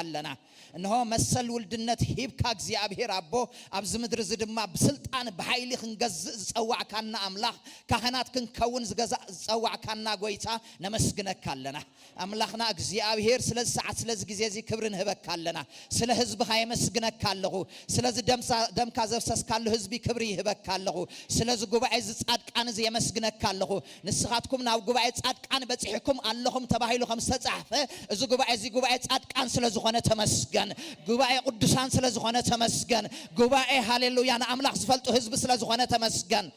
ኣለና። እንሆ መሰል ውልድነት ሂብካ እግዚኣብሔር ኣቦ፣ ኣብዚ ምድሪ እዚ ድማ ብስልጣን ብሓይሊ ክንገዝእ ዝጸዋዕካና ኣምላኽ፣ ካህናት ክንከውን ዝገዛ-፣ ዝጸዋዕካና ጎይታ ነመስግነካ ኣለና። ኣምላኽና እግዚኣብሔር ስለዚ ሰዓት ስለዚ ግዜ እዚ ክብሪ ንህበካ ኣለና። ስለ ህዝብኻ የመስግነካ ኣለኹ። ስለዚ ደምሳ-፣ ደምካ ዘፍሰስካሉ ህዝቢ ክብሪ ይህበካ ኣለኹ። ስለዚ ጉባኤ እዚ ጻድቃን እዚ የመስግነካ ኣለኹ። ንስኻትኩም ናብ ጉባኤ ጻድቃን በጺሕኩም ኣለኹም ተባሂሉ ከም ዝተጻሕፈ፣ እዚ ጉባኤ እዚ ጉባኤ ጻድቃን ስለ ዝኾነ ተመስገን። ጉባኤ ቅዱሳን ስለ ዝኾነ ተመስገን። ጉባኤ ሃሌሉያ ንኣምላኽ ዝፈልጡ ህዝቢ ስለ ዝኾነ ተመስገን።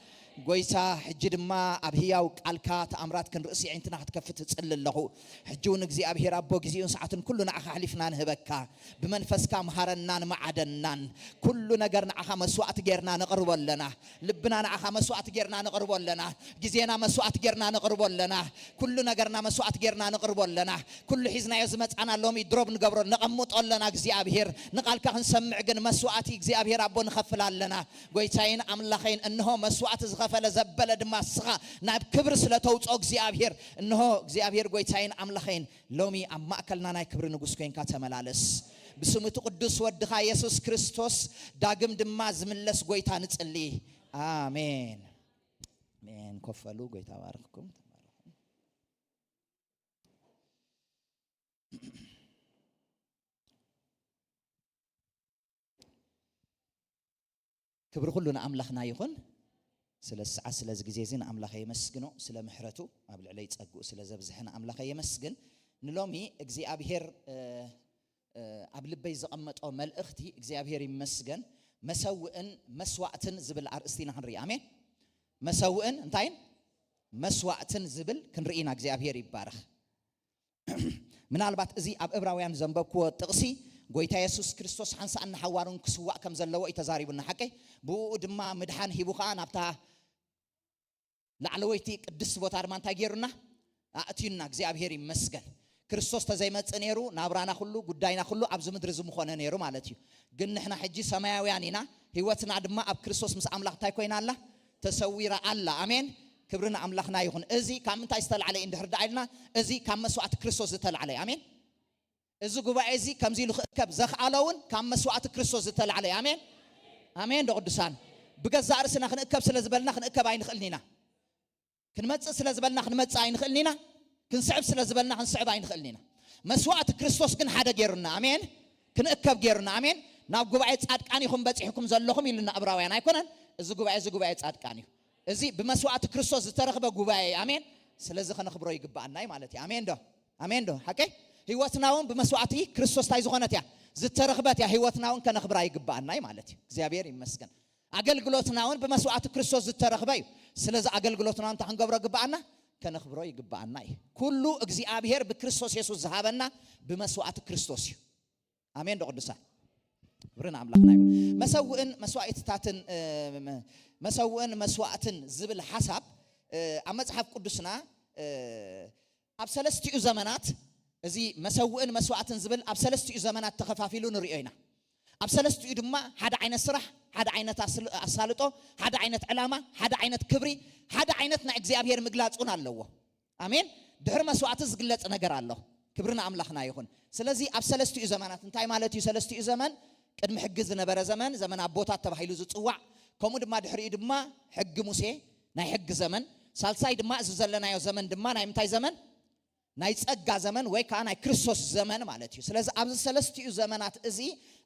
ጎይታ፣ ሕጂ ድማ ኣብ ህያው ቃልካ ተኣምራት ክንርኢ ኣዒንትና ክትከፍት እጽሊ ኣለኹ። ሕጂ እውን እግዚኣብሔር ኣቦ ግዜኡን ሰዓቱን ኩሉ ንዓኻ ኣሕሊፍና ንህበካ። ብመንፈስካ ምሃረናን መዓደናን። ኩሉ ነገር ንዓኻ መስዋዕቲ ጌርና ነቕርቦ ኣለና። ልብና ንዓኻ መስዋዕቲ ጌርና ነቕርቦ ኣለና። ግዜና መስዋዕቲ ጌርና ነቕርቦ ኣለና። ኩሉ ነገርና መስዋዕቲ ጌርና ነቕርቦ ኣለና። ኩሉ ሒዝናዮ ዝመጻና ሎሚ ድሮብ ንገብሮ ነቐምጦ ኣለና። እግዚኣብሔር ንቓልካ ክንሰምዕ ግን መስዋዕቲ እግዚኣብሔር ኣቦ ንኸፍል ኣለና። ጎይታይን ኣምላኸይን እንሆ መስዋዕቲ ዝኸፈለ ዘበለ ድማ ንስኻ ናብ ክብሪ ስለ ተውፅኦ እግዚኣብሔር እንሆ እግዚኣብሔር ጎይታይን ኣምላኸይን ሎሚ ኣብ ማእከልና ናይ ክብሪ ንጉስ ኮይንካ ተመላለስ። ብስም እቲ ቅዱስ ወድኻ የሱስ ክርስቶስ ዳግም ድማ ዝምለስ ጎይታ ንጽሊ። ኣሜን። ኣሜን። ኮፍ በሉ። ጎይታ ባርኽኩም። ተባረኹ። ክብሪ ኩሉ ንኣምላኽና ይኹን። ስለ ሰዓት ስለዚ ግዜ እዚ ንኣምላኽ የመስግኖ ስለ ምሕረቱ ኣብ ልዕለይ ጸግኡ ስለ ዘብዝሐ ንኣምላኽ የመስግን። ንሎሚ እግዚኣብሔር እ፣ እ፣ ኣብ ልበይ ዘቐመጦ መልእኽቲ እግዚኣብሔር ይመስገን መሰውእን መስዋዕትን ዝብል ኣርእስቲ ኢና ክንርኢ። ኣሜን። መሰውእን እንታይን መስዋዕትን ዝብል ክንርኢ ኢና። እግዚኣብሔር ይባረኽ። ምናልባት እዚ ኣብ ዕብራውያን ዘንበብክዎ ጥቕሲ ጎይታ የሱስ ክርስቶስ ሓንሳእን ንሓዋሩን ክስዋእ ከም ዘለዎ እዩ ተዛሪቡና። ሓቀይ ብኡ ድማ ምድሓን ሂቡ ኸዓ ናብታ ላዕለወይቲ ቅድስቲ ቦታ ድማ እንታይ ገይሩና ኣእትዩና። እግዚኣብሔር ይመስገን። ክርስቶስ ተዘይመጽእ ነይሩ ናብራና ኩሉ ጉዳይና ኩሉ ኣብዚ ምድሪ እዚ ምኾነ ነይሩ ማለት እዩ። ግን ንሕና ሕጂ ሰማያውያን ኢና። ህይወትና ድማ ኣብ ክርስቶስ ምስ ኣምላኽ እንታይ ኮይና ኣላ? ተሰዊራ ኣላ። ኣሜን። ክብሪ ንኣምላኽና ይኹን። እዚ ካብ ምንታይ ዝተላዕለ እዩ እንድሕር ደኣ ኢልና፣ እዚ ካብ መስዋዕቲ ክርስቶስ ዝተላዕለ እዩ። ኣሜን። እዚ ጉባኤ እዚ ከምዚ ኢሉ ክእከብ ዘኽኣሎ እውን ካብ መስዋዕቲ ክርስቶስ ዝተላዕለ እዩ። ኣሜን። ኣሜን ዶ ቅዱሳን? ብገዛእ ርእስና ክንእከብ ስለ ዝበልና ክንእከብ ኣይንኽእልን ኢና። ክንመጽእ ስለ ዝበልና ክንመጽእ ኣይንኽእልን ኢና። ክንስዕብ ስለ ዝበልና ክንስዕብ ኣይንኽእልን ኢና። መስዋዕቲ ክርስቶስ ግን ሓደ ገይሩና። ኣሜን። ክንእከብ ገይሩና። ኣሜን። ናብ ጉባኤ ጻድቃን ኢኹም በጺሕኩም ዘለኹም ኢሉና ዕብራውያን ኣይኮነን? እዚ ጉባኤ እዚ ጉባኤ ጻድቃን እዩ። እዚ ብመስዋዕቲ ክርስቶስ ዝተረኽበ ጉባኤ እዩ። ኣሜን። ስለዚ ከነኽብሮ ይግባኣና እዩ ማለት እዩ። ኣሜን ዶ? ኣሜን ዶ? ሓቀይ? ህይወትና እውን ብመስዋዕቲ ክርስቶስ እንታይ ዝኾነት እያ? ዝተረኽበት እያ። ህይወትና እውን ከነኽብራ ይግባኣና እዩ ማለት እዩ። እግዚኣብሔር ይመስገን። ኣገልግሎትና እውን ብመስዋዕቲ ክርስቶስ ዝተረኽበ እዩ። ስለዚ ኣገልግሎትና እውን እንታይ ክንገብሮ ይግባኣና? ከነኽብሮ ይግባኣና እዩ። ኩሉ እግዚኣብሔር ብክርስቶስ የሱስ ዝሃበና ብመስዋዕቲ ክርስቶስ እዩ። ኣሜን ዶ ቅዱሳን? ክብሪ ንኣምላኽና ይሁን። መሰውእን መስዋዕትታትን፣ እ፣ መ-፣ መሰውእን መስዋዕትን ዝብል ሓሳብ፣ እ፣ ኣብ መጽሓፍ ቅዱስና፣ እ፣ ኣብ ሰለስቲኡ ዘመናት፣ እዚ መሰውእን መስዋዕትን ዝብል ኣብ ሰለስቲኡ ዘመናት ተኸፋፊሉ ንርእዮ ኢና። ኣብ ሰለስቲኡ ድማ ሓደ ዓይነት ስራሕ፣ ሓደ ዓይነት ኣስል-፣ ኣሳልጦ፣ ሓደ ዓይነት ዕላማ፣ ሓደ ዓይነት ክብሪ፣ ሓደ ዓይነት ናይ እግዚኣብሔር ምግላጽ እውን ኣለዎ። ኣሜን። ድሕሪ መስዋዕቲ ዝግለጽ ነገር ኣሎ። ክብሪ ንኣምላኽና ይኹን። ስለዚ ኣብ ሰለስቲኡ ዘመናት፣ እንታይ ማለት እዩ ሰለስቲኡ ዘመን? ቅድሚ ሕጊ ዝነበረ ዘመን፣ ዘመን ኣቦታት ተባሂሉ ዝጽዋዕ፣ ከምኡ ድማ ድሕሪኡ ድማ ሕጊ ሙሴ፣ ናይ ሕጊ ዘመን፣ ሳልሳይ ድማ እዚ ዘለናዮ ዘመን ድማ ናይ ምንታይ ዘመን? ናይ ጸጋ ዘመን ወይ ከዓ ናይ ክርስቶስ ዘመን ማለት እዩ። ስለዚ ኣብዚ ሰለስቲኡ ዘመናት እዚ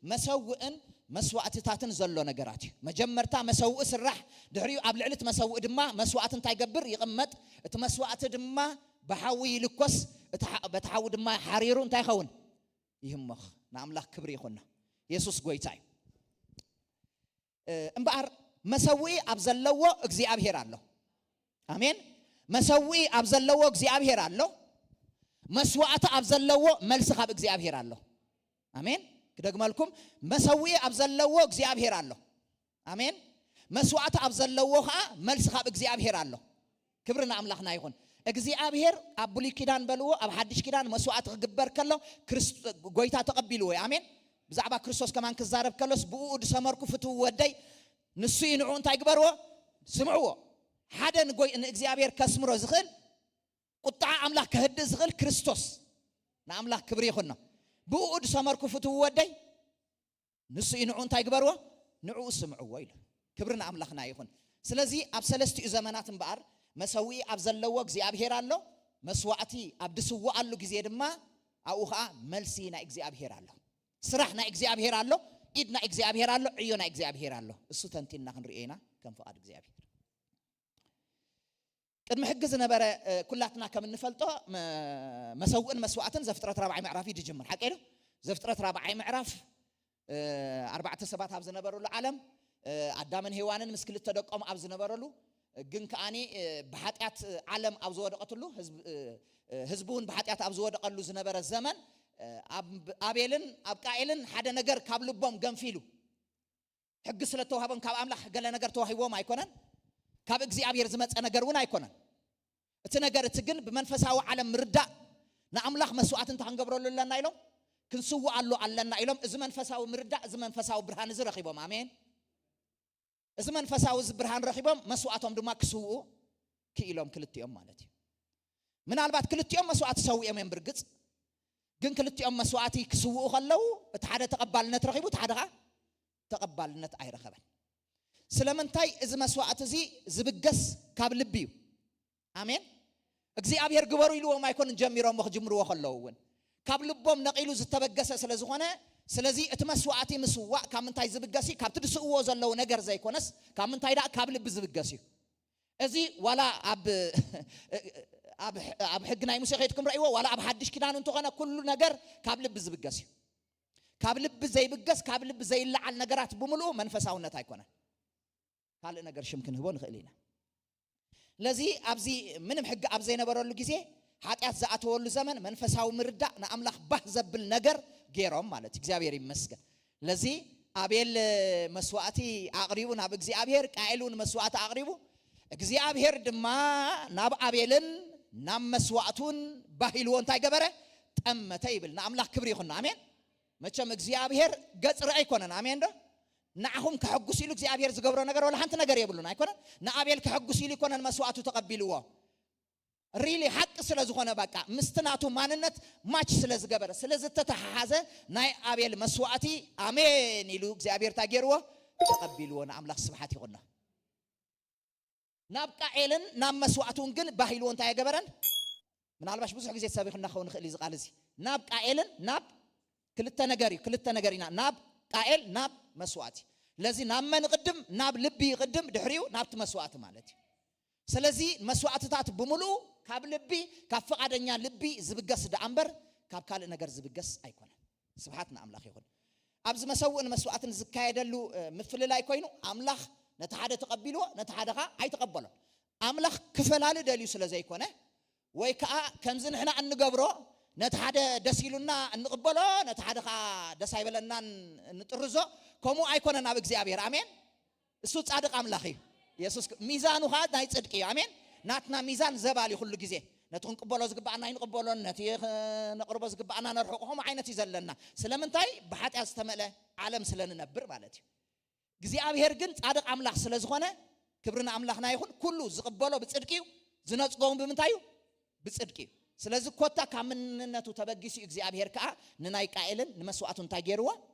መሰውእን መስዋዕትታትን ዘሎ ነገራት እዩ። መጀመርታ መሰውእ ስራሕ፣ ድሕሪኡ ኣብ ልዕሊ እቲ መሰውእ ድማ መስዋዕቲ እንታይ ይገብር? ይቕመጥ። እቲ መስዋዕቲ ድማ ብሓዊ ይልኮስ፣ እቲ ሓ-፣ በቲ ሓዊ ድማ ሓሪሩ እንታይ ይኸውን? ይህሞኽ። ንኣምላኽ ክብሪ ይኹኖ። የሱስ ጎይታ እዩ። እ፣ እምበኣር መሰውኢ ኣብ ዘለዎ እግዚኣብሔር ኣሎ። ኣሜን። መሰውኢ ኣብ ዘለዎ እግዚኣብሔር ኣሎ። መስዋዕቲ ኣብ ዘለዎ መልሲ ካብ እግዚኣብሔር ኣሎ። ኣሜን። ክደግመልኩም፣ መሰውኢ ኣብ ዘለዎ እግዚኣብሔር ኣሎ። ኣሜን። መስዋዕቲ ኣብ ዘለዎ ኸዓ መልሲ ካብ እግዚኣብሔር ኣሎ። ክብሪ ንኣምላኽና ይኹን። እግዚኣብሔር ኣብ ብሉይ ኪዳን በልዎ፣ ኣብ ሓድሽ ኪዳን መስዋዕቲ ክግበር ከሎ ክርስ-፣ ጎይታ ተቐቢልዎ እዩ። ኣሜን። ብዛዕባ ክርስቶስ ከማን ክዛረብ ከሎስ፣ "ብእኡ ዝሰመርኩ ፍትው ወደይ፣ ንሱ እዩ፣ ንዕኡ እንታይ ግበርዎ? ስምዕዎ።" ሓደ ንጎይ-፣ ንእግዚኣብሔር ከስምሮ ዝኽእል፣ ቁጥዓ ኣምላኽ ከህድእ ዝኽእል ክርስቶስ። ንኣምላኽ ክብሪ ይኹኖ። ብኡ ዝሰመርኩ ፍትዉ ወደይ፣ ንሱ እዩ፣ ንዑ እንታይ ግበርዎ? ንዑ ስምዕዎ ኢሉ። ክብሪ ንኣምላኽና ይኹን። ስለዚ ኣብ ሰለስቲኡ ዘመናት እምበኣር መሰውኢ ኣብ ዘለዎ እግዚኣብሔር ኣሎ፣ መስዋዕቲ ኣብ ዝስውኣሉ ግዜ ድማ ኣብኡ ኸዓ መልሲ ናይ እግዚኣብሔር ኣሎ፣ ስራሕ ናይ እግዚኣብሔር ኣሎ፣ ኢድ ናይ እግዚኣብሔር ኣሎ፣ ዕዮ ናይ እግዚኣብሔር ኣሎ። እሱ ተንቲንና ክንርእዮ ኢና ከም ፍቓድ እግዚኣብሔር። ቅድሚ ሕጊ ዝነበረ ኩላትና ከም እንፈልጦ መሰውእን መስዋእትን ዘፍጥረት ራብዓይ ምዕራፍ እዩ ዝጅምር። ሓቂ ዶ? ዘፍጥረት ራብዓይ ምዕራፍ ኣርባዕተ ሰባት ኣብ ዝነበሩሉ ዓለም፣ ኣዳምን ሄዋንን ምስ ክልተ ደቆም ኣብ ዝነበረሉ፣ ግን ከኣኒ ብሓጢኣት ዓለም ኣብ ዝወደቐትሉ፣ ህዝቢ እውን ብሓጢኣት ኣብ ዝወደቐሉ ዝነበረ ዘመን፣ ኣብ ኣቤልን ኣብ ቃኤልን ሓደ ነገር ካብ ልቦም ገንፊሉ። ሕጊ ስለ ተዋህቦም ካብ ኣምላኽ ገለ ነገር ተዋሂቦም ኣይኮነን። ካብ እግዚኣብሔር ዝመጸ ነገር እውን ኣይኮነን። እቲ ነገር እቲ ግን ብመንፈሳዊ ዓለም ምርዳእ፣ ንኣምላኽ መስዋዕቲ እንታይ ክንገብረሉ ኣለና ኢሎም ክንስውኣሉ ኣለና ኢሎም፣ እዚ መንፈሳዊ ምርዳእ፣ እዚ መንፈሳዊ ብርሃን እዚ ረኺቦም። ኣሜን። እዚ መንፈሳዊ እዚ ብርሃን ረኺቦም መስዋዕቶም ድማ ክስውኡ ክኢሎም ክልቲኦም ማለት እዩ። ምናልባት ክልቲኦም መስዋዕቲ ሰዊኦም እዮም ብርግጽ፣ ግን ክልቲኦም መስዋዕቲ ክስውኡ ከለዉ እቲ ሓደ ተቐባልነት ረኺቡ፣ እቲ ሓደ ኸዓ ተቐባልነት ኣይረኸበን። ስለምንታይ? እዚ መስዋዕቲ እዚ ዝብገስ ካብ ልቢ እዩ። ኣሜን። እግዚኣብሔር ግበሩ ኢልዎም ኣይኮንን ጀሚሮሞ ክጅምርዎ ከለዉ እውን ካብ ልቦም ነቒሉ ዝተበገሰ ስለ ዝኾነ፣ ስለዚ እቲ መስዋዕቲ ምስዋእ ካብ ምንታይ ዝብገስ እዩ? ካብቲ ዝስእዎ ዘለዉ ነገር ዘይኮነስ ካብ ምንታይ ደኣ? ካብ ልቢ ዝብገስ እዩ። እዚ ዋላ ኣብ ኣብ ኣብ ሕጊ ናይ ሙሴ ከይድኩም ረእይዎ፣ ዋላ ኣብ ሓድሽ ኪዳን እንተኾነ ኩሉ ነገር ካብ ልቢ ዝብገስ እዩ። ካብ ልቢ ዘይብገስ፣ ካብ ልቢ ዘይለዓል ነገራት ብምልኡ መንፈሳውነት ኣይኮነን። ካልእ ነገር ሽም ክንህቦ ንኽእል ኢና። ለዚ ኣብዚ ምንም ሕጊ ኣብ ዘይነበረሉ ግዜ፣ ሓጢኣት ዝኣተወሉ ዘመን መንፈሳዊ ምርዳእ ንኣምላኽ ባህ ዘብል ነገር ገይሮም ማለት እዩ። እግዚኣብሔር ይመስገን። ለዚ ኣቤል መስዋእቲ ኣቕሪቡ ናብ እግዚኣብሔር፣ ቃኤል እውን መስዋእቲ ኣቕሪቡ። እግዚኣብሔር ድማ ናብ ኣቤልን ናብ መስዋእቱን ባህ ኢልዎ እንታይ ገበረ? ጠመተ ይብል። ንኣምላኽ ክብሪ ይኹን። ኣሜን። መቸም እግዚኣብሔር ገጽ ርእ ኣይኮነን። ኣሜን ዶ? ንዓኹም ከሐጉስ ኢሉ እግዚኣብሔር ዝገብሮ ነገር ወላ ሓንቲ ነገር የብሉን። ኣይኮነን? ንኣቤል ከሐጉስ ኢሉ ኣይኮነን መስዋእቱ ተቐቢልዎ። ሪሊ ሓቂ ስለ ዝኾነ፣ በቃ ምስቲ ናቱ ማንነት ማች ስለ ዝገበረ፣ ስለ ዝተተሓሓዘ፣ ናይ ኣቤል መስዋእቲ ኣሜን ኢሉ እግዚኣብሔር እንታይ ገይርዎ? ተቐቢልዎ። ንኣምላኽ ስብሓት ይኹኖ። ናብ ቃኤልን ናብ መስዋእቱን ግን ባህ ኢልዎ እንታይ ኣይገበረን? ምናልባሽ ብዙሕ ግዜ ተሰቢኹና ክኸውን ይኽእል እዩ እዚ ቃል እዚ። ናብ ቃኤልን ናብ ክልተ ነገር እዩ፣ ክልተ ነገር ኢና። ናብ ቃኤል፣ ናብ መስዋእቲ። ለዚ ናብ መን ይቕድም? ናብ ልቢ ይቕድም፣ ድሕሪኡ ናብቲ መስዋእቲ ማለት እዩ። ስለዚ መስዋእትታት ብምሉኡ ካብ ልቢ፣ ካብ ፍቓደኛ ልቢ ዝብገስ ደኣ እምበር ካብ ካልእ ነገር ዝብገስ ኣይኮነን። ስብሓት ንኣምላኽ ይኹን። ኣብዚ መሰውእን መስዋእትን ዝካየደሉ፣ እ፣ ምፍልላይ ኮይኑ ኣምላኽ ነቲ ሓደ ተቐቢልዎ፣ ነቲ ሓደ ኸዓ ኣይተቐበሎን። ኣምላኽ ክፈላሊ ደልዩ ስለ ዘይኮነ፣ ወይ ከኣ ከምዚ ንሕና እንገብሮ ነቲ ሓደ ደስ ኢሉና እንቕበሎ፣ ነቲ ሓደ ኸዓ ደስ ኣይበለናን እንጥርዞ፣ ከምኡ ኣይኮነን ኣብ እግዚኣብሔር። ኣሜን። እሱ ጻድቕ ኣምላኽ እዩ። የሱስ ክ-፣ ሚዛኑ ኸዓ ናይ ጽድቂ እዩ። ኣሜን። ናትና ሚዛን ዘባል እዩ ኩሉ ግዜ። ነቲ ክንቅበሎ ዝግብኣና ኣይንቕበሎን፣ ነቲ ኸ-፣ ነቕርቦ ዝግብኣና ነርሕቆ፣ ከምኡ ዓይነት እዩ ዘለና። ስለምንታይ? ብሓጢኣት ዝተመልአ ዓለም ስለ ንነብር ማለት እዩ። እግዚኣብሔር ግን ጻድቕ ኣምላኽ ስለ ዝኾነ፣ ክብሪ ንኣምላኽና ይኹን፣ ኩሉ ዝቕበሎ ብጽድቂ እዩ፣ ዝነጽጎ እውን ብምንታይ እዩ? ብጽድቂ እዩ። ስለዚ ኮታ ካብ መንነቱ ተበጊሱ እዩ እግዚኣብሔር ከኣ ንናይ ቃኤልን ንመስዋእቱ እንታይ ገይርዎ?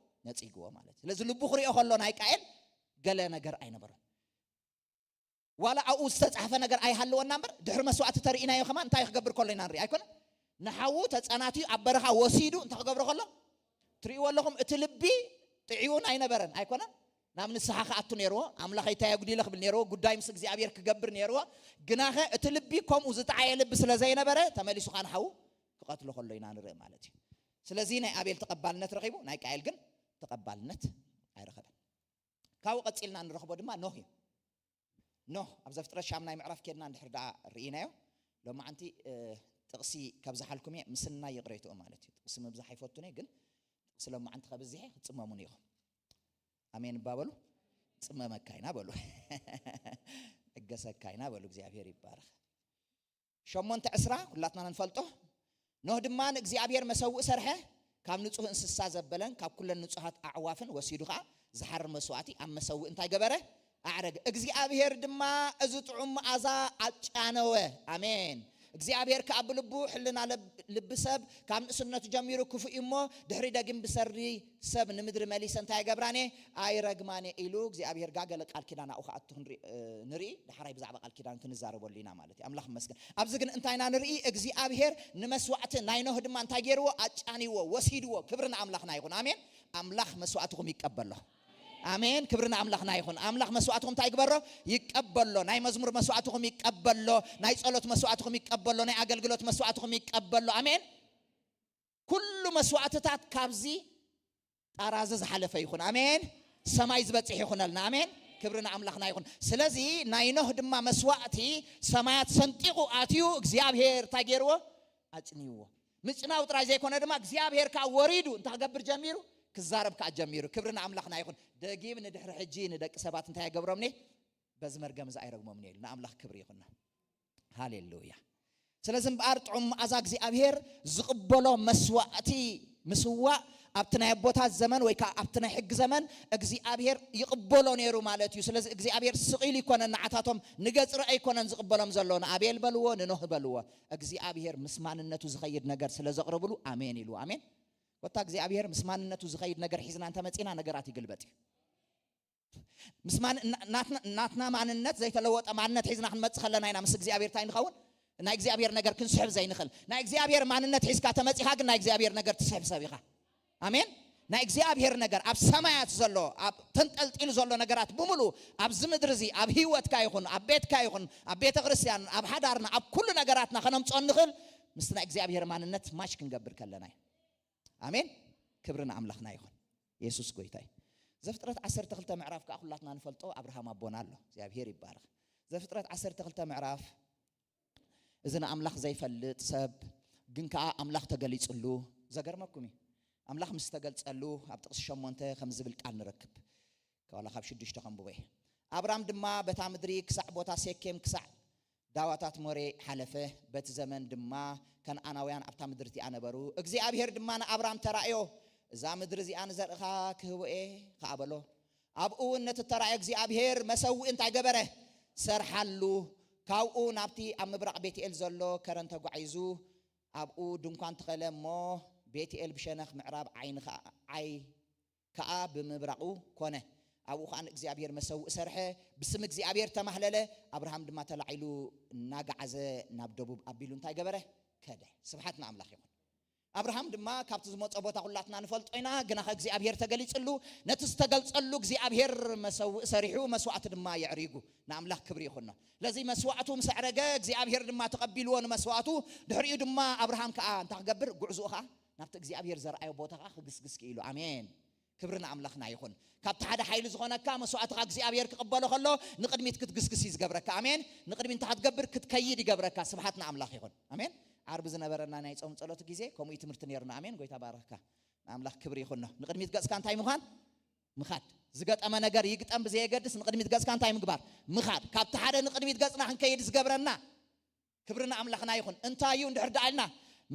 ነጺግዎ ማለት እዩ። ስለዚ ልቡ ክሪኦ ከሎ ናይ ቃኤል ገለ ነገር ኣይነበሮን። ዋላ ኣብኡ ዝተጻሕፈ ነገር ኣይሃለወና እምበር፣ ድሕሪ መስዋእቲ ተርኢናዮ ከማን እንታይ ክገብር ከሎ ኢና ንርኢ ኣይኮነ? ንሓዉ ተጸናትዩ ኣብ በረኻ ወሲዱ እንታይ ክገብሮ ከሎ? ትርእይዎ ኣለኹም፣ እቲ ልቢ ጥዕዩን ኣይነበረን ኣይኮነን? ናብ ንስሓ ክኣቱ ነይርዎ፣ ኣምላኸይ እንታይ ኣጉዲለ ክብል ነይርዎ፣ ጉዳይ ምስ እግዚኣብሔር ክገብር ነይርዎ። ግናኸ እቲ ልቢ ከምኡ ዝጠዓየ ልቢ ስለ ዘይነበረ፣ ተመሊሱ ኸኣ ንሓዉ ክቐትሎ ከሎ ኢና ንርኢ ማለት እዩ። ስለዚ ናይ ኣቤል ተቐባልነት ረኺቡ፣ ናይ ቃኤል ግን ተቐባልነት ኣይረኸበን። ካብኡ ቀጺልና ንረኽቦ ድማ ኖህ እዩ። ኖህ ኣብ ዘፍጥረት ሻምናይ ምዕራፍ ኬድና እንድሕር ደኣ ርኢናዮ፣ ሎማዓንቲ፣ እ፣ ጥቕሲ ከብዝሓልኩም እየ፣ ምስናይ ይቕሬትኡ ማለት እዩ። ጥቕሲ ምብዛሕ ኣይፈቱን እየ፣ ግን ጥቕሲ ሎማዓንቲ ከብዝሕ እየ፣ ክትጽመሙኒ ኢኹም። ኣሜን እባ በሉ። ጽመመካ ኢና በሉ። ዕገሰካ ኢና በሉ። እግዚኣብሔር ይባረኽ። ሸሞንተ ዕስራ ኩላትና ንፈልጦ። ኖህ ድማ ንእግዚኣብሔር መሰውእ ሰርሐ፣ ካብ ንጹህ እንስሳ ዘበለን ካብ ኩለን ንጹሃት ኣዕዋፍን ወሲዱ ኸኣ ዝሓርር መስዋእቲ ኣብ መሰውእ እንታይ ገበረ? ኣዕረገ። እግዚኣብሔር ድማ እዚ ጥዑም መኣዛ ኣጫነወ። ኣሜን። እግዚኣብሔር ከኣ ብልቡ፣ ሕልና ለብ-፣ ልቢ ሰብ ካብ ንእስነቱ ጀሚሩ ክፉእ እዩ እሞ፣ ድሕሪ ደጊም ብሰሪ ሰብ ንምድሪ መሊሰ እንታይ ኣይገብራን እየ? ኣይረግማን እየ ኢሉ እግዚኣብሔር ጋገለ ቃል ኪዳን ኣብኡ ክኣቱ ክንርኢ፣ እ፣ ንርኢ። ዳሕራይ ብዛዕባ ቃል ኪዳን ክንዛረበሉ ኢና ማለት እዩ። ኣምላኽ ይመስገን። ኣብዚ ግን እንታይ ኢና ንርኢ? እግዚኣብሔር ንመስዋዕቲ ናይ ኖህ ድማ እንታይ ገይርዎ? ኣጫንዎ፣ ወሲድዎ። ክብሪ ንኣምላኽና ይኹን። ኣሜን። ኣምላኽ መስዋዕትኹም ይቀበሎ። ኣሜን። ክብሪ ንኣምላኽና ይኹን። ኣምላኽ መስዋዕትኹም እንታይ ይግበሮ? ይቀበሎ። ናይ መዝሙር መስዋዕትኹም ይቀበሎ። ናይ ጸሎት መስዋዕትኹም ይቀበሎ። ናይ ኣገልግሎት መስዋዕትኹም ይቀበሎ። ኣሜን። ኩሉ መስዋዕትታት ካብዚ ጣራዚ ዝሓለፈ ይኹን። ኣሜን። ሰማይ ዝበጽሕ ይኹነልና። ኣሜን። ክብሪ ንኣምላኽና ይኹን። ስለዚ ናይ ኖህ ድማ መስዋዕቲ ሰማያት ሰንጢቑ ኣትዩ እግዚኣብሔር እንታይ ገይርዎ? ኣጽንይዎ። ምጽናው ጥራይ ዘይኮነ ድማ እግዚኣብሔር ከኣ ወሪዱ እንታይ ክገብር ጀሚሩ? ክዛረብ ከኣ ጀሚሩ። ክብሪ ንኣምላኽና ይኹን። ደጊም ንድሕሪ ሕጂ ንደቂ ሰባት እንታይ ኣይገብሮምኒ? በዚ መርገም እዚ ኣይረግሞምኒ ኢሉ። ንኣምላኽ ክብሪ ይኹንና። ሃሌሉያ። ስለዚ እምበኣር ጥዑም መኣዛ እግዚኣብሔር ዝቕበሎ መስዋዕቲ ምስዋእ ኣብቲ ናይ ኣቦታት ዘመን ወይ ከዓ ኣብቲ ናይ ሕጊ ዘመን እግዚኣብሔር ይቕበሎ ነይሩ ማለት እዩ። ስለዚ እግዚኣብሔር ስቕ ኢሉ ይኮነን ንዓታቶም ንገጽ ርአ ኣይኮነን ዝቕበሎም ዘሎ። ንኣቤል በልዎ፣ ንኖህ በልዎ። እግዚኣብሔር ምስ ማንነቱ ዝኸይድ ነገር ስለ ዘቕርብሉ ኣሜን ኢሉ። ኣሜን። ወታ እግዚኣብሔር ምስ ማንነቱ ዝኸይድ ነገር ሒዝና እንተመጺና ነገራት ይግልበጥ እዩ። ምስ ማን-፣ ና-፣ ናትና፣ ናትና ማንነት ዘይተለወጠ ማንነት ሒዝና ክንመጽእ ከለና ኢና ምስ እግዚኣብሔር እንታይ ንኸውን? ናይ እግዚኣብሔር ነገር ክንስሕብ ዘይንኽእል። ናይ እግዚኣብሔር ማንነት ሒዝካ ተመጺኻ ግን ናይ እግዚኣብሔር ነገር ትስሕብ ሰብ ኢኻ። ኣሜን። ናይ እግዚኣብሔር ነገር ኣብ ሰማያት ዘሎ፣ ኣብ ተንጠልጢሉ ዘሎ ነገራት ብምሉ፣ ኣብዚ ምድሪ እዚ፣ ኣብ ህይወትካ ይኹን፣ ኣብ ቤትካ ይኹን፣ ኣብ ቤተ ክርስቲያን፣ ኣብ ሓዳርና፣ ኣብ ኩሉ ነገራትና ከነምጽኦ እንኽእል ምስቲ ናይ እግዚኣብሔር ማንነት ማች ክንገብር ከለና እዩ። ኣሜን። ክብሪ ንኣምላኽና ይኹን። የሱስ ጎይታ እዩ። ዘፍጥረት ዓሰርተ ክልተ ምዕራፍ ከዓ ኩላትና ንፈልጦ ኣብርሃም ኣቦና ኣሎ። እግዚኣብሔር ይባረኽ። ዘፍጥረት ዓሰርተ ክልተ ምዕራፍ እዚ ንኣምላኽ ዘይፈልጥ ሰብ ግን ከዓ ኣምላኽ ተገሊጽሉ ዘገርመኩም እዩ። ኣምላኽ ምስ ተገልጸሉ ኣብ ጥቕሲ ሸሞንተ ከም ዝብል ቃል ንረክብ። ዋላ ካብ ሽዱሽተ ከንብቦ እየ። ኣብራም ድማ በታ ምድሪ ክሳዕ ቦታ ሴኬም ክሳዕ ዳዋታት ሞሬ ሓለፈ። በቲ ዘመን ድማ ከነኣናውያን ኣብታ ምድሪ እቲኣ ነበሩ። እግዚኣብሔር ድማ ንኣብራም ተራእዮ፣ "እዛ ምድሪ እዚኣ ንዘርእኻ ክህቦ እየ" ከኣ በሎ። ኣብኡ እውን ነቲ ተራእዮ እግዚኣብሔር መሰውኢ እንታይ ገበረ? ሰርሓሉ። ካብኡ ናብቲ ኣብ ምብራቕ ቤትኤል ዘሎ ከረን ተጓዒዙ ኣብኡ ድንኳን ተኸለ እሞ ቤትኤል ብሸነኽ ምዕራብ ዓይኒ ኸዓ፣ ዓይ ከኣ ብምብራቑ ኮነ። ኣብኡ ኸኣ ንእግዚኣብሔር መሰውእ ሰርሐ፣ ብስም እግዚኣብሔር ተማህለለ። ኣብርሃም ድማ ተላዒሉ እናገዓዘ ናብ ደቡብ ኣቢሉ እንታይ ገበረ? ከደ። ስብሓት ንኣምላኽ ይኹን። ኣብርሃም ድማ ካብቲ ዝመጾ ቦታ ኩላትና ንፈልጦ ኢና፣ ግና ከ እግዚኣብሔር ተገሊጽሉ፣ ነቲ ዝተገልጸሉ እግዚኣብሔር መሰውእ ሰሪሑ፣ መስዋዕቲ ድማ የዕሪጉ። ንኣምላኽ ክብሪ ይኹኖ። ስለዚ መስዋዕቱ ምስ ኣዕረገ፣ እግዚኣብሔር ድማ ተቐቢልዎ ንመስዋዕቱ። ድሕሪኡ ድማ ኣብርሃም ከኣ እንታይ ክገብር? ጉዕዝኡ ኸኣ ናብቲ እግዚኣብሔር ዘርኣዮ ቦታ ኸኣ ክግስግስ ክኢሉ። ኣሜን። ክብሪ ንኣምላኽና ይኹን። ካብቲ ሓደ ሓይሊ ዝኾነካ መስዋዕትኻ እግዚኣብሔር ክቕበሎ ከሎ ንቕድሚት ክትግስግስ እዩ ዝገብረካ። ኣሜን። ንቕድሚት እንታይ ክትገብር? ክትከይድ ይገብረካ። ስብሓት ንኣምላኽ ይኹን። ኣሜን። ዓርቢ ዝነበረና ናይ ጾም ጸሎት ግዜ ከምኡ እዩ ትምህርቲ ነይሩና። ኣሜን። ጎይታ ባረኽካ። ንኣምላኽ ክብሪ ይኹኖ። ንቕድሚት ገጽካ እንታይ ምዃን? ምኻድ። ዝገጠመ ነገር ይግጠም ብዘየገድስ ንቕድሚት ገጽካ እንታይ ምግባር? ምኻድ። ካብቲ ሓደ ንቕድሚት ገጽና ክንከይድ ዝገብረና ክብሪ ንኣምላኽና ይኹን። እንታይ እዩ እንድሕር ደኣ ኢልና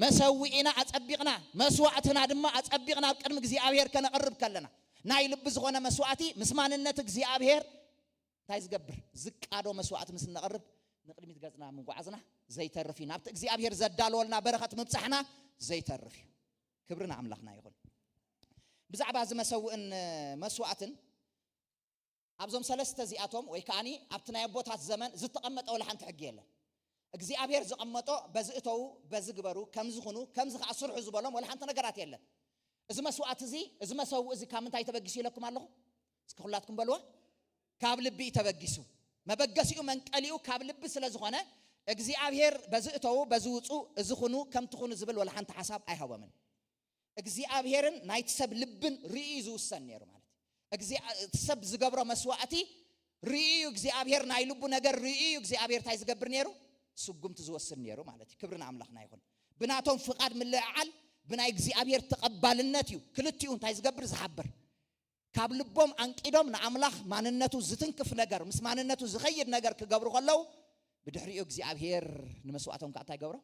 መሰዊእና ኣጸቢቕና፣ መስዋዕትና ድማ ኣጸቢቕና ኣብ ቅድሚ እግዚኣብሔር ከነቕርብ ከለና፣ ናይ ልቢ ዝኾነ መስዋዕቲ ምስ ማንነት እግዚኣብሔር እንታይ ዝገብር? ዝቃዶ መስዋዕቲ ምስ እነቕርብ ንቕድሚት ገጽና ምጓዓዝና ዘይተርፍ እዩ። ናብቲ እግዚኣብሔር ዘዳለወልና በረኸት ምብጻሕና ዘይተርፍ እዩ። ክብሪ ንኣምላኽና ይኹን። ብዛዕባ እዚ መሰውእን መስዋዕትን ኣብዞም ሰለስተ እዚኣቶም ወይ ከኣኒ ኣብቲ ናይ ኣቦታት ዘመን ዝተቐመጠ ወላ ሓንቲ ሕጊ የለን። እግዚኣብሔር ዘቐመጦ በዚ እተዉ፣ በዚ ግበሩ፣ ከምዚ ኩኑ፣ ከምዚ ከኣ ስርሑ ዝበሎም ወላ ሓንቲ ነገራት የለን። እዚ መስዋዕቲ እዚ፣ እዚ መሰውእ እዚ ካብ ምንታይ ተበጊሱ ኢለኩም ኣለኹ? እስኪ ኩላትኩም በልዋ። ካብ ልቢ እዩ ተበጊሱ። መበገሲኡ መንቀሊኡ ካብ ልቢ ስለ ዝኾነ እግዚኣብሔር በዚ እተዉ፣ በዚ ውጹ፣ እዚ ኩኑ፣ ከምቲ ኩኑ ዝብል ወላ ሓንቲ ሓሳብ ኣይሃቦምን። እግዚኣብሔርን ናይቲ ሰብ ልብን ርእዩ እዩ ዝውሰን ነይሩ ማለት እዩ። እግዚኣብ-፣ እቲ ሰብ ዝገብሮ መስዋዕቲ ርእዩ እዩ እግዚኣብሔር፣ ናይ ልቡ ነገር ርእዩ እዩ እግዚኣብሔር እንታይ ዝገብር ነይሩ? ስጉምቲ ዝወስድ ነይሩ ማለት እዩ። ክብሪ ንኣምላኽና ይኹን። ብናቶም ፍቓድ ምልዕዓል ብናይ እግዚኣብሔር ተቐባልነት እዩ ክልቲኡ እንታይ ዝገብር? ዝሓብር። ካብ ልቦም ኣንቂዶም ንኣምላኽ ማንነቱ ዝትንክፍ ነገር፣ ምስ ማንነቱ ዝኸይድ ነገር ክገብሩ ከለዉ ብድሕሪኡ እግዚኣብሔር ንመስዋዕቶም ከዓ እንታይ ይገብሮ?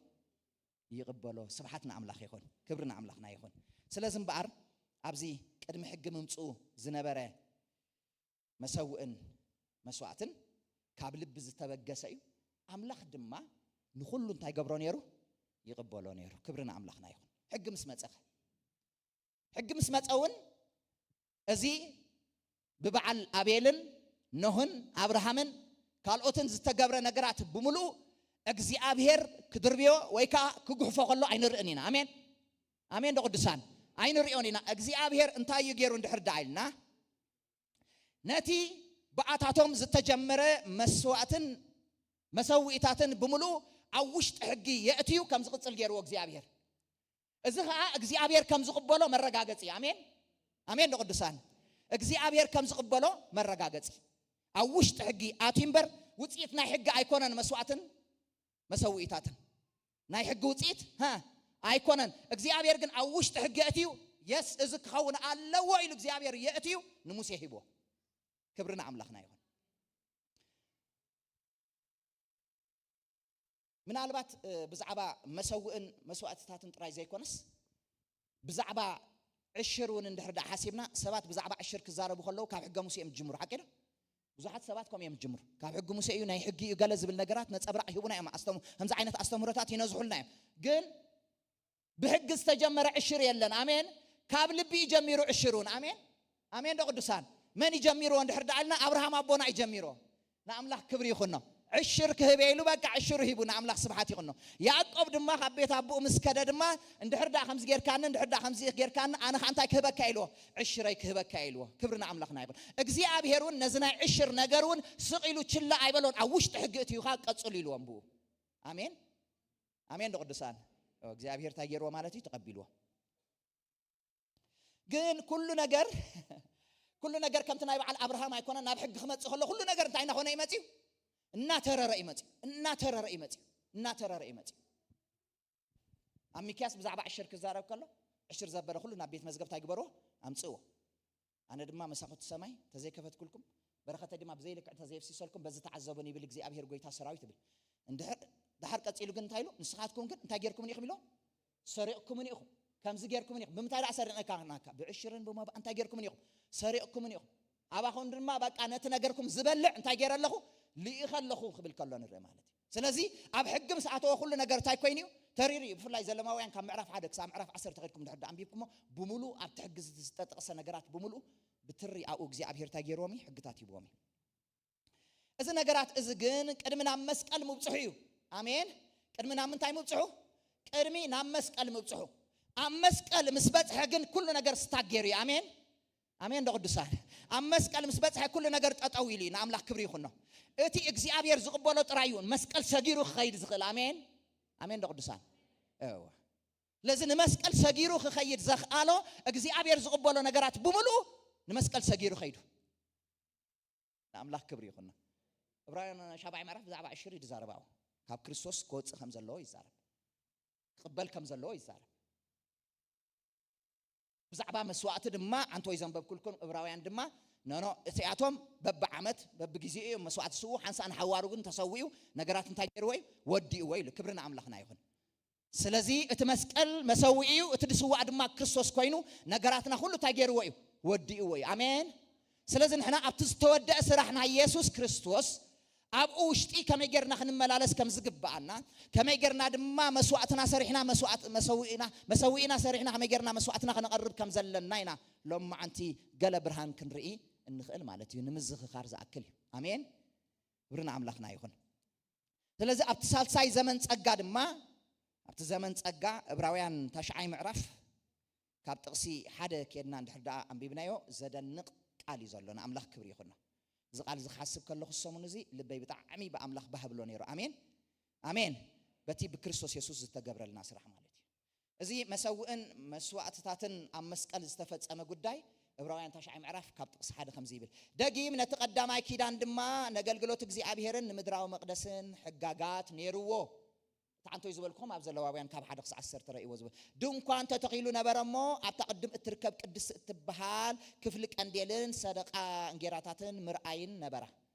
ይቕበሎ። ስብሓት ንኣምላኽ ይኹን፣ ክብሪ ንኣምላኽና ይኹን። ስለዚ እምበኣር ኣብዚ ቅድሚ ሕጊ ምምፅኡ ዝነበረ መሰውእን መስዋዕትን ካብ ልቢ ዝተበገሰ እዩ። ኣምላኽ ድማ ንኹሉ እንታይ ገብሮ ነይሩ? ይቕበሎ ነይሩ። ክብሪ ንኣምላኽና ይኹን። ሕጊ ምስ መጸኸ፣ ሕጊ ምስ መጸ እውን እዚ ብበዓል ኣቤልን ኖህን ኣብርሃምን ካልኦትን ዝተገብረ ነገራት ብምሉኡ እግዚኣብሔር ክድርብዮ ወይ ከዓ ክጉሕፎ ከሎ ኣይንርእን ኢና። ኣሜን፣ ኣሜን። ዶ ቅዱሳን፣ ኣይንርእዮን ኢና። እግዚኣብሔር እንታይ እዩ ገይሩ እንድሕር ደኣ ኢልና፣ ነቲ ብኣታቶም ዝተጀመረ መስዋእትን መሰውኢታትን ብምሉኡ ኣብ ውሽጢ ሕጊ የእትዩ ከም ዝቕጽል ገይርዎ እግዚኣብሔር። እዚ ኸዓ እግዚኣብሔር ከም ዝቕበሎ መረጋገጺ። ኣሜን፣ ኣሜን። ንቅዱሳን እግዚኣብሔር ከም ዝቕበሎ መረጋገጺ። ኣብ ውሽጢ ሕጊ ኣትዩ እምበር ውፅኢት ናይ ሕጊ ኣይኮነን መስዋእትን መሰውኢታትን። ናይ ሕጊ ውፅኢት፣ ሃ፣ ኣይኮነን። እግዚኣብሔር ግን ኣብ ውሽጢ ሕጊ የእትዩ፣ የስ፣ እዚ ክኸውን ኣለዎ ኢሉ እግዚኣብሔር የእትዩ ንሙሴ ሂብዎ። ክብሪ ንኣምላኽና ይኹን። ምናልባት ብዛዕባ መሰውእን መስዋእትታትን ጥራይ ዘይኮነስ፣ ብዛዕባ ዕሽር እውን እንድሕር ደኣ ሓሲብና፣ ሰባት ብዛዕባ ዕሽር ክዛረቡ ከለዉ ካብ ሕገ ሙሴ እዮም ዝጅምሩ። ሓቂ ዶ? ብዙሓት ሰባት ከምኡ እዮም ዝጅምሩ። ካብ ሕጊ ሙሴ እዩ፣ ናይ ሕጊ እዩ፣ ገለ ዝብል ነገራት ነጸብራቕ ይህቡና እዮም። ኣስተም ከምዚ ዓይነት ኣስተምህሮታት ይነዝሑልና እዮም። ግን ብሕጊ ዝተጀመረ ዕሽር የለን። ኣሜን። ካብ ልቢ እዩ ጀሚሩ ዕሽር እውን። ኣሜን፣ ኣሜን። ዶ ቅዱሳን፣ መን እዩ ጀሚርዎ እንድሕር ደኣ ኢልና፣ ኣብርሃም ኣቦና እዩ ጀሚርዎ። ንኣምላኽ ክብሪ ይኹኖ። ዕሽር ክህብ ኢሉ፣ በቃ፣ ዕሽሩ ሂቡ፣ ንኣምላኽ ስብሓት ይኹኖ። ያዕቆብ ድማ ካብ ቤት ኣቦኡ ምስ ከደ ድማ፣ እንድሕር ደኣ ከምዚ ጌርካኒ፣ እንድሕር ደኣ ከምዚ ጌርካኒ፣ ኣነ ኸዓ እንታይ ክህበካ ኢልዎ? ዕሽረይ ክህበካ ኢልዎ። ክብሪ ንኣምላኽና ይኹን። እግዚኣብሔር እውን ነዚ ናይ ዕሽር ነገር እውን ስቕ ኢሉ ችላ ኣይበሎን። ኣብ ውሽጢ ሕጊ እትዩ ኸዓ ቀጽሉ ኢልዎም ብኡ። ኣሜን፣ ኣሜን። ዶ ቅዱሳን፣ እግዚኣብሔር እንታይ ገይርዎ ማለት እዩ? ተቐቢልዎ። ግን ኩሉ ነገር፣ ኩሉ ነገር ከምቲ ናይ በዓል ኣብርሃም ኣይኮነን። ናብ ሕጊ ክመጽእ ከሎ ኩሉ ነገር እንታይ እናኾነ ይመጽእ እዩ? እናተረረ ይመጽእ እዩ፣ እናተረረ ይመጽእ እዩ፣ እናተረረ ይመጽእ እዩ። ኣብ ሚክያስ ብዛዕባ ዕሽር ክዛረብ ከሎ፣ ዕሽር ዘበለ ኩሉ ናብ ቤት መዝገብ እንታይ ግበርዎ? ኣምጽእዎ። ኣነ ድማ መሳኹቲ ሰማይ ተዘይከፈትኩልኩም፣ በረኸተ ድማ ብዘይልክዕ ተዘየፍሲሰልኩም፣ በዚ ተዓዘቡን ይብል እግዚኣብሔር ጎይታ ሰራዊት ይብል። እንድሕር፣ ደሓር ቀጺሉ ግን እንታይ ኢሉ? ንስኻትኩም ግን እንታይ ጌርኩምን ኢኹም ኢሎ? ሰሪቕኩምን ኢኹም፣ ከምዚ ጌርኩምን ኢኹም። ብምንታይ ደኣ ሰሪቕናካ? ብዕሽርን ብመባእ እንታይ ጌርኩምን ኢኹም? ሰሪቕኩምን ኢኹም። ኣባኹም ድማ በቃ ነቲ ነገርኩም ዝበልዕ እንታይ ገይረ ኣለኹ? ልኢኸ ኣለኹ ክብል ከሎ ንርኢ ማለት እዩ። ስለዚ ኣብ ሕጊ ምስ ኣተወ ኩሉ ነገር እንታይ ኮይኑ እዩ? ተሪሩ እዩ። ብፍላይ ዘለማውያን ካብ ምዕራፍ ሓደ ክሳብ ምዕራፍ ዓሰርተ ከድኩም ድሕር ደኣ ኣንቢብኩሞ፣ ብምሉእ ኣብቲ ሕጊ ዝተጠቕሰ ነገራት ብምሉእ ብትሪ ኣብኡ እግዚኣብሔር እንታይ ገይርዎም እዩ? ሕግታት ሂብዎም እዩ። እዚ ነገራት እዚ ግን ቅድሚ ናብ መስቀል ምብጽሑ እዩ። ኣሜን። ቅድሚ ናብ ምንታይ ምብጽሑ? ቅድሚ ናብ መስቀል ምብጽሑ። ኣብ መስቀል ምስ በጽሐ ግን ኩሉ ነገር ስታክ ገይሩ እዩ። ኣሜን፣ ኣሜን። ዶ ቅዱሳን፣ ኣብ መስቀል ምስ በጽሐ ኩሉ ነገር ጠጠው ኢሉ እዩ። ንኣምላኽ ክብሪ ይኹኖ። እቲ እግዚኣብሔር ዝቕበሎ ጥራይ እዩ መስቀል ሰጊሩ ክኸይድ ዝኽእል። ኣሜን፣ ኣሜን። ዶ ቅዱሳን፣ እወ። ስለዚ ንመስቀል ሰጊሩ ክኸይድ ዘኽኣሎ እግዚኣብሔር ዝቕበሎ ነገራት ብምሉኡ ንመስቀል ሰጊሩ ኸይዱ። ንኣምላኽ ክብሪ ይኹኖ። ዕብራውያን ሻብዓይ ምዕራፍ ብዛዕባ ዕሽር እዩ ዝዛረብ። ኣብኡ ካብ ክርስቶስ ክወጽእ ከም ዘለዎ ይዛረብ፣ ክቕበል ከም ዘለዎ ይዛረብ። ብዛዕባ መስዋእቲ ድማ፣ ኣንተ ወይ ዘንበብኩልኩም ዕብራውያን ድማ፣ ኖኖ፣ እቲኣቶም በብዓመት በብግዜኡ እዮም መስዋእቲ ዝስውኡ፣ ሓንሳእ ንሓዋሩ ግን ተሰዊኡ፣ ነገራት እንታይ ገይርዎ እዩ? ወዲእዎ ኢሉ። ክብሪ ንኣምላኽና ይኹን። ስለዚ እቲ መስቀል መሰውኢ እዩ፣ እቲ ዝስዋእ ድማ ክርስቶስ ኮይኑ፣ ነገራትና ኩሉ እንታይ ገይርዎ እዩ? ወዲእዎ እዩ። ኣሜን። ስለዚ ንሕና ኣብቲ ዝተወደአ ስራሕ ናይ የሱስ ክርስቶስ ኣብኡ ውሽጢ ከመይ ጌርና ክንመላለስ ከም ዝግብኣና፣ ከመይ ጌርና ድማ መስዋእትና ሰሪሕና፣ መስዋእት-፣ መሰውኢና፣ መሰውኢና ሰሪሕና፣ ከመይ ጌርና መስዋእትና ከነቐርብ ከም ዘለና ኢና ሎማዓንቲ ገለ ብርሃን ክንርኢ እንኽእል ማለት እዩ። ንምዝኽኻር ዝኣክል እዩ። ኣሜን። ክብሪ ንኣምላኽና ይኹን። ስለዚ ኣብቲ ሳልሳይ ዘመን ጸጋ ድማ፣ ኣብቲ ዘመን ጸጋ ዕብራውያን ታሽዓይ ምዕራፍ ካብ ጥቕሲ ሓደ ኬድና እንድሕር ደኣ ኣንቢብናዮ፣ ዘደንቕ ቃል እዩ ዘሎ። ንኣምላኽ ክብሪ ይኹኖ። እዚ ቃል እዚ ክሓስብ ከለኹ ሰሙን እዚ ልበይ ብጣዕሚ ብኣምላኽ ባህ ብሎ ነይሩ። ኣሜን፣ ኣሜን። በቲ ብክርስቶስ የሱስ ዝተገብረልና ስራሕ ማለት እዩ። እዚ መሰውእን መስዋእትታትን ኣብ መስቀል ዝተፈጸመ ጉዳይ፣ ዕብራውያን ታሽዓይ ምዕራፍ ካብ ጥቕሲ ሓደ ከምዚ ይብል፣ ደጊም ነቲ ቀዳማይ ኪዳን ድማ ነገልግሎት እግዚኣብሔርን ንምድራዊ መቕደስን ሕጋጋት ነይርዎ። እቲ ዓንቶይ ዝበልኩም ኣብ ዘለዋውያን ካብ ሓደ ክሳዕ ዓሰርተ ረእይዎ ዝብል ድንኳን ተተኺሉ ነበረ እሞ፣ ኣብታ ቅድም እትርከብ ቅድስቲ እትበሃል ክፍሊ ቀንዴልን ሰደቃ እንጌራታትን ምርኣይን ነበራ።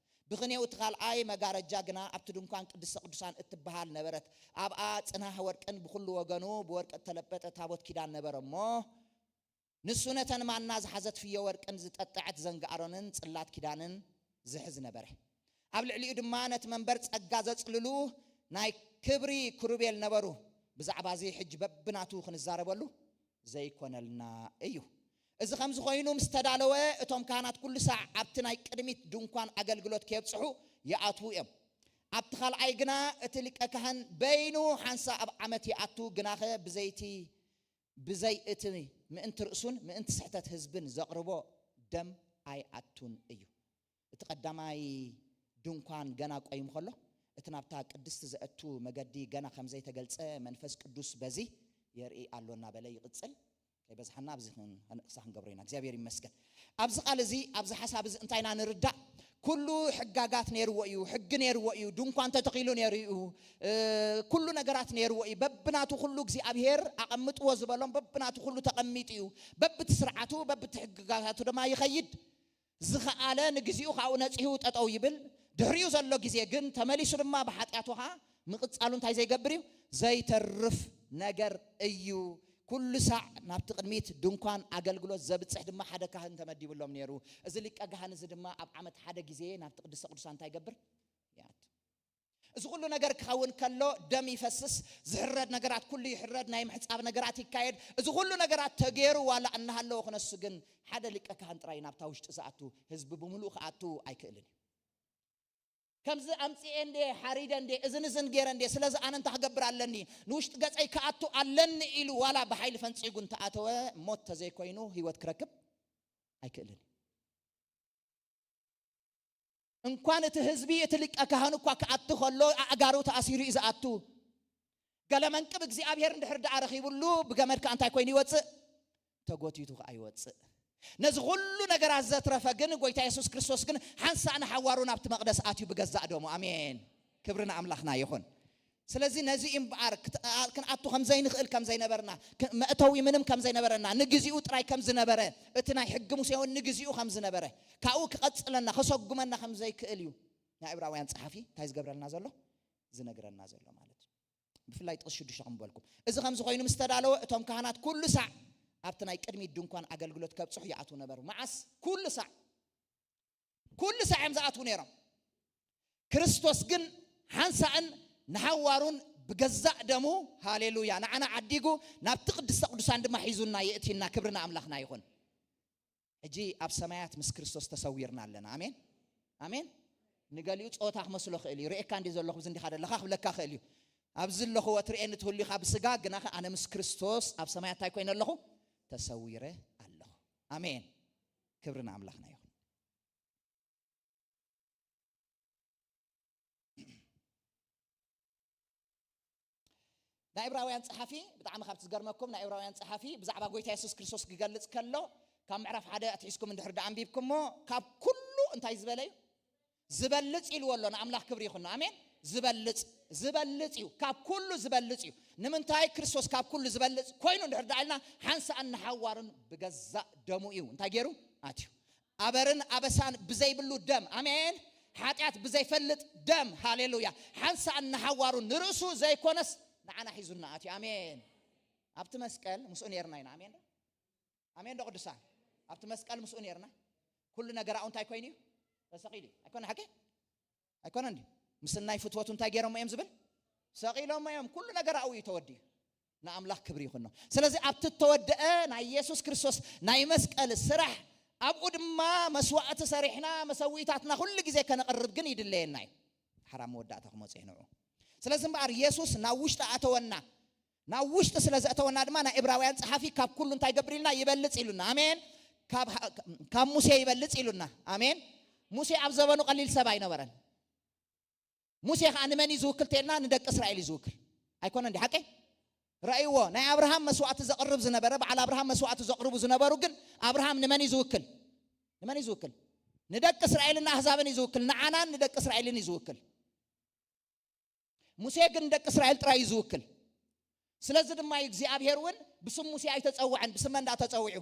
ብኽኔው እቲ ካልኣይ መጋረጃ ግና ኣብቲ ድንኳን ቅድስተ ቅዱሳን እትበሃል ነበረት። ኣብኣ ጽናሕ ወርቅን ብኹሉ ወገኑ ብወርቂ እተለበጠ ታቦት ኪዳን ነበረ እሞ፣ ንሱ ነተን ማና ዝሓዘት ፍዮ ወርቅን ዝጠጠዐት ዘንጊ ኣሮንን ጽላት ኪዳንን ዝሕዝ ነበረ። ኣብ ልዕሊኡ ድማ ነቲ መንበር ጸጋ ዘጽልሉ ናይ ክብሪ ክሩቤል ነበሩ። ብዛዕባ እዚ ሕጂ በብናቱ ክንዛረበሉ ዘይኮነልና እዩ። እዚ ከምዚ ኮይኑ ምስ ተዳለወ፣ እቶም ካህናት ኩሉ ሳዕ ኣብቲ ናይ ቅድሚት ድንኳን ኣገልግሎት ከየብጽሑ ይኣትዉ እዮም። ኣብቲ ካልኣይ ግና እቲ ሊቀ ካህን በይኑ ሓንሳ ኣብ ዓመት ይኣቱ፣ ግናኸ ብዘይቲ፣ ብዘይ እቲ ምእንቲ ርእሱን ምእንቲ ስሕተት ህዝብን ዘቕርቦ ደም ኣይኣቱን እዩ። እቲ ቀዳማይ ድንኳን ገና ቆይሙ ከሎ፣ እቲ ናብታ ቅድስቲ ዘእቱ መገዲ ገና ከም ዘይተገልጸ መንፈስ ቅዱስ በዚ የርኢ ኣሎ እናበለ ይቕጽል። ከይበዝሓና ኣብዚ ክን-፣ ክሳ ክንገብሮ ኢና። እግዚኣብሔር ይመስገን። ኣብዚ ቃል እዚ፣ ኣብዚ ሓሳብ እዚ እንታይ ኢና ንርዳእ? ኩሉ ሕጋጋት ነይርዎ እዩ፣ ሕጊ ነይርዎ እዩ፣ ድንኳን ተተኺሉ ነይሩ እዩ፣ እ፣ ኩሉ ነገራት ነይርዎ እዩ። በብናቱ ኩሉ እግዚኣብሔር ኣቐምጥዎ ዝበሎም በብናቱ ኩሉ ተቐሚጡ እዩ። በብቲ ስርዓቱ፣ በብቲ ሕግጋታቱ ድማ ይኸይድ። ዝኸኣለ ንግዚኡ ካብኡ ነጺሁ ጠጠው ይብል። ድሕሪኡ ዘሎ ግዜ ግን ተመሊሱ ድማ ብሓጢኣቱ ኸዓ ምቕጻሉ እንታይ ዘይገብር እዩ? ዘይተርፍ ነገር እዩ። ኩሉ ሳዕ ናብቲ ቅድሚት ድንኳን ኣገልግሎት ዘብጽሕ ድማ ሓደ ካህን ተመዲብሎም ነይሩ። እዚ ሊቀ ካህን እዚ ድማ ኣብ ዓመት ሓደ ግዜ ናብቲ ቅድስተ ቅዱሳን እንታይ ይገብር? ይኣቱ። እዚ ኩሉ ነገር ክኸውን ከሎ ደም ይፈስስ፣ ዝሕረድ ነገራት ኩሉ ይሕረድ፣ ናይ ምሕጻብ ነገራት ይካየድ። እዚ ኩሉ ነገራት ተገይሩ ዋላ እናሃለወ ክነሱ ግን ሓደ ሊቀ ካህን ጥራይ ናብታ ውሽጢ ዝኣቱ፣ ህዝቢ ብምሉእ ክኣቱ ኣይክእልን እዩ። ከምዚ ኣምጽኤ እንዴ፣ ሓሪደ እንዴ፣ እዝን እዝን ገይረ እንዴ፣ ስለዚ ኣነ እንታይ ክገብር ኣለኒ? ንውሽጢ ገጸይ ክኣቱ ኣለኒ ኢሉ ዋላ ብሓይሊ ፈንጺጉ እንተኣተወ ሞት ተዘይኮይኑ ህይወት ክረክብ ኣይክእልን እዩ። እንኳን እቲ ህዝቢ፣ እቲ ሊቀ ካህን እኳ ክኣቱ ከሎ ኣእጋሩ ተኣሲሩ እዩ ዝኣቱ። ገለ መንቅብ እግዚኣብሔር እንድሕር ደኣ ረኺቡሉ ብገመድ ከኣ እንታይ ኮይኑ ይወጽእ? ተጎቲቱ ከኣ ይወጽእ። ነዚ ኩሉ ነገራት ዘትረፈ ግን ጎይታ የሱስ ክርስቶስ ግን ሓንሳእ ንሓዋሩ ናብቲ መቕደስ ኣትዩ ብገዛእ ደሙ። ኣሜን። ክብሪ ንኣምላኽና ይኹን። ስለዚ ነዚ እምበኣር ክት-፣ ኣ-፣ ክንኣቱ ከም ዘይንኽእል ከም ዘይነበርና፣ ክ-፣ መእተዊ ምንም ከም ዘይነበረና፣ ንግዚኡ ጥራይ ከም ዝነበረ፣ እቲ ናይ ሕጊ ሙሴ እውን ንግዚኡ ከም ዝነበረ፣ ካብኡ ክቐጽለና፣ ከሰጉመና ከም ዘይክእል እዩ ናይ ዕብራውያን ጸሓፊ እንታይ ዝገብረልና ዘሎ? ዝነግረና ዘሎ ማለት እዩ። ብፍላይ ጥቕሲ ሽዱሽተ ከም በልኩም፣ እዚ ከምዚ ኮይኑ ምስ ተዳለወ፣ እቶም ካህናት ኩሉ ሳዕ ኣብቲ ናይ ቅድሚት ድንኳን ኣገልግሎት ከብጽሑ ይኣትዉ ነበሩ። መዓስ? ኩሉ ሳዕ። ኩሉ ሳዕ እዮም ዝኣትዉ ነይሮም። ክርስቶስ ግን ሓንሳእን ንሓዋሩን ብገዛእ ደሙ፣ ሃሌሉያ፣ ንዓና ዓዲጉ ናብቲ ቅድስተ ቅዱሳን ድማ ሒዙና የእቲና። ክብሪ ንኣምላኽና ይኹን። ሕጂ ኣብ ሰማያት ምስ ክርስቶስ ተሰዊርና ኣለና። ኣሜን፣ ኣሜን። ንገሊኡ ጸወታ ክመስሎ ክእል እዩ። ርእየካ እንዲ ዘለኹ፣ ብዚ እንዲኻ ዘለኻ ክብለካ ክእል እዩ። ኣብዚ ኣለኹ፣ ወትርእየኒ ትህሉ ኢኻ ብስጋ፣ ግና ኣነ ምስ ክርስቶስ ኣብ ሰማያት እንታይ ኮይነ ኣለኹ? ተሰዊረ ኣለኹ። ኣሜን። ክብሪ ንኣምላኽና ይኹን። ናይ ዕብራውያን ጸሓፊ፣ ብጣዕሚ ካብቲ ዝገርመኩም፣ ናይ ዕብራውያን ጸሓፊ ብዛዕባ ጎይታ የሱስ ክርስቶስ ክገልጽ ከሎ፣ ካብ ምዕራፍ ሓደ ኣትሒዝኩም እንድሕር ደኣ ኣንቢብኩሞ፣ ካብ ኩሉ እንታይ ዝበለ እዩ? ዝበልጽ ኢልዎ ኣሎ። ንኣምላኽ ክብሪ ይኹን። ኣሜን። ዝበልጽ፣ ዝበልጽ እዩ። ካብ ኩሉ ዝበልጽ እዩ። ንምንታይ? ክርስቶስ ካብ ኩሉ ዝበልጽ ኮይኑ እንድሕር ደኣ ኢልና፣ ሓንሳእን ንሓዋሩን ብገዛእ ደሙ እዩ እንታይ ገይሩ? ኣትዩ። ኣበርን ኣበሳን ብዘይብሉ ደም። ኣሜን። ሓጢኣት ብዘይፈልጥ ደም። ሃሌሉያ። ሓንሳእን ንሓዋሩን ንርእሱ ዘይኮነስ ንዓና ሒዙና ኣትዩ። ኣሜን። ኣብቲ መስቀል ምስኡ ነይርና ኢና። ኣሜን ዶ? ኣሜን ዶ ቅዱሳን? ኣብቲ መስቀል ምስኡ ነይርና። ኩሉ ነገር ኣብኡ እንታይ ኮይኑ እዩ? ተሰቒሉ እዩ። ኣይኮነ ሓቂ? ኣይኮነን ድዩ? ምስ ናይ ፍትወቱ እንታይ ገይሮሞ እዮም ዝብል? ሰቒሎሞ እዮም። ኩሉ ነገር ኣብኡ እዩ ተወዲኡ። ንኣምላኽ ክብሪ ይኹኖ። ስለዚ ኣብቲ እተወደአ ናይ የሱስ ክርስቶስ ናይ መስቀል ስራሕ፣ ኣብኡ ድማ መስዋዕቲ ሰሪሕና መሰዊእታትና ኩሉ ግዜ ከነቕርብ ግን ይድለየና እዩ። ሓራ መወዳእታ ክመጽእ እዩ ንዕኡ። ስለዚ እምበኣር የሱስ ናብ ውሽጢ ኣተወና። ናብ ውሽጢ ስለ ዘእተወና ድማ ናይ ዕብራውያን ጸሓፊ ካብ ኩሉ እንታይ ይገብር ኢልና? ይበልጽ ኢሉና። ኣሜን። ካብ፣ ካብ ሙሴ ይበልጽ ኢሉና። ኣሜን። ሙሴ ኣብ ዘበኑ ቀሊል ሰብ ኣይነበረን። ሙሴ ኸዓ ንመን እዩ ዝውክል ተልና? ንደቂ እስራኤል እዩ ዝውክል። ኣይኮነን ድዩ ሓቀይ? ረእይዎ፣ ናይ ኣብርሃም መስዋዕቲ ዘቕርብ ዝነበረ፣ በዓል ኣብርሃም መስዋዕቲ ዘቕርቡ ዝነበሩ፣ ግን ኣብርሃም ንመን እዩ ዝውክል? ንመን እዩ ዝውክል? ንደቂ እስራኤልን ኣህዛብን እዩ ዝውክል። ንዓናን ንደቂ እስራኤልን እዩ ዝውክል። ሙሴ ግን ንደቂ እስራኤል ጥራይ እዩ ዝውክል። ስለዚ ድማ እዩ እግዚኣብሔር እውን ብስም ሙሴ ኣይተጸውዐን፣ ብስም መን ደኣ ተጸዊዑ?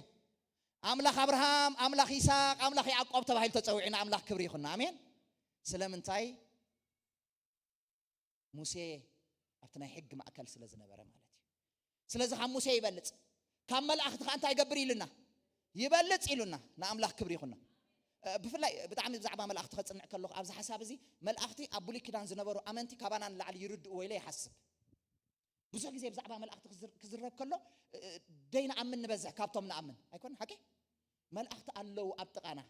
ኣምላኽ ኣብርሃም፣ ኣምላኽ ይስሐቅ፣ ኣምላኽ ያዕቆብ ተባሂሉ ተጸዊዑ። ንኣምላኽ ክብሪ ይኹን። ኣሜን። ስለምንታይ? ሙሴ ኣብቲ ናይ ሕጊ ማእከል ስለ ዝነበረ ማለት እዩ። ስለዚ ካብ ሙሴ ይበልጽ፣ ካብ መላእኽቲ ኸኣ እንታይ ይገብር ኢሉና? ይበልጽ ኢሉና። ንኣምላኽ ክብሪ ይኹኖ። እ፣ ብፍላይ ብጣዕሚ ብዛዕባ መላእኽቲ ከጽንዕ ከለኹ ኣብዚ ሓሳብ እዚ፣ መላእኽቲ ኣብ ብሉይ ኪዳን ዝነበሩ ኣመንቲ ካባና ንላዕሊ ይርድእዎ ኢለ ይሓስብ። ብዙሕ ግዜ ብዛዕባ መላእኽቲ ክዝር-፣ ክዝረብ ከሎ፣ እ፣ ደይንኣምን ንበዝሕ ካብቶም ንኣምን። ኣይኮን ሓቂ? መላእኽቲ ኣለዉ ኣብ ጥቓና።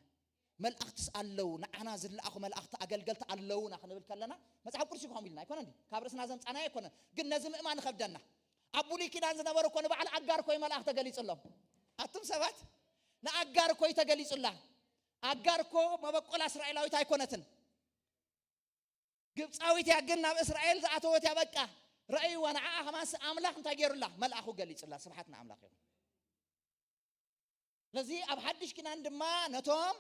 መላእኽትስ ኣለዉ፣ ንዓና ዝለኣኹ መላእኽቲ ኣገልገልቲ ኣለዉና ክንብል ከለና፣ መጽሓፍ ቅዱስ እዩ ከምኡ ኢልና ኣይኮነን ድዩ? ካብ ርእስና ዘምጻናዮ ኣይኮነን። ግን ነዚ ምእማን ይኸብደና። ኣብ ብሉይ ኪዳን ዝነበሩ እኮ ንባዕል ኣጋር እኮ እዩ መልኣኽ ተገሊጹሎም። ኣቱም ሰባት፣ ንኣጋር እኮ እዩ ተገሊጹላ። ኣጋር እኮ መበቆላ እስራኤላዊት ኣይኮነትን። ግብፃዊት እያ፣ ግን ናብ እስራኤል ዝኣተወት እያ። በቃ ረእይዋ፣ ንዓኣ ከማንስ ኣምላኽ እንታይ ገይሩላ? መልኣኹ ገሊጹላ። ስብሓት ንኣምላኽ ይኹን። ስለዚ ኣብ ሓድሽ ኪዳን ድማ ነቶም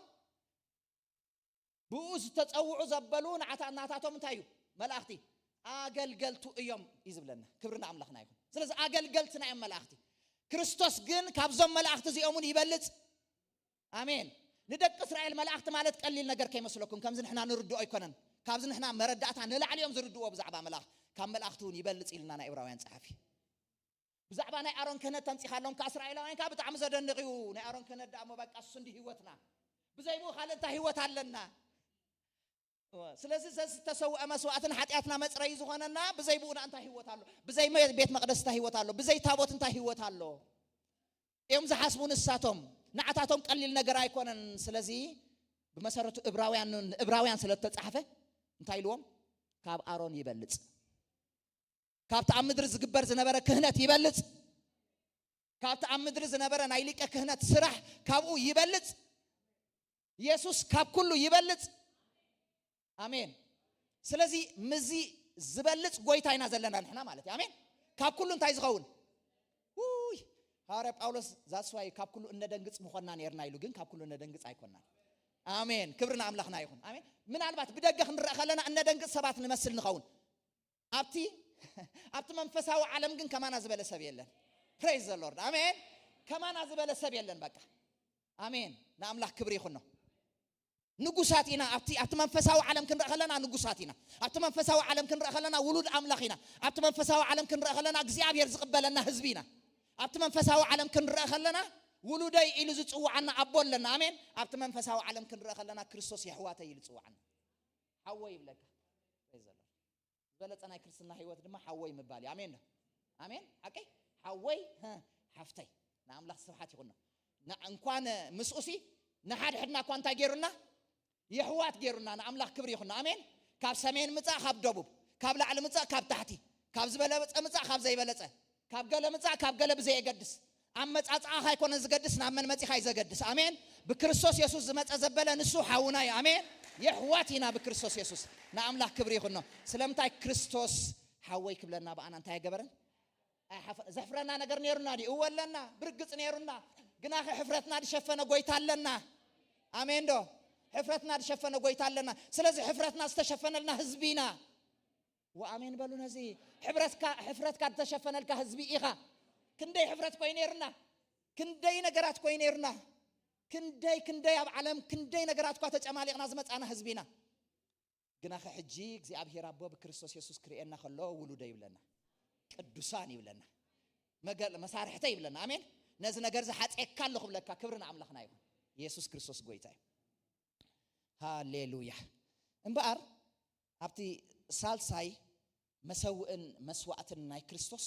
ብኡ ዝተጸውዑ ዘበሉ ንዓታ-፣ ናታቶም እንታይ እዩ? መላእኽቲ ኣገልገልቱ እዮም እዩ ዝብለና። ክብሪ ንኣምላኽና ይኹን። ስለዚ ኣገልገልትና እዮም መላእኽቲ። ክርስቶስ ግን ካብዞም መላእኽቲ እዚኦም እውን ይበልጽ። ኣሜን። ንደቂ እስራኤል መላእኽቲ ማለት ቀሊል ነገር ከይመስለኩም፣ ከምዚ ንሕና ንርድኦ ኣይኮነን። ካብዚ ንሕና መረዳእታ ንላዕሊ እዮም ዝርድእዎ ብዛዕባ መላእኽቲ። ካብ መላእኽቲ እውን ይበልጽ ኢልና ናይ ዕብራውያን ጸሓፊ። ብዛዕባ ናይ ኣሮን ክህነት ተምጺኻሎም፣ ከኣ እስራኤላውያን ከኣ ብጣዕሚ ዘደንቕ እዩ። ናይ ኣሮን ክህነት ደኣ እሞ በቃ እሱ እንዲ ህይወትና። ብዘይ ብኡ ካልእ እንታይ ህይወት ኣለና? እወ፣ ስለዚ ዘዝተሰውአ መስዋእትን ሓጢኣትና መጽረዪ ዝኾነና፣ ብዘይ ብኡ እንታይ ህይወት ኣሎ? ብዘይ መ-፣ ቤት መቕደስ እንታይ ህይወት ኣሎ? ብዘይ ታቦት እንታይ ህይወት ኣሎ? እዮም ዝሓስቡ ንሳቶም። ንዓታቶም ቀሊል ነገር ኣይኮነን። ስለዚ ብመሰረቱ ዕብራውያን፣ ንዕብራውያን ስለ እተጻሕፈ እንታይ ኢልዎም? ካብ ኣሮን ይበልጽ። ካብቲ ኣብ ምድሪ ዝግበር ዝነበረ ክህነት ይበልጽ። ካብቲ ኣብ ምድሪ ዝነበረ ናይ ሊቀ ክህነት ስራሕ ካብኡ ይበልጽ። የሱስ ካብ ኩሉ ይበልጽ። ኣሜን። ስለዚ ምዚ ዝበልጽ ጎይታ ኢና ዘለና ንሕና ማለት እዩ። ኣሜን። ካብ ኩሉ እንታይ ዝኸውን? ውይ፣ ሃዋርያ ጳውሎስ ዛስዋይ ካብ ኩሉ እነደንግጽ ምኾንና ነርና ኢሉ፣ ግን ካብ ኩሉ እነደንግጽ ኣይኮንናን። ኣሜን። ክብሪ ንኣምላኽና ይኹን። ኣሜን። ምናልባት ብደገ ክንረአ ከለና እነደንግጽ ሰባት ንመስል ንኸውን። ኣብቲ ኣብቲ መንፈሳዊ ዓለም ግን ከማና ዝበለ ሰብ የለን። Praise the Lord. ኣሜን። ከማና ዝበለ ሰብ የለን። በቃ ኣሜን። ንኣምላኽ ክብሪ ይኹኖ። ንጉሳት ኢና። ኣብቲ ኣብቲ መንፈሳዊ ዓለም ክንረአ ከለና ንጉሳት ኢና። ኣብቲ መንፈሳዊ ዓለም ክንረአ ከለና ውሉድ ኣምላኽ ኢና። ኣብቲ መንፈሳዊ ዓለም ክንረአ ከለና እግዚኣብሔር ዝቕበለና ህዝቢ ኢና። ኣብቲ መንፈሳዊ ዓለም ክንረአ ከለና ውሉደይ ኢሉ ዝጽውዓና ኣቦ ኣለና። ኣሜን። ኣብቲ መንፈሳዊ ዓለም ክንረአ ከለና ክርስቶስ የሕዋተይ ኢሉ ዝጽውዓና። ሓወይ ይብለካ። Praise the Lord. ዝበለጸ ናይ ክርስትና ህይወት ድማ ሓወይ ምባል እዩ። ኣሜን ዶ? ኣሜን። ሓቀይ ሓወይ፣ ሀ፣ ሓፍተይ። ንኣምላኽ ስብሓት ይኹኖ። ና-፣ እንኳን ምስኡሲ ንሓድሕድና እኳ እንታይ ገይሩና? የሕዋት ገይሩና። ንኣምላኽ ክብሪ ይኹኖ። ኣሜን። ካብ ሰሜን ምጻእ፣ ካብ ደቡብ፣ ካብ ላዕሊ ምጻእ፣ ካብ ታሕቲ፣ ካብ ዝበለጸ ምጻእ፣ ካብ ዘይበለጸ፣ ካብ ገለ ምጻእ፣ ካብ ገለ ብዘየገድስ፣ ኣመጻጽኣኻ ኣይኮነን ዝገድስ፣ ናብ መን መጺኻ እዩ ዘገድስ። ኣሜን። ብክርስቶስ የሱስ ዝመጸ ዘበለ ንሱ ሓውና እዩ። ኣሜን። የሕዋት ኢና ብክርስቶስ የሱስ። ንኣምላኽ ክብሪ ይኹኖ። ስለምንታይ ክርስቶስ ሓወይ ክብለና ብኣና እንታይ ኣይገበረን? ኣይሓፈ-፣ ዘሕፍረና ነገር ነይሩና ድዩ? እወ ኣለና። ብርግጽ ነይሩና። ግናኸ ሕፍረትና ዝሸፈነ ጎይታ ኣለና። ኣሜን ዶ? ሕፍረትና ዝሸፈነ ጎይታ ኣለና። ስለዚ ሕፍረትና ዝተሸፈነልና ህዝቢ ኢና። ወኣሜን በሉ ነዚ። ሕብረትካ፣ ሕፍረትካ ዝተሸፈነልካ ህዝቢ ኢኻ። ክንደይ ሕፍረት ኮይ ነይርና፣ ክንደይ ነገራት ኮይ ነይርና፣ ክንደይ፣ ክንደይ ኣብ ዓለም ክንደይ ነገራት እኳ ተጨማሊቕና ዝመጻና ህዝቢ ኢና። ግናኸ ሕጂ እግዚኣብሔር ኣቦ ብክርስቶስ የሱስ ክርእየና ከሎ ውሉደ ይብለና፣ ቅዱሳን ይብለና፣ መገል-፣ መሳርሕተ ይብለና። ኣሜን። ነዚ ነገር እዚ ሓጽየካ ኣለኹ ብለካ፣ ክብሪ ንኣምላኽና ይኹን። የሱስ ክርስቶስ ጎይታ እዩ። ሃሌሉያ። እምበኣር ኣብቲ ሳልሳይ መሰውእን መስዋእትን ናይ ክርስቶስ፣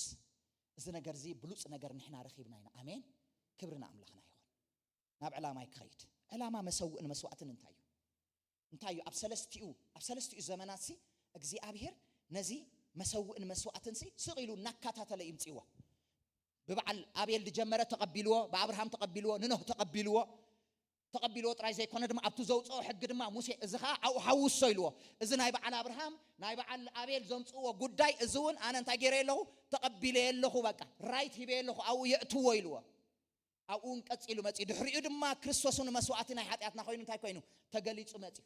እዚ ነገር እዚ ብሉጽ ነገር ንሕና ረኺብና ኢና። ኣሜን። ክብሪ ንኣምላኽና ይኹን። ናብ ዕላማይ ክኸይድ። ዕላማ መሰውእን መስዋእትን እንታይ እዩ? እንታይ እዩ? ኣብ ሰለስቲኡ፣ ኣብ ሰለስቲኡ ዘመናትሲ እግዚኣብሔር ነዚ መሰውእን መስዋእትንሲ ስቕ ኢሉ እናከታተለ ይምጽእዎ። ብበዓል ኣቤል ዝጀመረ ተቐቢልዎ፣ ብኣብርሃም ተቐቢልዎ፣ ንኖህ ተቐቢልዎ። ተቐቢልዎ ጥራይ ዘይኮነ ድማ ኣብቲ ዘውፅኦ ሕጊ ድማ ሙሴ፣ እዚ ኸዓ ኣብኡ ሓውሶ ኢልዎ። እዚ ናይ በዓል ኣብርሃም፣ ናይ በዓል ኣቤል ዘምፅእዎ ጉዳይ፣ እዚ እውን ኣነ እንታይ ገይረ ኣለኹ? ተቐቢለ ኣለኹ፣ በቃ ራይት ሂበ ኣለኹ፣ ኣብኡ የእትዎ ኢልዎ። ኣብኡ እውን ቀፂሉ መፂኡ። ድሕሪኡ ድማ ክርስቶስ እውን መስዋእቲ ናይ ሓጢኣትና ኮይኑ እንታይ ኮይኑ? ተገሊፁ መፂኡ።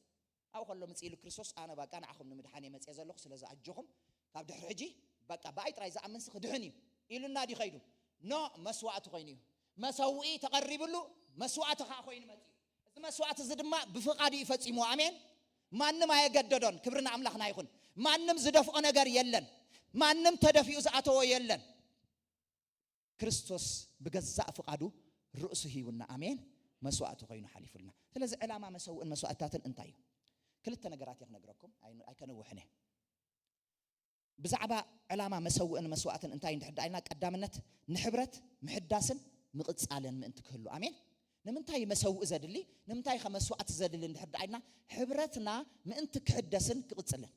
ኣብኡ ከሎ ምጽእ ኢሉ ክርስቶስ፣ ኣነ በቃ ንዓኹም ንምድሓን እየ መጽየ ዘለኹ፣ ስለዚ ኣጆኹም፣ ካብ ድሕሪ ሕጂ በቃ ብኣይ ጥራይ ዝኣምንሲ ክድሕን እዩ ኢሉና ድዩ ኸይዱ? ኖ፣ መስዋእቲ ኮይኑ እዩ። መሰውኢ ተቐሪብሉ፣ መስዋእቲ ኸዓ ኮይኑ መጽኡ። እዚ መስዋእቲ እዚ ድማ ብፍቓዱ እዩ ፈጺምዎ። ኣሜን። ማንም ኣየገደዶን። ክብሪ ንኣምላኽና ይኹን። ማንም ዝደፍኦ ነገር የለን። ማንም ተደፊኡ ዝኣተዎ የለን። ክርስቶስ ብገዛእ ፍቓዱ ርእሱ ሂቡና። ኣሜን። መስዋእቲ ኮይኑ ሓሊፉልና። ስለዚ ዕላማ መሰውእን መስዋእትታትን እንታይ እዩ? ክልተ ነገራት እየ ክነግረኩም፣ ኣይ- ኣይከነውሕን እየ። ብዛዕባ ዕላማ መሰውእን መስዋእትን እንታይ እንድሕር ደኣ ኢልና፣ ቀዳምነት ንሕብረት ምሕዳስን ምቕጻልን ምእንቲ ክህሉ። ኣሜን። ንምንታይ መሰውእ ዘድሊ? ንምንታይ ከ መስዋእቲ ዘድሊ እንድሕር ደኣ ኢልና፣ ሕብረትና ምእንቲ ክሕደስን ክቕጽልን።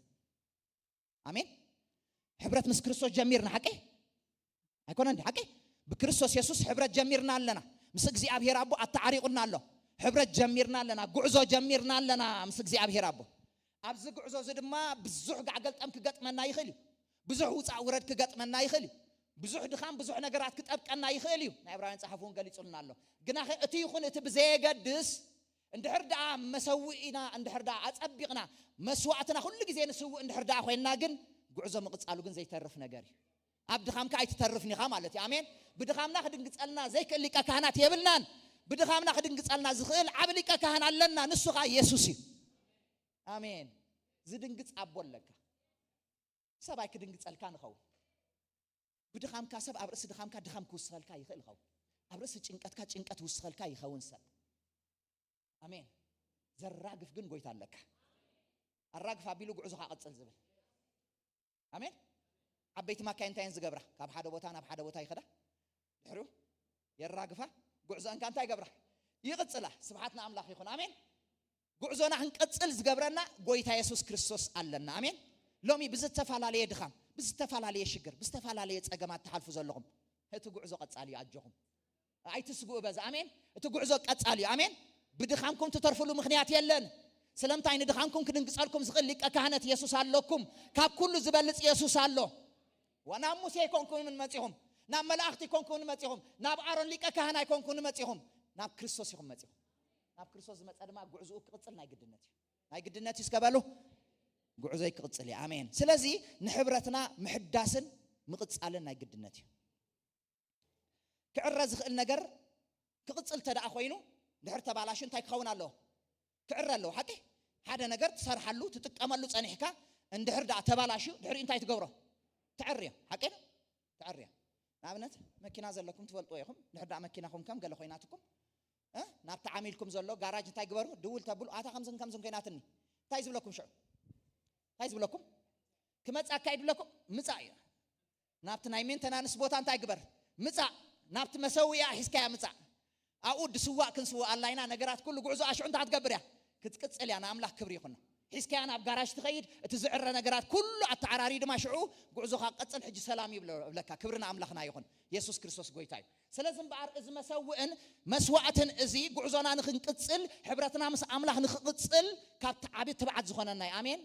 ኣሜን። ሕብረት ምስ ክርስቶስ ጀሚርና፣ ሓቂ ኣይኮነን? ሓቂ። ብክርስቶስ የሱስ ሕብረት ጀሚርና ኣለና። ምስ እግዚኣብሔር ኣቦ ኣተዓሪቑና ኣሎ። ሕብረት ጀሚርና ኣለና። ጉዕዞ ጀሚርና ኣለና ምስ እግዚኣብሔር ኣቦ። ኣብዚ ጉዕዞ እዚ ድማ ብዙሕ ጋዕገልጠም ክገጥመና ይኽእል እዩ። ብዙሕ ውፃእ ውረድ ክገጥመና ይኽእል እዩ። ብዙሕ ድኻም፣ ብዙሕ ነገራት ክጠብቀና ይኽእል እዩ። ናይ ዕብራውያን ጸሓፊ እውን ገሊጹልና ኣሎ። ግናኸ እቲ ይኹን እቲ ብዘየገድስ፣ እንድሕር ደኣ መሰውኢና፣ እንድሕር ደኣ ኣጸቢቕና፣ መስዋእትና ኩሉ ግዜ ንስውእ እንድሕር ደኣ ኮይንና ግን፣ ጉዕዞ ምቕጻሉ ግን ዘይተርፍ ነገር እዩ። ኣብ ድኻምካ ኣይትተርፍን ኢኻ ማለት እዩ። ኣሜን። ብድኻምና ክድንግጸልና ዘይክእል ሊቀ ካህናት የብልናን። ብድኻምና ክድንግጸልና ዝኽእል ዓቢ ሊቀ ካህን ኣለና፣ ንሱ ኸኣ የሱስ እዩ። ኣሜን። ዝድንግጽ ኣቦ ኣለካ። ሰብ ኣይክድንግጸልካ ንኸውን። ብድኻምካ ሰብ ኣብ ርእሲ ድኻምካ ድኻም ክውስኸልካ ይኽእል ይኸውን። ኣብ ርእሲ ጭንቀትካ ጭንቀት ውስኸልካ ይኸውን ሰብ። ኣሜን። ዘራግፍ ግን ጎይታ ኣለካ። ኣራግፍ ኣቢሉ ጉዕዞኻ ቀጽል ዝብል። ኣሜን። ዓበይቲ ማካይ እንታይ እየን ዝገብራ? ካብ ሓደ ቦታ ናብ ሓደ ቦታ ይኸዳ። ድሕሪኡ የራግፋ። ጉዕዞ እንካ እንታይ ይገብራ? ይቕጽላ። ስብሓት ንኣምላኽ ይኹን። ኣሜን። ጉዕዞና ክንቀጽል ዝገብረና ጎይታ የሱስ ክርስቶስ ኣለና። ኣሜን። ሎሚ ብዝተፈላለየ ድኻም፣ ብዝተፈላለየ ሽግር፣ ብዝተፈላለየ ጸገማት ትሓልፉ ዘለኹም፣ እቲ ጉዕዞ ቀጻሊ እዩ። ኣጆኹም። ኣይትስግኡ በዚ። ኣሜን። እቲ ጉዕዞ ቀጻሊ እዩ። ኣሜን። ብድኻምኩም ትተርፍሉ ምኽንያት የለን። ስለምንታይ ንድኻምኩም ክድንግጸልኩም ዝኽእል ሊቀ ካህነት የሱስ ኣለኩም። ካብ ኩሉ ዝበልጽ የሱስ ኣሎ። ወ-፣ ናብ ሙሴ ኣይኮንኩምን መጺኹም፣ ናብ መላእኽቲ ኣይኮንኩምን መጺኹም፣ ናብ ኣሮን ሊቀ ካህን ኣይኮንኩምን መጺኹም፣ ናብ ክርስቶስ ኢኹም መጺኹም። ናብ ክርስቶስ ዝመጸ ድማ ጉዕዞኡ ክቕጽል ናይ ግድነት እዩ። ናይ ግድነት እዩ እስከ በሉ። ጉዕዞይ ክቕጽል እዩ። ኣሜን። ስለዚ ንሕብረትና ምሕዳስን ምቕጻልን ናይ ግድነት እዩ። ክዕረ ዝኽእል ነገር ክቕጽል እንተ ደኣ ኮይኑ፣ ድሕር ተባላሹ እንታይ ክኸውን ኣለዎ? ክዕረ ኣለዎ። ሓቂ? ሓደ ነገር ትሰርሓሉ፣ ትጥቀመሉ ጸኒሕካ፣ እንድሕር ደኣ ተባላሹ፣ ድሕሪኡ እንታይ ትገብሮ? ተዕርዮ። ሓቂ ነው? ተዕርዮ። ንኣብነት፣ መኪና ዘለኩም ትፈልጥዎ ኢኹም። ድሕር ደኣ መኪናኹም ከም ገለ ኮይናትኩም፣ እ? ናብቲ ዓሚልኩም ዘሎ ጋራጅ እንታይ ግበሩ? ድውል ተብሉ፣ ኣታ ከምዝን ከምዝን ኮይናትኒ። እንታይ ዝብለኩም ሽዑ? እንታይ ዝብለኩም? ክመጻካ እዩ ድብለኩም? ምጻእ እዩ። ናብቲ ናይ ሜንተናንስ ቦታ እንታይ ግበር? ምጻእ። ናብቲ መሰውያ ሒዝካያ ምጻእ። ኣብኡ ድስዋእ ክንስዋእ ኣላይና፣ ነገራት ኩሉ ጉዕዞ ኣሽዑ እንታይ ክትገብር እያ? ክትቅጽል እያ። ንኣምላኽ ክብሪ ይኹኖ። ሒዝካያ ናብ ጋራጅ ትኸይድ፣ እቲ ዝዕረ ነገራት ኩሉ ኣተዓራሪ ድማ ሽዑ ጉዕዞኻ ቀጽል፣ ሕጂ ሰላም ይብለ-፣ ይብለካ። ክብሪ ንኣምላኽና ይኹን። የሱስ ክርስቶስ ጎይታ እዩ። ስለዚ እምበኣር እዚ መሰውእን መስዋእትን እዚ ጉዕዞና ንኽንቅጽል፣ ሕብረትና ምስ ኣምላኽ ንኽቕጽል ካብቲ ዓቢ ትብዓት ዝኾነና እዩ። ኣሜን።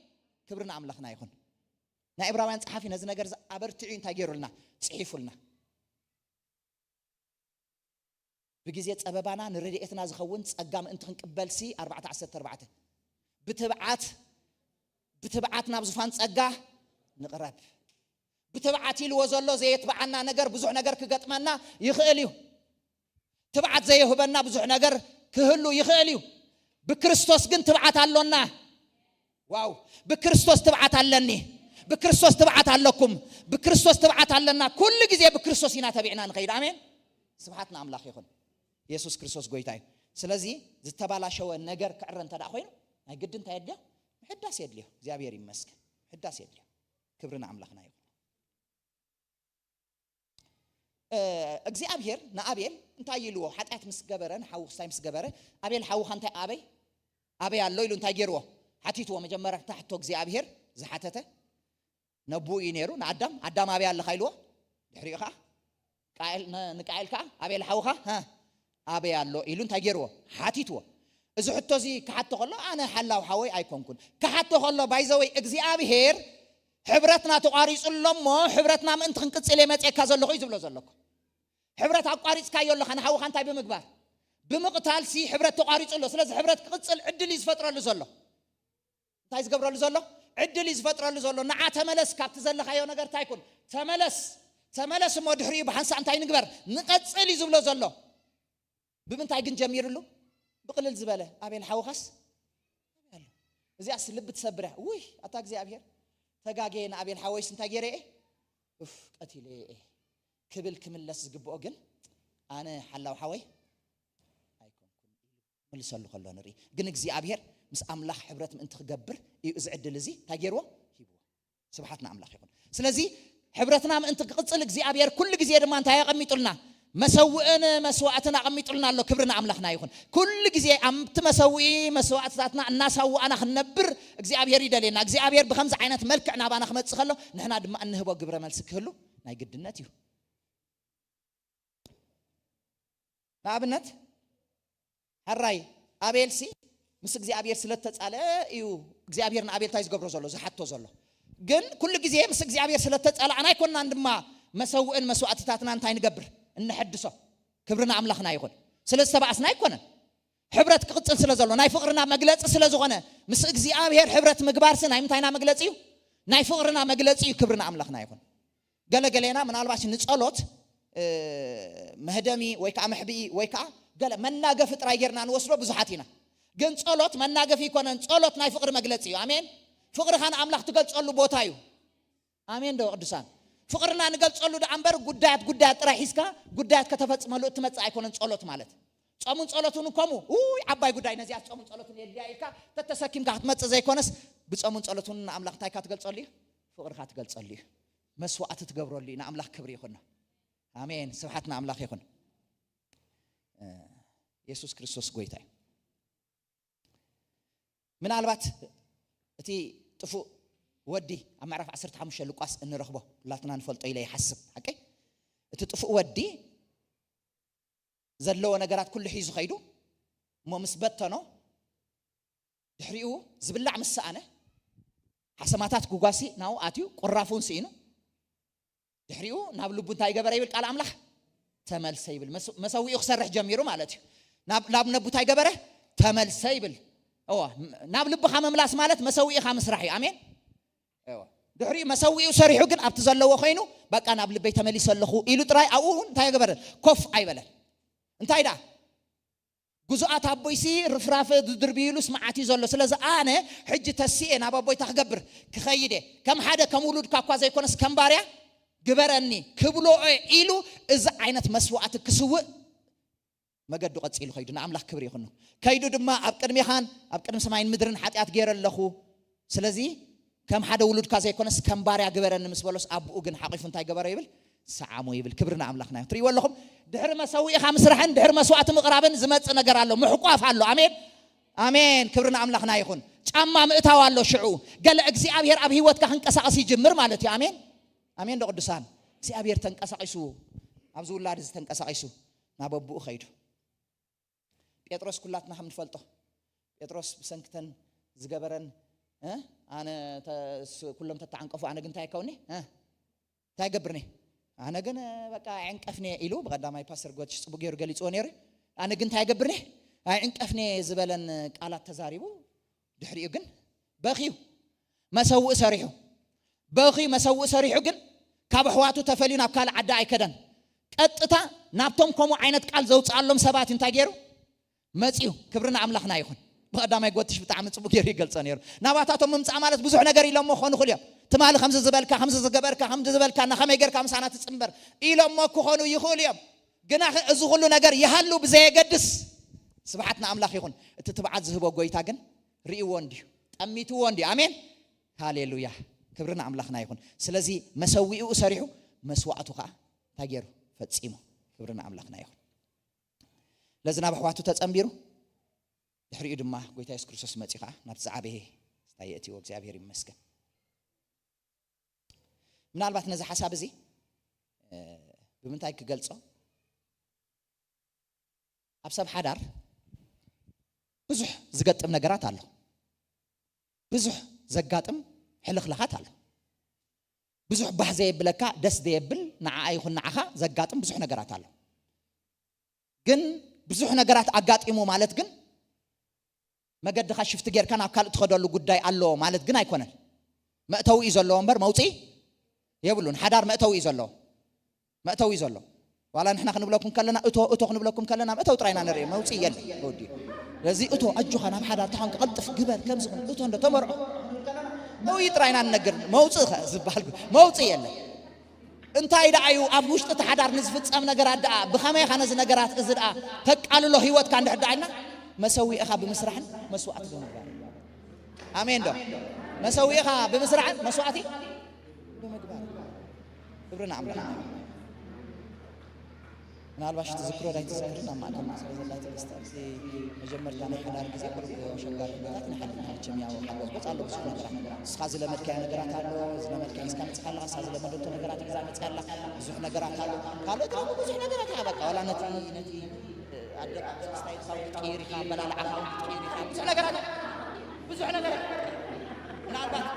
ክብሪ ንኣምላኽና ይኹን። ናይ ዕብራውያን ጸሓፊ ነዚ ነገር እዚ ኣበርቲዑ እንታይ ገይሩልና? ጽሒፉልና። ብግዜ ጸበባና ንረድኤትና ዝኸውን ጸጋ ምእንቲ ክንቅበልሲ፣ ኣርባዕተ ዓሰርተ ኣርባዕተ፣ ብትብዓት፣ ብትብዓት ናብ ዙፋን ጸጋ ንቕረብ። ብትብዓት ኢልዎ ዘሎ ዘየትብዓና ነገር፣ ብዙሕ ነገር ክገጥመና ይኽእል እዩ። ትብዓት ዘየህበና ብዙሕ ነገር ክህሉ ይኽእል እዩ። ብክርስቶስ ግን ትብዓት ኣሎና። ዋው! ብክርስቶስ ትብዓት ኣለኒ። ብክርስቶስ ትብዓት ኣለኩም። ብክርስቶስ ትብዓት ኣለና። ኩሉ ግዜ ብክርስቶስ ኢና ተቢዕና ንኸይድ። ኣሜን። ስብሓት ንኣምላኽ ይኹን። የሱስ ክርስቶስ ጎይታ እዩ። ስለዚ ዝተባላሸወ ነገር ክዕረ እንተ ደኣ ኮይኑ፣ ናይ ግዲ እንታይ የድልዮ? ምሕዳስ የድልዮ። እግዚኣብሔር ይመስገን። ምሕዳስ የድልዮ። ክብሪ ንኣምላኽና ይኹን። እ፣ እግዚኣብሔር ንኣቤል እንታይ ኢልዎ? ሓጢኣት ምስ ገበረ፣ ንሓዉ ክስታይ ምስ ገበረ፣ ኣቤል ሓውኻ እንታይ ኣበይ? ኣበይ ኣሎ? ኢሉ እንታይ ገይርዎ? ሓቲትዎ። መጀመርያ እንታይ ሕቶ እግዚኣብሔር ዝሓተተ? ነቦኡ እዩ ነይሩ፣ ንኣዳም። ኣዳም ኣበይ ኣለኻ? ኢልዎ። ድሕሪኡ ኸዓ ቃኤል፣ ን-፣ ንቃኤል ከኣ፣ "ኣቤል ሓውኻ፣ ሃ፣ ኣበይ ኣሎ?" ኢሉ እንታይ ገይርዎ? ሓቲትዎ። እዚ ሕቶ እዚ ክሓቶ ከሎ፣ ኣነ ሓላው ሓወይ ኣይኮንኩን። ክሓቶ ከሎ፣ ባይዘወይ እግዚኣብሔር ሕብረትና ተቋሪጹ ኣሎ እሞ፣ ሕብረትና ምእንቲ ክንቅጽል እየ መጺኤካ ዘለኹ እዩ ዝብሎ ዘሎ እኮ። ሕብረት ኣቋሪጽካዮ ኣለኻ፣ ንሓውኻ እንታይ ብምግባር? ብምቕታልሲ ሕብረት ተቋሪጹ ኣሎ። ስለዚ ሕብረት ክቕጽል ዕድል እዩ ዝፈጥረሉ ዘሎ። እንታይ ዝገብረሉ ዘሎ? ዕድል እዩ ዝፈጥረሉ ዘሎ። ንዓ ተመለስ፣ ካብቲ ዘለኻዮ ነገር እንታይ ኩን? ተመለስ። ተመለስ እሞ ድሕሪኡ ብሓንሳእ እንታይ ንግበር? ንቐጽል እዩ ዝብሎ ዘሎ። ብምንታይ ግን ጀሚርሉ? ብቕልል ዝበለ፣ "ኣቤል ሓውኻስ ኣበይ ኣሎ?" እዚኣስ ልቢ ትሰብር እያ። ውይ፣ ኣታ እግዚኣብሔር፣ ተጋግየ፣ ንኣቤል ሓወይስ እንታይ ገይረ እየ? ኡፍ፣ ቀቲለ እየ ክብል ክምለስ ዝግብኦ ግን፣ ኣነ ሓላው ሓወይ ኣይኮንኩን ኢሉ ክምልሰሉ ከሎ ንርኢ። ግን እግዚኣብሔር ምስ ኣምላኽ ሕብረት ምእንቲ ክገብር እዩ እዚ ዕድል እዚ እንታይ ገይርዎ? ሂብዎ። ስብሓት ንኣምላኽ ይኹን። ስለዚ ሕብረትና ምእንቲ ክቕጽል እግዚኣብሔር ኩሉ ግዜ ድማ እንታይ ኣቐሚጡልና? መሰውእን መስዋዕትን ኣቐሚጡልና ኣሎ። ክብሪ ንኣምላኽና ይኹን። ኩሉ ግዜ ኣብቲ መሰውኢ መስዋዕትታትና እናሳዋእና ክንነብር እግዚኣብሔር ይደልየና። እግዚኣብሔር ብኸምዚ ዓይነት መልክዕ ናባና ክመጽእ ከሎ ንሕና ድማ እንህቦ ግብረ መልሲ ክህሉ ናይ ግድነት እዩ። ንኣብነት ሕራይ ኣቤልሲ ምስ እግዚኣብሔር ስለተጻለ እዩ እግዚኣብሔር ንኣቤል እንታይ ዝገብሮ ዘሎ ዝሓቶ ዘሎ። ግን ኩሉ ግዜ ምስ እግዚኣብሔር ስለተጻላእና ኣይኮንናን ድማ መሰውእን መስዋዕትታትና እንታይ ንገብር? እንሐድሶ። ክብሪ ንኣምላኽና ይኹን። ስለ ዝተባእስና ኣይኮነን። ሕብረት ክቕጽል ስለ ዘሎ ናይ ፍቕርና መግለጺ ስለ ዝኾነ ምስ እግዚኣብሔር ሕብረት ምግባርሲ ናይ ምንታይና መግለጺ እዩ? ናይ ፍቕርና መግለጺ እዩ። ክብሪ ንኣምላኽና ይኹን። ገለገሌና ምናልባሽ ንጸሎት መህደሚ ወይ ከዓ መሕብኢ ወይ ከዓ ገለ መናገፊ ጥራይ ጌርና ንወስዶ ብዙሓት ኢና። ግን ጸሎት መናገፊ ኣይኮነን። ጸሎት ናይ ፍቕሪ መግለጺ እዩ። ኣሜን። ፍቕርኻ ንኣምላኽ ትገልጸሉ ቦታ እዩ። ኣሜን ዶ ቅዱሳን? ፍቕርና ንገልጸሉ ደኣ እምበር ጉዳያት ጉዳያት ጥራይ ሒዝካ ጉዳያት ከተፈጽመሉ እትመጽእ ኣይኮነን ጸሎት ማለት። ጾምን ጸሎትን ከምኡ ውይ ዓባይ ጉዳይ ነዚኣ ጾምን ጸሎትን የድልያ ኢልካ ተተሰኪምካ ክትመጽእ ዘይኮነስ ብጾምን ጸሎትን ንኣምላኽ እንታይ ኢልካ ትገልጸሉ እዩ? ፍቕርኻ ትገልጸሉ እዩ። መስዋዕቲ ትገብረሉ እዩ። ንኣምላኽ ክብሪ ይኹን። ኣሜን። ስብሓት ንኣምላኽ ይኹን። የሱስ ክርስቶስ ጎይታ እዩ። ምናልባት እቲ ጥፉእ ወዲ ኣብ ምዕራፍ ዓሰርተ ሓሙሽተ ሉቃስ እንረኽቦ ኩላትና ንፈልጦ ኢለ ይሓስብ። ሓቀይ? እቲ ጥፉእ ወዲ ዘለዎ ነገራት ኩሉ ሒዙ ኸይዱ እሞ ምስ በተኖ ድሕሪኡ ዝብላዕ ምስ ሰኣነ ሓሰማታት ጉጓሲ ናው ኣትዩ ቁራፉን ስኢኑ ድሕሪኡ ናብ ልቡ እንታይ ገበረ ይብል ቃል ኣምላኽ? ተመልሰ ይብል። መሰዊኡ ክሰርሕ ጀሚሩ ማለት እዩ። ናብ ነቡ እንታይ ገበረ? ተመልሰ ይብል። እዋ ናብ ልብኻ ምምላስ ማለት መሰዊእኻ ምስራሕ እዩ። ኣሜን። ድሕሪኡ መሰዊኡ ሰሪሑ ግን ኣብቲ ዘለዎ ኮይኑ በቃ ናብ ልበይ ተመሊሰ ኣለኹ ኢሉ ጥራይ ኣብኡ እንታይ ገበረ? ኮፍ ኣይበለን። እንታይ ደኣ ግዙኣት ኣቦይሲ ርፍራፈ ዝድርብይሉስ መዓት እዩ ዘሎ። ስለዚ ኣነ ሕጂ ተሲኤ ናብ ኣቦይታ ክገብር ክኸይድ እየ። ከም ሓደ ከም ውሉድካ እኳ ዘይኮነስ ከም ባርያ ግበረኒ ክብሎ እየ ኢሉ እዚ ዓይነት መስዋዕቲ ክስውእ መገዱ ቀጺሉ ከይዱ ንኣምላኽ ክብሪ ይኹኑ። ከይዱ ድማ ኣብ ቅድሚኻን ኣብ ቅድሚ ሰማይን ምድርን ሓጢኣት ገይረ ኣለኹ። ስለዚ ከም ሓደ ውሉድካ ዘይኮነስ ከም ባርያ ግበረኒ ምስ በሎስ ኣቦኡ ግን ሓቒፉ እንታይ ገበረ ይብል? ሰዓሞ ይብል። ክብሪ ንኣምላኽና ይኹን። ትርእይዎ ኣለኹም? ድሕሪ መሰዊእኻ ምስራሕን ድሕሪ መስዋዕቲ ምቕራብን ዝመጽእ ነገር ኣሎ። ምሕቋፍ ኣሎ። ኣሜን ኣሜን። ክብሪ ንኣምላኽና ይኹን። ጫማ ምእታው ኣሎ። ሽዑ ገለ እግዚኣብሔር ኣብ ህይወትካ ክንቀሳቐስ ይጅምር ማለት እዩ። ኣሜን ኣሜን። ዶ ቅዱሳን እግዚኣብሔር ተንቀሳቒሱ ኣብዚ ውላድ እዚ ተንቀሳቒሱ ናብ ኣቦኡ ኸይዱ። ጴጥሮስ ኩላትና ከም ንፈልጦ ጴጥሮስ ብሰንክተን ዝገበረን ኣነ ኩሎም ተተዓንቀፉ ኣነ ግን እንታይ ከውኒ እንታይ ገብርኒ ኣነ ግን በቃ ዕንቀፍኒ ኢሉ ብቀዳማይ ፓስተር ጎትሽ ጽቡቅ ገይሩ ገሊጽዎ ነይሩ። ኣነ ግን እንታይ ገብርኒ ኣይዕንቀፍኒ ዝበለን ቃላት ተዛሪቡ ድሕሪኡ ግን በኺዩ መሰውእ ሰሪሑ በኺዩ መሰውእ ሰሪሑ ግን ካብ ኣሕዋቱ ተፈልዩ ናብ ካልእ ዓዲ ኣይከደን። ቀጥታ ናብቶም ከምኡ ዓይነት ቃል ዘውፅኣሎም ሰባት እንታይ ገይሩ መፅዩ። ክብሪ ንኣምላኽና ይኹን። ብቐዳማይ ጎትሽ ብጣዕሚ ፅቡቅ ገይሩ ይገልፆ ነይሩ። ናባታቶም ምምፃእ ማለት ብዙሕ ነገር ኢሎሞ ክኾኑ ይኽእሉ እዮም። ትማሊ ከምዚ ዝበልካ ከምዚ ዝገበርካ ከምዚ ዝበልካ እና ከመይ ጌርካ ምሳና ትፅንበር ኢሎሞ ክኾኑ ይኽእሉ እዮም። ግና እዚ ኩሉ ነገር ይሃሉ ብዘየገድስ ስብሓት ንኣምላኽ ይኹን። እቲ ትብዓት ዝህቦ ጎይታ ግን ርእይዎ እንድዩ ጠሚትዎ እንድዩ። ኣሜን ሃሌሉያ። ክብሪ ንኣምላኽና ይኹን። ስለዚ መሰዊኡ ሰሪሑ መስዋዕቱ ከዓ እንታይ ገይሩ ፈፂሙ። ክብሪ ንኣምላኽና ይኹን። ለዚ ናብ ኣሕዋቱ ተፀንቢሩ ድሕሪኡ ድማ ጎይታ የሱስ ክርስቶስ መፂኡ ከዓ ናብቲ ዝዓበየ ስታይ የእትዎ እግዚኣብሔር ይመስገን። ምናልባት ነዚ ሓሳብ እዚ ብምንታይ ክገልፆ? ኣብ ሰብ ሓዳር ብዙሕ ዝገጥም ነገራት ኣሎ። ብዙሕ ዘጋጥም ሕልኽላኻት ኣሎ። ብዙሕ ባህ ዘየብለካ ደስ ዘየብል ንዓኣ ይኹን ንዓኻ ዘጋጥም ብዙሕ ነገራት ኣሎ። ግን ብዙሕ ነገራት ኣጋጢሙ ማለት ግን መገድኻ ሽፍቲ ጌርካ ናብ ካልእ ትኸደሉ ጉዳይ ኣሎ ማለት ግን ኣይኮነን። መእተዊ እዩ ዘለዎ እምበር መውፅኢ የብሉን። ሓዳር መእተዊ እዩ ዘለዎ። መእተዊ ዘሎ ዋላ ንሕና ክንብለኩም ከለና እቶ እቶ ክንብለኩም ከለና መእተዊ ጥራይና ንርኢ መውፅኢ የለ ወዲ ስለዚ እቶ ኣጆኻ ናብ ሓዳር ተኾንካ ቀልጥፍ ግበር ከምዚ እቶ እንዶ ተመርዖ እይ ጥራይና ንነግር መውፅእ ዝበሃል መውፅእ የለ እንታይ ደኣ እዩ ኣብ ውሽጢ እቲ ሓዳር ንዝፍፀም ነገራት ደኣ ብኸመይ ኻ ነዚ ነገራት እዚ ደኣ ተቃልሎ ህይወትካ እንድሕር ደኣ ኢልና መሰዊእኻ ብምስራሕን መስዋዕቲ ብምግባር። ኣሜን ዶ? መሰዊእኻ ብምስራሕን መስዋዕቲ ብምግባር። ክብሪ ንኣምላኽ። ምናልባሽ ትዝክሮ ዳይ ትዝክርን ኣብ ማእከልና ስለ ዘላ ትዕግስቲ ኣብዚ መጀመርታ ናይ ሓዳር ግዜ ቁሩብ ኣሸጋሪ ኩነታት ንሓልፍ ኢና። መቸም ያው ሓጎጽጎጽ ኣሎ ብዙሕ ነገራት። ንስኻ ዝለመድካዮ ነገራት ኣሎ፣ ዝለመድካዮ ሒዝካ መጺኻ ኣለኻ፣ ንሳ ዝለመደቶ ነገራት ሒዛ መጺኣ ኣላ። ብዙሕ ነገራት ኣሎ። ካልኦት ራሙ ብዙሕ ነገራት እያ በቃ። ዋላ ነቲ፣ ነቲ፣ እ፣ ኣደባብኣ ስታይልካ እውን ክትቅይር ኢኻ፣ ኣበላልዓኻ እውን ክትቅይር ኢኻ። ብዙሕ ነገራት ኣሎ። ብዙሕ ነገራት። ምናልባት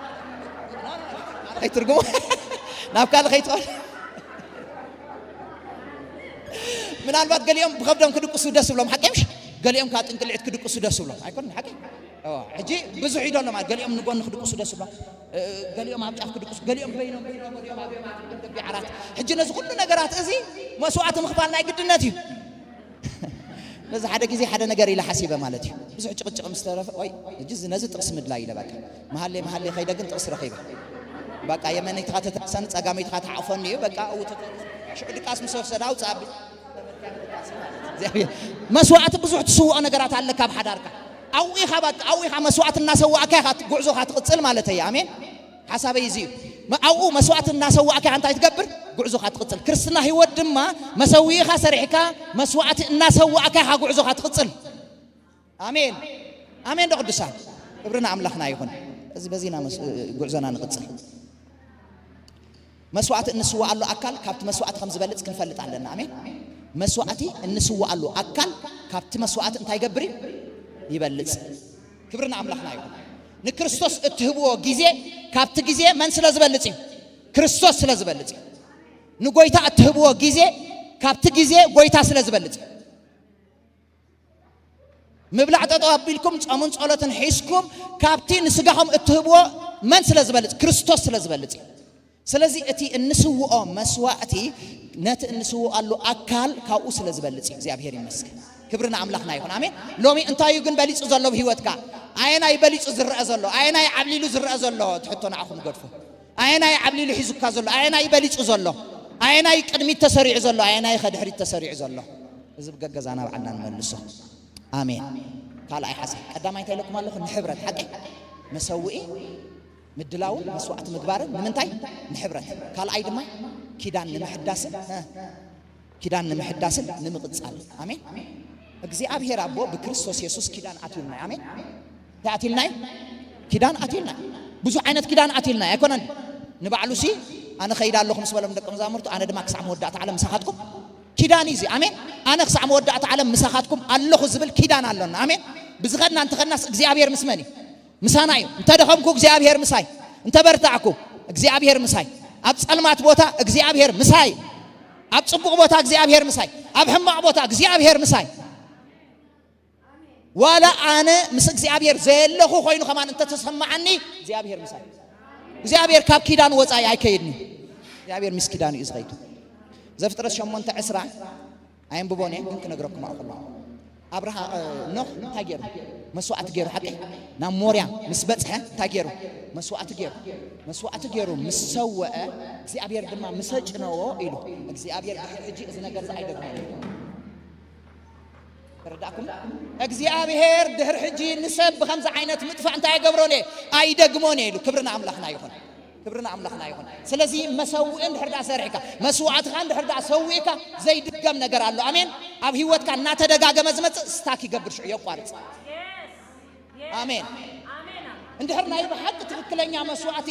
ኣይትርጉሙ። ናብ ካልእ ከይትኸዱ። ምናልባት ገሊኦም ብኸብዶም ክድቅሱ ደስ ብሎም፣ ሓቂ ምሽ? ገሊኦም ካብ ጥንቅልዒት ክድቅሱ ደስ ብሎም። ኣይኮነን ሓቂ? ኦ፣ ሕጂ ብዙሕ እዩ ደሎ ማለት፣ ገሊኦም ንጎኒ ክድቅሱ ደስ ብሎም፣ እ፣ ገሊኦም ኣብ ጫፍ ክድቅሱ፣ ገሊኦም በይኖም፣ ገሊኦም ኣብ ደቢ ዓራት። ሕጂ ነዚ ኩሉ ነገራት እዚ መስዋዕቲ ምኽፋል ናይ ግድነት እዩ። ነዚ ሓደ ግዜ ሓደ ነገር ኢለ ሓሲበ ማለት እዩ። ብዙሕ ጭቕጭቕ ምስ ተረፈ፣ ወይ፣ ሕጂ እዚ ነዚ ጥቕሲ ምድላይ ኢለ በቃ። መሃሌ፣ መሃሌ ከይደ ግን ጥቕሲ ረኺበ። በቃ የመነይትኻ ተተርሰኒ፣ ጸጋመይትኻ ተሓቑፈኒ እዩ። በቃ እው ተተ-፣ ሽዑ ድቃስ ምስ ወሰደ ኣውጽእ ኣቢ-፣ እግዚኣብሔር። መስዋዕቲ ብዙሕ ትስውኦ ነገራት ኣለካ ኣብ ሓዳርካ። ኣብኡ ኢኻ በቃ፣ ኣብኡ ኢኻ መስዋዕቲ እናሰዋእካ ኢኻ ጉዕዞኻ ትቕጽል ማለት እዩ። ኣሜን። ሓሳበይ እዚ እዩ። መ-፣ ኣብኡ መስዋዕቲ እናሰዋእካ ኢኻ እንታይ ትገብር? ጉዕዞኻ ትቕጽል። ክርስትና ህይወት ድማ መሰዊእኻ ሰሪሕካ፣ መስዋዕቲ እናሰዋእካ ኢኻ ጉዕዞኻ ትቕጽል። ኣሜን። ኣሜን ዶ ቅዱሳን? ክብሪ ንኣምላኽና ይኹን። እዚ በዚና መስ-፣ ጉዕዞና ንቕጽል። መስዋዕቲ እንስዋኣሉ ኣካል ካብቲ መስዋዕቲ ከም ዝበልጽ ክንፈልጥ ኣለና። ኣሜን። መስዋዕቲ እንስዋኣሉ ኣካል ካብቲ መስዋዕቲ እንታይ ይገብር እዩ? ይበልጽ። ክብሪ ንኣምላኽና ይኹን። ንክርስቶስ እትህብዎ ግዜ ካብቲ ግዜ መን ስለ ዝበልጽ እዩ? ክርስቶስ ስለ ዝበልጽ እዩ። ንጎይታ እትህብዎ ግዜ ካብቲ ግዜ ጎይታ ስለ ዝበልጽ እዩ። ምብላዕ ጠጠው ኣቢልኩም ጾምን ጸሎትን ሒዝኩም ካብቲ ንስጋኹም እትህብዎ መን ስለ ዝበልጽ? ክርስቶስ ስለ ዝበልጽ እዩ። ስለዚ እቲ እንስውኦ መስዋዕቲ ነቲ እንስውኣሉ ኣካል ካብኡ ስለ ዝበልጽ እዩ። እግዚኣብሔር ይመስገን። ክብሪ ንኣምላኽና ይኹን። ኣሜን። ሎሚ እንታይ እዩ ግን በሊጹ ዘሎ ብህይወትካ? ኣየናይ በሊጹ ዝረአ ዘሎ? ኣየናይ ዓብሊሉ ዝረአ ዘሎ? እቲ ሕቶ ንዓኹም ገድፎ። ኣየናይ ዓብሊሉ ሒዙካ ዘሎ? ኣየናይ በሊጹ ዘሎ? ኣየናይ ቅድሚት ተሰሪዑ ዘሎ? ኣየናይ ከድሕሪት ተሰሪዑ ዘሎ? እዚ ብገገዛና ባዕልና ንመልሶ። ኣሜን። ካልኣይ ሓሳብ፣ ቀዳማይ እንታይ ኢለኩም ኣለኹ? ንሕብረት፣ ሓቂ? መሰውኢ ምድላውን መስዋዕቲ ምግባርን ንምንታይ? ንሕብረት። ካልኣይ ድማ ኪዳን ንምሕዳስን፣ እ፣ ኪዳን ንምሕዳስን ንምቕጻል። ኣሜን። እግዚኣብሔር ኣቦ ብክርስቶስ የሱስ ኪዳን ኣትዩልና። ኣሜን። እንታይ ኣትዩልና እዩ? ኪዳን ኣትዩልና። ብዙሕ ዓይነት ኪዳን ኣትዩልና ኣይኮነን? ንባዕሉ ሲ ኣነ ኸይድ ኣለኹ ምስ በሎም ደቂ መዛሙርቱ፣ ኣነ ድማ ክሳዕ መወዳእታ ዓለም ምሳኻትኩም ኪዳን እዩ እዚ። ኣሜን። ኣነ ክሳዕ መወዳእታ ዓለም ምሳኻትኩም ኣለኹ ዝብል ኪዳን ኣሎና። ኣሜን። ብዝኸድና እንተኸድናስ እግዚኣብሔር ምስ መን እዩ? ምሳና እዩ። እንተ ደኸምኩ እግዚኣብሔር ምሳይ፣ እንተ በርታዕኩ እግዚኣብሔር ምሳይ፣ ኣብ ጸልማት ቦታ እግዚኣብሔር ምሳይ፣ ኣብ ጽቡቕ ቦታ እግዚኣብሔር ምሳይ፣ ኣብ ሕማቕ ቦታ እግዚኣብሔር ምሳይ። ዋላ ኣነ ምስ እግዚኣብሔር ዘየለኹ ኮይኑ ከማን እንተተሰማዓኒ እግዚኣብሔር ምሳይ። እግዚኣብሔር ካብ ኪዳን ወጻኢ ኣይከይድን እዩ። እግዚኣብሔር ምስ ኪዳን እዩ ዝኸይድ። ዘፍጥረት ሸሞንተ ዕስራ ኣየንብቦን እየ፣ ግን ክነግረኩም ኣኽእሎ። ኣብርሃ-፣ እ፣ ኖህ እንታይ ገይሩ? መስዋዕቲ ገይሩ፣ ሓቂ? ናብ ሞርያ ምስ በጽሐ እንታይ ገይሩ? መስዋዕቲ ገይሩ። መስዋዕቲ ገይሩ ምስ ሰወአ፣ እግዚኣብሔር ድማ ምስ ኣጭነዎ ኢሉ። እግዚኣብሔር ድሕሪ ሕጂ እዚ ነገር እዚ ኣይደግሞን እዩ። ተረዳእኩም? እግዚኣብሔር ድሕሪ ሕጂ ንሰብ ብኸምዚ ዓይነት ምጥፋእ እንታይ ኣይገብሮን እየ? ኣይደግሞን እየ ኢሉ። ክብሪ ንኣምላኽና ይኹን። ክብሪ ንኣምላኽና ይኹን። ስለዚ መሰውእ እንድሕር ደኣ ሰሪሕካ፣ መስዋዕትኻ እንድሕር ደኣ ሰዊእካ፣ ዘይድገም ነገር ኣሎ። ኣሜን። ኣብ ህይወትካ እናተደጋገመ ዝመጽእ ስታክ ይገብር፣ ሽዑ የቋርጽ። ኣሜን። እንድሕር ናይ ብሓቂ ትኽክለኛ መስዋዕቲ፣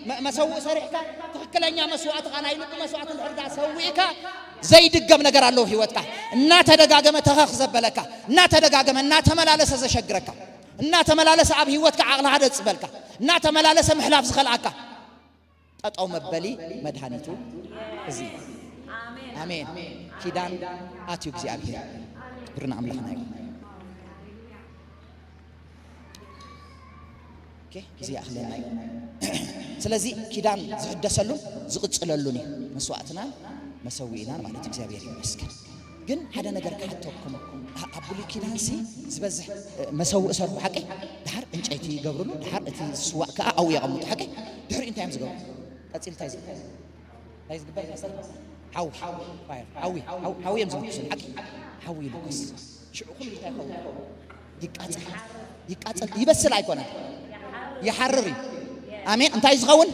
መ-፣ መሰውእ ሰሪሕካ፣ ትኽክለኛ መስዋዕትኻ፣ ናይ ልቢ መስዋዕቲ እንድሕር ደኣ ሰዊእካ፣ ዘይድገም ነገር ኣለዎ ህይወትካ። እናተደጋገመ ተኸኽ ዘበለካ፣ እናተደጋገመ፣ እናተመላለሰ ዘሸግረካ፣ እናተመላለሰ ኣብ ህይወትካ ዓቕልኻ ደጽበልካ፣ እናተመላለሰ ምሕላፍ ዝኸልኣካ፣ ጠጠው መበሊ መድሃኒቱ እዚ። ኣሜን። ኪዳን ኣትዩ እግዚኣብሔር። ክብሪ ንኣምላኽና ይኹን። ኦኬ፣ ግዜ ይኣኽለና እዩ። ስለዚ ኪዳን ዝሕደሰሉን ዝቕጽለሉን እዩ። መስዋዕትናን መሰዊእናን ማለት እግዚኣብሔር ይመስገን። ግን ሓደ ነገር ክሓተኩም። ኣ-፣ ኣብ ብሉይ ኪዳንሲ ዝበዝሕ፣ እ፣ መሰውእ ሰርሑ ሓቂ? ድሓር ዕንጨይቲ ይገብርሉ፣ ድሓር እቲ ዝስዋእ ከኣ ኣብኡ የቐምጡ ሓቂ? ድሕሪኡ እንታይ እዮም ዝገብሩ? ቀጺሉ እንታይ ዝገብሩ? እንታይ ዝግበር ይመስል? ሓዊ፣ ፋየር፣ ሓዊ፣ ሓዊ፣ ሓዊ እዮም ዝልኩሱ፣ ሓቂ? ሓዊ ይልኩስ። ሽዑ ኩሉ እንታይ ይኸውን? ይቃጸል፣ ይቃጸል፣ ይበስል ኣይኮነን፣ ይሓርር እዩ። ኣሜን። እንታይ ዝኸውን?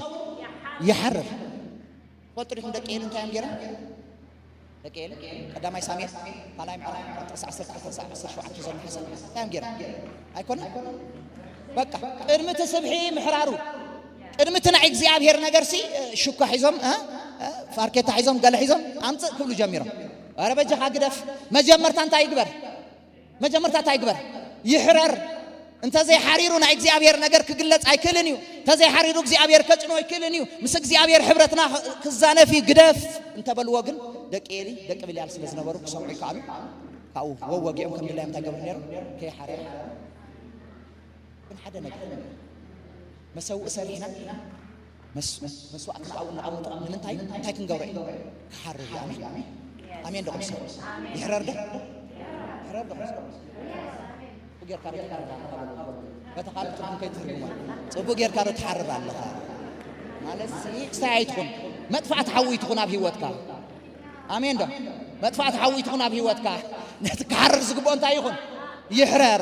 ይሓርር። ፈልጡ ዲኹም ደቂ ኤሊ እንታይ እዮም ገይሮም? ደቂ ኤሊ ቀዳማይ ሳሙኤል ካልኣይ ምዕራፍ ጥቕሲ ዓሰርተ ክልተ ክሳብ ዓሰርተ ሸውዓተ ዘሎ ሓሳብ እንታይ እዮም ገይሮም? ኣይኮነን? በቃ ቅድሚ እቲ ስብሒ ምሕራሩ፣ ቅድሚ እቲ ናይ እግዚኣብሔር ነገርሲ ሽኳ ሒዞም፣ እ፣ እ፣ ፋርኬታ ሒዞም፣ ገለ ሒዞም ኣምጽእ ክብሉ ጀሚሮም። ኧረ በጃኻ ግደፍ። መጀመርታ እንታይ ይግበር? መጀመርታ እንታይ ይግበር? ይሕረር። እንተዘይሓሪሩ ናይ እግዚኣብሔር ነገር ክግለጽ ኣይክእልን እዩ። እንተዘይሓሪሩ እግዚኣብሔር ከጽንኦ ኣይክእልን እዩ። ምስ እግዚኣብሔር ሕብረትና ክዛነፍ እዩ። ግደፍ እንተበልዎ ግን ደቂ ኤሊ ደቂ ብልያል ስለ ዝነበሩ ክሰምዑ ይከኣሉ። ካብኡ ወወጊኦም ከም ድላዮም እንታይ ገብሩ ነይሮም? ከይሓረሩ። ግን ሓደ ነገር መሰውእ ሰሪሕና መስ-፣ መስዋዕትና ኣብኡ ነቐምጦ ንምንታይ? እንታይ ክንገብሮ እዩ? ክሓርር እዩ። ኣሜን። ኣሜን ዶ ቅዱሳን? ይሕረር ዶ? ይሕረር ዶ ቅዱሳን? ጽቡቅ ጌርካ ዶ ትሓርር ኣለኻ? በታ ካልእ ትርጉም ከይትትርጉማ። ጽቡቅ ጌርካ ዶ ትሓርር ኣለኻ? ማለት ሲ ክስታይ ኣይትኹን። መጥፋእቲ ሓዊ ኣይትኹን ኣብ ህይወትካ። ኣሜን ዶ? መጥፋእቲ ሓዊ ኣይትኹን ኣብ ህይወትካ። ነቲ ክሓርር ዝግብኦ እንታይ ይኹን? ይሕረር።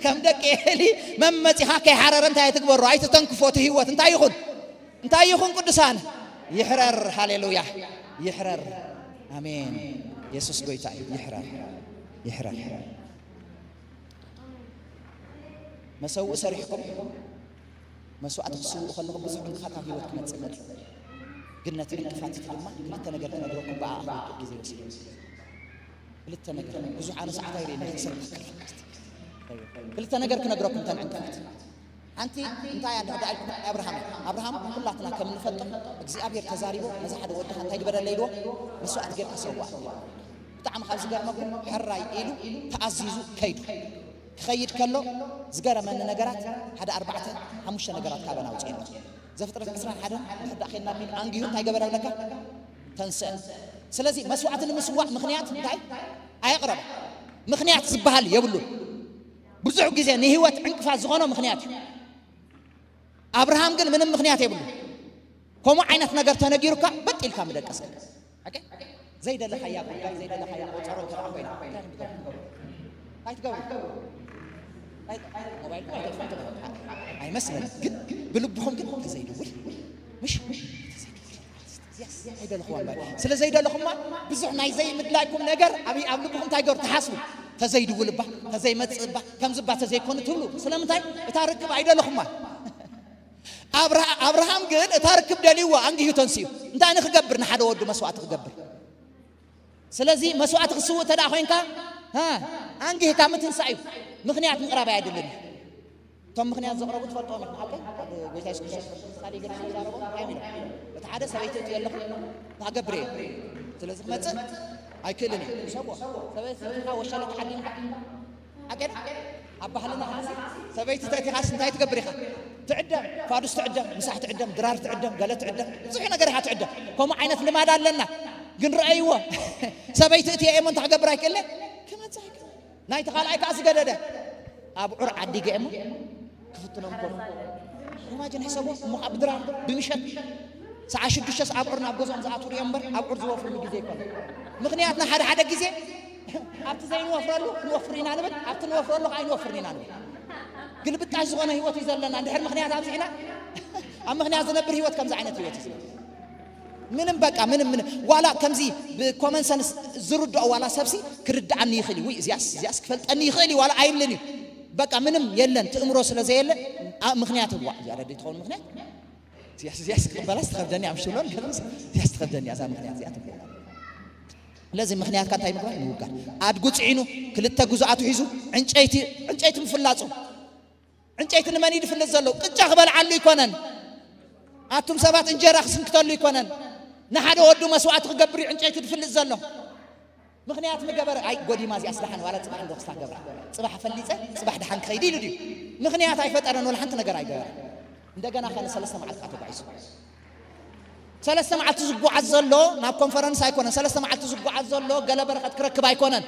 ከም ደቂ ኤሊ መመጺኻ ከይሓረረ እንታይ ኣይትግበሮ? ኣይትተንክፎ እቲ ህይወት እንታይ ይኹን? እንታይ ይኹን ቅዱሳን? ይሕረር። ሃሌሉያ። ይሕረር። ኣሜን። የሱስ ጎይታ እዩ። ይሕረር። ይሕረር። መሰውእ ሰሪሕኩም መስዋዕቲ ክትስውኡ ከለኹም ብዙሕ ዕንቅፋት ኣብ ህይወት ክመጽእ መጽእ። ግን ነቲ ዕንቅፋት እቲ ድማ ክልተ ነገር ክነግረኩም ብኣ ግዜ ይወስድ። ክልተ ነገር ብዙሕ ኣነ ሰዓት ኣይርእን እየ፣ ክልተ ነገር ክነግረኩም እተን ዕንቅፋት። ሓንቲ እንታይ ኣለ ደኣ ኢልኩም? ኣብርሃም ኣብርሃም ኩላትና ከም እንፈልጦ እግዚኣብሔር ተዛሪቦ ነዚ ሓደ ወድኻ እንታይ ግበረለይ ኢልዎ? መስዋዕቲ ጌርካ ሰዋ። ብጣዕሚ ካብ ዝገርመኩም ሕራይ ኢሉ ተኣዚዙ ከይዱ። ክኸይድ ከሎ ዝገረመኒ ነገራት ሓደ ኣርባዕተ ሓሙሽተ ነገራት ካበን ኣውፅኤ። ዘፍጥረት ዕስራን ሓደን ንሕዳእ ኬድና ሚን ኣንጊሁ እንታይ ገበረ ብለካ? ተንስአ። ስለዚ መስዋዕቲ ንምስዋእ ምኽንያት እንታይ ኣየቕረበ? ምኽንያት ዝበሃል የብሉን። ብዙሕ ግዜ ንህይወት ዕንቅፋት ዝኾኖ ምኽንያት እዩ። ኣብርሃም ግን ምንም ምኽንያት የብሉ። ከምኡ ዓይነት ነገር ተነጊሩካ በጥ ኢልካ ምደቀስካ። ኦኬ? ዘይደለኻያ ጉዳይ ዘይደለኻያ ቆጸሮ እንተ ደኣ ኮይና እንታይ ክትገብር? እንታይ ትገብር? እንታይ ሞባይል ኣይተጥፍእን ትገብር? ኣይመስለንን። ግን ብልብኹም ግን ተዘይድውል ምሽ ተዘይድውል። የስ፣ ኣይደለኹዋን ባይ። ስለ ዘይደለኹማ ብዙሕ ናይ ዘይምድላይኩም ነገር ኣብ ኣብ ልብኹም እንታይ ገሩ ትሓስቡ? ተዘይድውል እባ፣ ተዘይመጽእ እባ፣ ከምዚ እባ ተዘይኮኑ ትብሉ። ስለምንታይ? እታ ርክብ ኣይደለኹማ። ኣብርሃ-፣ ኣብርሃም ግን እታ ርክብ ደልይዋ ኣንጊሁ ተንስኡ። እንታይ ንክገብር? ንሓደ ወዱ መስዋዕቲ ክገብር። ስለዚ መስዋዕቲ ክስውእ እንተ ደኣ ኮይንካ፣ ሃ፣ ኣንጊህካ ምትንሳእ እዩ። ምኽንያት ምቕራብ ኣየድልን እዩ። እቶም ምኽንያት ዘቕረቡ ትፈልጥዎም ኢኹም። ሓቀይ? ኣብ ጎይታ የሱስ ክርስቶስ ምሳሌ ገለ ዝዛረቦም እንታይ ኢሎም? እቲ ሓደ ሰበይቲ እትዮ ኣለኹ፣ ክገብር እየ። ስለዚ ክመጽእ ኣይክእልን እየ። ሰብዎ፣ ሰበይቲ ወሸለ ተሓሊምካ፣ ሓቀይ? ኣብ ባህልና ኸዓሲ ሰበይቲ ተእቲኻስ እንታይ ትገብር ኢኻ? ትዕደም፣ ፋዱስ ትዕደም፣ ምሳሕ ትዕደም፣ ድራር ትዕደም፣ ገለ ትዕደም፣ ብዙሕ ነገር ኢኻ ትዕደም። ከምኡ ዓይነት ልማድ ኣለና። ግን ረኣይዎ፣ ሰበይቲ እቲ እየ እሞ እንታይ ክገብር ኣይክእልን? ክመጽእ ኣይክእልን። ናይቲ ካልኣይ ከኣ ዝገደደ፣ ኣብዑር ዓዲገ እሞ ክፍትኖም ኮ። ኢማጅን ሕሰቦ፣ እሞ ከኣ ብድራር፣ ብምሸት፣ ሰዓት ሽዱሽተ ኣብዑር ናብ ገዝኦም ዝኣትዉ እዮም እምበር፣ ኣብዑር ዝወፍርሉ ግዜ ኣይኮነን። ምኽንያትና ሓደ ሓደ ግዜ ኣብቲ ዘይንወፍረሉ ንወፍር ኢና ንብል፣ ኣብቲ ንወፍረሉ ከኣ ኣይንወፍርን ኢና ንብል። ግልብጣሽ ዝኾነ ህይወት እዩ ዘለና። እንድሕር ምኽንያት ኣብዚሕና፣ ኣብ ምኽንያት ዝነብር ህይወት ከምዚ ዓይነት ህይወት እዩ ዝነብር። ምንም በቃ፣ ምንም፣ ምንም። ዋላ ከምዚ ብኮመን ሰንስ ዝርድኦ ዋላ ሰብሲ ክርድኣኒ ይኽእል እዩ። ውይ፣ እዚያስ፣ እዚያስ ክፈልጠኒ ይኽእል እዩ ዋላ ኣይብልን እዩ። በቃ ምንም የለን፣ ትእምሮ ስለ ዘየለ፣ ኣ-፣ ምኽንያት እዋ፣ እዚኣ ረድእ ትኸውን ምኽንያት። እዚያስ፣ እዚያስ ክቕበላስ ትኸብደኒ፣ ኣምሽሎን፣ እዚያስ ትኸብደኒ፣ እዛ ምኽንያት እዚኣ ትብለኒ። ስለዚ ምኽንያትካ እንታይ ምግባር? ምውጋድ። ኣድጉ ጽዒኑ፣ ክልተ ግዙኣቱ ሒዙ፣ ዕንጨይቲ፣ ዕንጨይቲ ምፍላጹ። ዕንጨይቲ ንመን እዩ ዝፍልጥ ዘሎ? ቅጫ ክበልዓሉ ኣይኮነን። ኣቱም ሰባት እንጀራ ክስንክተሉ ኣይኮነን። ንሓደ ወዱ መስዋዕቲ ክገብር እዩ ዕንጨይቲ ዝፍልጥ ዘሎ። ምኽንያት ምገበረ፣ ኣይ፣ ጎዲማ እዚኣ ስላሕን ዋላ ጽባሕ እንዶ ክስታ ገብራ። ጽባሕ ፈሊጸ፣ ጽባሕ ደሓን ክኸይድ ኢሉ ድዩ? ምኽንያት ኣይፈጠረን፣ ወላ ሓንቲ ነገር ኣይገበረን። እንደገና ከ ንሰለስተ መዓልቲ ከኣ ተጓዒዙ። ሰለስተ መዓልቲ ዝጓዓዝ ዘሎ ናብ ኮንፈረንስ ኣይኮነን። ሰለስተ መዓልቲ ዝጓዓዝ ዘሎ ገለ በረኸት ክረክብ ኣይኮነን።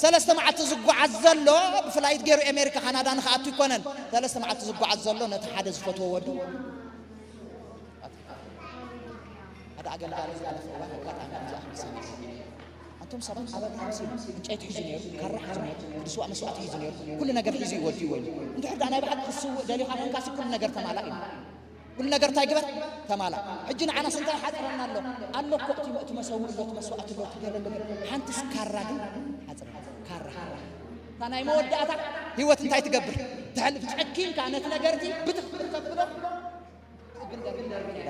ሰለስተ መዓልቲ ዝጓዓዝ ዘሎ ብፍላይት ገይሩ ኣሜሪካ፣ ካናዳ ንኽኣቱ ኣይኮነን። ሰለስተ መዓልቲ ዝጓዓዝ ዘሎ ነቲ ሓደ ዝፈትዎ ወዱ ሓደ ኣገልጋሊ ዝሓለፈ እዋን ኣጋጣሚ ከምዚ ኣኽሊ ሰሚዐ። ኣንታ እቶም ሰባት ኣበባ ሒዙ፣ ዕንጨይቲ ሒዙ ነይሩ፣ ካራ ሒዙ ነይሩ፣ ስዋእ መስዋእቲ ሒዙ ነይሩ፣ ኩሉ ነገር ሒዙ እዩ ወዲእዎ እዩ። እንድሕር ደኣ ናይ ብሓቂ ክትስውእ ደሊኻ ኮንካሲ ኩሉ ነገር ተማላእ እዩ። ኩሉ ነገር እንታይ ግበር? ተማላእ። ሕጂ ንዓናስ እንታይ ሓጽረና ኣሎ? ኣሎ እኮ እቲ እቲ መሰውእ ኣሎ፣ እቲ መስዋእቲ ኣሎ፣ እቲ ገለ ኣሎ። ሓንትስ ካራ ግን ሓጽረና። ካራ። እታ ናይ መወዳእታ ህይወት እንታይ ትገብር? ተሕልፍ ጨኪንካ ነቲ ነገር እቲ ብትኽ ተብሎ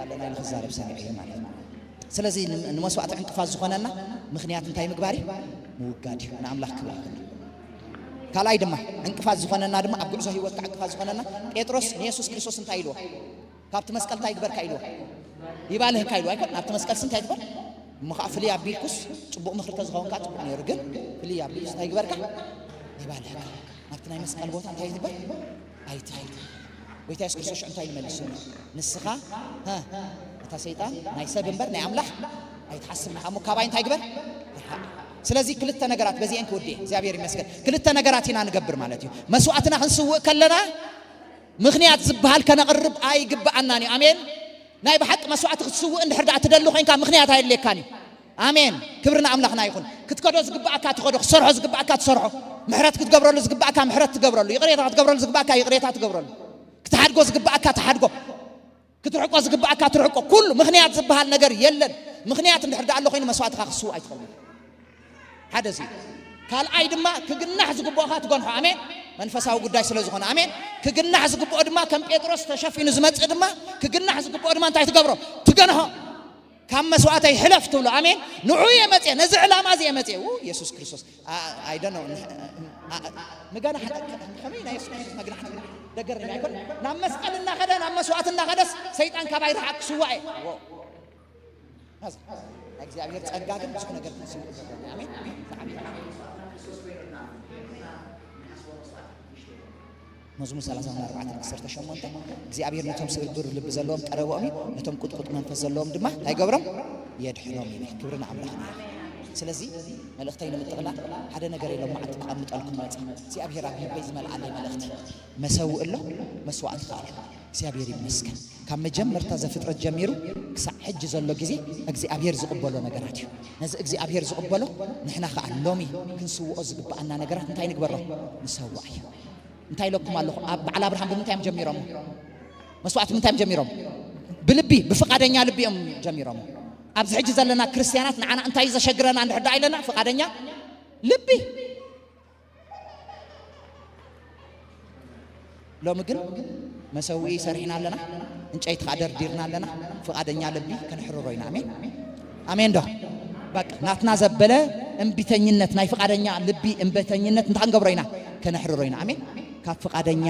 ኣለና ኢሉ ክዛረብ ሰሚዐ እየ ማለት ነው። ስለዚ ን- ንመስዋእቲ ዕንቅፋት ዝኾነና ምኽንያት እንታይ ምግባር እዩ? ምውጋድ እዩ። ንኣምላኽ ክብሪ ይኹን። ካልኣይ ድማ ዕንቅፋት ዝኾነና ድማ ኣብ ጉዕዞ ህይወትካ ዕንቅፋት ዝኾነና ጴጥሮስ ንየሱስ ክርስቶስ እንታይ ኢልዎ? ካብቲ መስቀል እንታይ ግበርካ ኢልዎ? ይባልህካ ኢልዎ ኣይኮን? ናብቲ መስቀልሲ እንታይ ትበል? እሞ ከዓ ፍልይ ኣቢልኩስ ጽቡቕ ምኽሪ ተዝኸውን ከዓ ጽቡቕ ነይሩ። ግን ፍልይ ኣቢልኩስ እንታይ ግበርካ? ይባልህካ። ናብቲ ናይ መስቀል ቦታ እንታይ ትበል? ኣይትኸይድ። ጎይታ የሱስ ክርስቶስ ሽዑ እንታይ ኢሉ መሊሱ? ንስኻ፣ ሀ፣ እታ ሰይጣን ናይ ሰብ እምበር ናይ ኣምላኽ ኣይትሓስብን ኢኻ እሞ ካባይ እንታይ ግበር? ርሓቕ። ስለዚ ክልተ ነገራት በዚአን ክውድእ እየ። እግዚኣብሔር ይመስገን። ክልተ ነገራት ኢና ንገብር ማለት እዩ። መስዋእትና ክንስውእ ከለና ምኽንያት ዝበሃል ከነቕርብ ኣይግብኣናን እዩ። ኣሜን። ናይ ብሓቂ መስዋእቲ ክትስውእ እንድሕር ደኣ ትደሊ ኮይንካ ምኽንያት ኣየድልየካን እዩ። ኣሜን። ክብሪ ንኣምላኽና ይኹን። ክትከዶ ዝግብኣካ ትኸዶ፣ ክትሰርሖ ዝግብኣካ ትሰርሖ፣ ምሕረት ክትገብረሉ ዝግብኣካ ምሕረት ትገብረሉ፣ ይቕሬታ ክትገብረሉ ዝግብኣካ ይቕሬታ ትገብረሉ፣ ክትሓድጎ ዝግብኣካ ትሓድጎ፣ ክትርሕቆ ዝግብኣካ ትርሕቆ። ኩሉ ምኽንያት ዝበሃል ነገር የለን። ምኽንያት እንድሕር ደኣ ኣሎ ኮይኑ መስዋእትኻ ክትስውእ ኣይትኽእልን። ሓደ እዚ። ካልኣይ ድማ ክግናሕ ዝግብኦኻ ትገንሖ። ኣሜን። መንፈሳዊ ጉዳይ ስለ ዝኾነ። ኣሜን። ክግናሕ ዝግብኦ ድማ ከም ጴጥሮስ ተሸፊኑ ዝመጽእ ድማ ክግናሕ ዝግብኦ ድማ እንታይ ትገብሮ? ትገንሖ። ካብ መስዋእተይ ሕለፍ ትብሎ። ኣሜን። ንዑ እየ መጽየ፣ ነዚ ዕላማ እዚ እየ መጽየ። ው፣ የሱስ ክርስቶስ። አ- I don't know። ን- አ- ንገና ሓደ ከመይ ናይ የሱስ ክርስቶስ መግናሕቲ ደገር ኣይኮን። ናብ መስቀል እናኸደ ናብ መስዋእት እናኸደስ ሰይጣን ካባይ ርሓቕ ክስዋእ እየ። ዎ። ማዝ- ናይ እግዚኣብሔር ጸጋ ግን ብዙሕ ነገር ክንስውእ ኣለና። ኣሜን። ብጣዕሚ መዝሙር ሰላሳ ኣርባዕተ ዓሰርተ ሸሞንተ እግዚኣብሔር ነቶም ስብርብር ልቢ ዘለዎም ቀረብኦም እዩ፣ ነቶም ቁጥቁጥ መንፈስ ዘለዎም ድማ እንታይ ገብሮም? የድሕኖም ይብል። ክብሪ ንኣምላኽና ይኹን። ስለዚ መልእኽተይ ንምጥቕላል ሓደ ነገር የሎም መዓልቲ ክቐምጠልኩም መጸ እግዚኣብሔር ኣብ ልበይ ዝመልኣለይ መልእኽቲ መሰውእ ኣሎ፣ መስዋእቲ ከኣ ኣሎ። እግዚኣብሔር ይመስገን። ካብ መጀመርታ ዘፍጥረት ጀሚሩ ክሳዕ ሕጂ ዘሎ ግዜ እግዚኣብሔር ዝቕበሎ ነገራት እዩ። ነዚ እግዚኣብሔር ዝቕበሎ ንሕና ከኣ ሎሚ ክንስውኦ ዝግብኣና ነገራት እንታይ ንግበሮ? ንሰዋእ እዩ። እንታይ ኢለኩም ኣለኹ? ኣብ በዓል ኣብርሃም ብምንታይ እዮም ጀሚሮሞ? መስዋእቲ ብምንታይ እዮም ጀሚሮም? ብልቢ፣ ብፍቓደኛ ልቢ እዮም ጀሚሮሞ። ኣብዚ ሕጂ ዘለና ክርስትያናት ንዓና እንታይ ዘሸግረና እንድሕር ደኣ ኢለና ፍቓደኛ ልቢ። ሎሚ ግን መሰውኢ ሰሪሕና ኣለና፣ ዕንጨይቲ ከኣ ደርዲርና ኣለና። ፍቓደኛ ልቢ ከነሕርሮ ኢና። ኣሜን፣ ኣሜን ዶ? በቃ ናትና ዘበለ እምቢተኝነት፣ ናይ ፍቓደኛ ልቢ እምቢተኝነት እንታይ ክንገብሮ ኢና? ከነሕርሮ ኢና። ኣሜን። ካብ ፍቓደኛ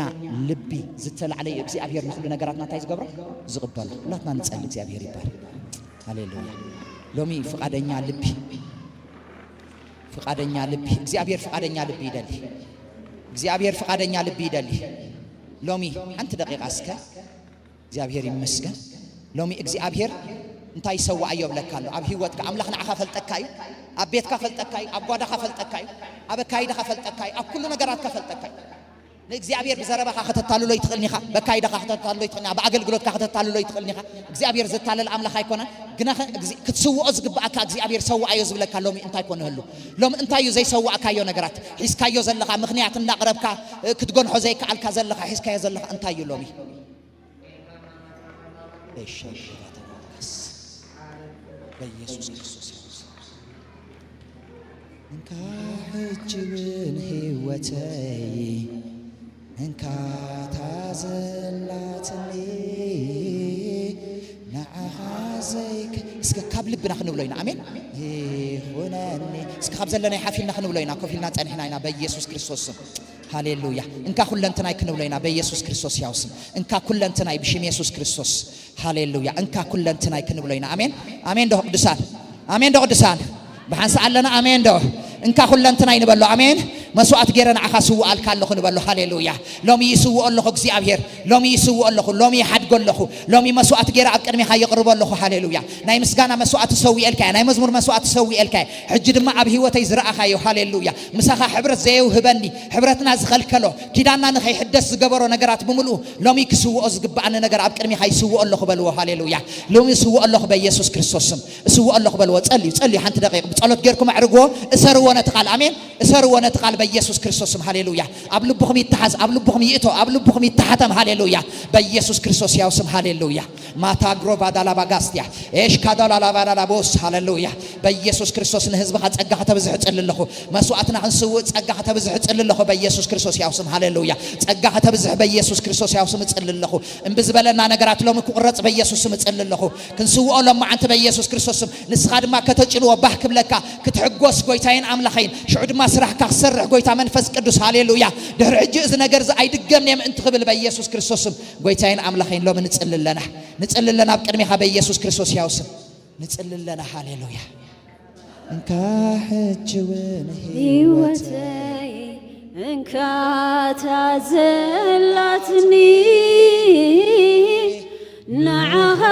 ልቢ ዝተላዕለ እዩ እግዚኣብሔር ንኹሉ ነገራትና እንታይ ዝገብሮ? ዝቕበሎ። ኩላትና ንጸሊ። እግዚኣብሔር ይባል። ሃሌሉያ። ሎሚ ፍቓደኛ ልቢ፣ ፍቓደኛ ልቢ፣ እግዚኣብሔር ፍቓደኛ ልቢ ይደሊ። እግዚኣብሔር ፍቓደኛ ልቢ ይደሊ። ሎሚ ሓንቲ ደቂቓ እስከ እግዚኣብሔር ይመስገን። ሎሚ እግዚኣብሔር እንታይ ይሰዋእ እዮ ብለካ ኣሎ? ኣብ ህይወትካ ኣምላኽ ንዓኻ ፈልጠካ እዩ። ኣብ ቤትካ ፈልጠካ እዩ። ኣብ ጓዳኻ ፈልጠካ እዩ። ኣብ ኣካይዳኻ ፈልጠካ እዩ። ኣብ ኩሉ ነገራትካ ፈልጠካ እዩ። ንእግዚኣብሔር ብዘረባኻ ከተታልሎ ይትኽእልን ኢኻ። በካይዳኻ ከተታልሎ ይትኽእልን ኢኻ። ብኣገልግሎትካ ከተታልሎ ይትኽእልን ኢኻ። እግዚኣብሔር ዘታለል ኣምላኽ ኣይኮነን። ግናኸ እግዚ-፣ ክትስውኦ ዝግብኣካ እግዚኣብሔር ሰውኣዮ ዝብለካ ሎሚ እንታይ ኮነ ህሉ? ሎሚ እንታይ እዩ ዘይሰዋእካዮ ነገራት? ሒዝካዮ ዘለኻ ምኽንያት እንዳቕረብካ፣ እ፣ ክትገንሖ ዘይከኣልካ ዘለኻ፣ ሒዝካዮ ዘለኻ እንታይ እዩ ሎሚ? በየሱስ ክርስቶስ ይኹን። እንካ ሕጂ እውን ህይወተይ እንካ ታዘላትኒ ንዓኻ ዘይክ-፣ እስከ ካብ ልብና ክንብሎ ኢና። ኣሜን። ይኹነኒ። እስከ ካብ ዘለናይ ሓፊልና ክንብሎ ኢና። ኮፍ ኢልና ጸኒሕና ኢና። በኢየሱስ ክርስቶስ ስም። ሃሌሉያ። እንካ ኩለንትናይ ክንብሎ ኢና። በኢየሱስ ክርስቶስ ያው ስም። እንካ ኩለንትናይ ብሽም የሱስ ክርስቶስ። ሃሌሉያ። እንካ ኩለንትናይ ክንብሎ ኢና። ኣሜን። ኣሜን ዶ ቅዱሳን? ኣሜን ዶ ቅዱሳን? ብሓንሳእ ኣለና። ኣሜን ዶ? እንካ ኩለንትናይ ንበሎ። ኣሜን። መስዋእቲ ገይረ ንዓኻ ስውኣልካ ኣለኹ ንበሎ። ሃሌሉያ። ሎሚ ይስውኦ ኣለኹ እግዚኣብሔር፣ ሎሚ ይስውኦ ኣለኹ፣ ሎሚ ይሓድጎ ኣለኹ፣ ሎሚ መስዋእቲ ገይረ ኣብ ቅድሜኻ የቕርቦ ኣለኹ። ሃሌሉያ። ናይ ምስጋና መስዋእቲ ሰዊኤልካ እየ፣ ናይ መዝሙር መስዋእቲ ሰዊኤልካ እየ። ሕጂ ድማ ኣብ ህይወተይ ዝረኣኻዮ፣ ሃሌሉያ፣ ምሳኻ ሕብረት ዘየውህበኒ፣ ሕብረትና ዝኸልከሎ፣ ኪዳንና ንኸይሕደስ ዝገበሮ ነገራት ብምልኡ ሎሚ ክስውኦ ዝግብኣኒ ነገር ኣብ ቅድሜኻ ይስውኦ ኣለኹ በልዎ። ሃሌሉያ። ሎሚ ይስውኦ ኣለኹ በኢየሱስ ክርስቶስ ስም። እስውኦ ኣለኹ በልዎ። ጸልዩ፣ ጸልዩ። ሓንቲ ደቂቕ ብጸሎት ጌርኩም ኣዕርግዎ። እሰርዎ ነቲ ቃል። ኣሜን። እሰርዎ ነቲ ቃል በኢየሱስ ክርስቶስ ስም። ሃሌሉያ። ኣብ ልብኹም ይተሓዝ፣ ኣብ ልብኹም ይእቶ፣ ኣብ ልብኹም ይተሓተም። ሃሌሉያ። በኢየሱስ ክርስቶስ ያው ስም። ሃሌሉያ። ማታግሮ ባዳላ ባጋስትያ ኤሽ ካዳላ ላባዳላ ቦስ። ሃሌሉያ። በኢየሱስ ክርስቶስ ንህዝብኻ ጸጋ ከተብዝሕ እጽሊ ኣለኹ። መስዋእትና ክንስውእ ጸጋ ከተብዝሕ እጽሊ ኣለኹ በኢየሱስ ክርስቶስ ያው ስም። ሃሌሉያ። ጸጋ ከተብዝሕ በኢየሱስ ክርስቶስ ያው ስም እጽሊ ኣለኹ። እምቢ ዝበለና ነገራት ሎሚ ክቑረጽ በኢየሱስ ስም እጽሊ ኣለኹ። ክንስውኦ ሎማዓንቲ በኢየሱስ ክርስቶስ ስም። ንስኻ ድማ ከተጭንዎ ባህ ክብለካ ክትሕጎስ ጎይታዬን ኣምላኸይን። ሽዑ ድማ ስራሕካ ክሰርሕ ጎይታ መንፈስ ቅዱስ። ሃሌሉያ። ድሕሪ ሕጂ እዚ ነገር እዚ ኣይድገምን እየ ምእንቲ ክብል በኢየሱስ ክርስቶስ ስም ጎይታዬን ኣምላኸይን ሎሚ ንጽሊ ኣለና። ንጽሊ ኣለና ኣብ ቅድሜኻ በኢየሱስ ክርስቶስ ያው ስም። ንጽሊ ኣለና። ሃሌሉያ። እንካ ሕጂ እውን ህይወተይ ህይወተይ እንካ ታዘላትኒ ንዓኻ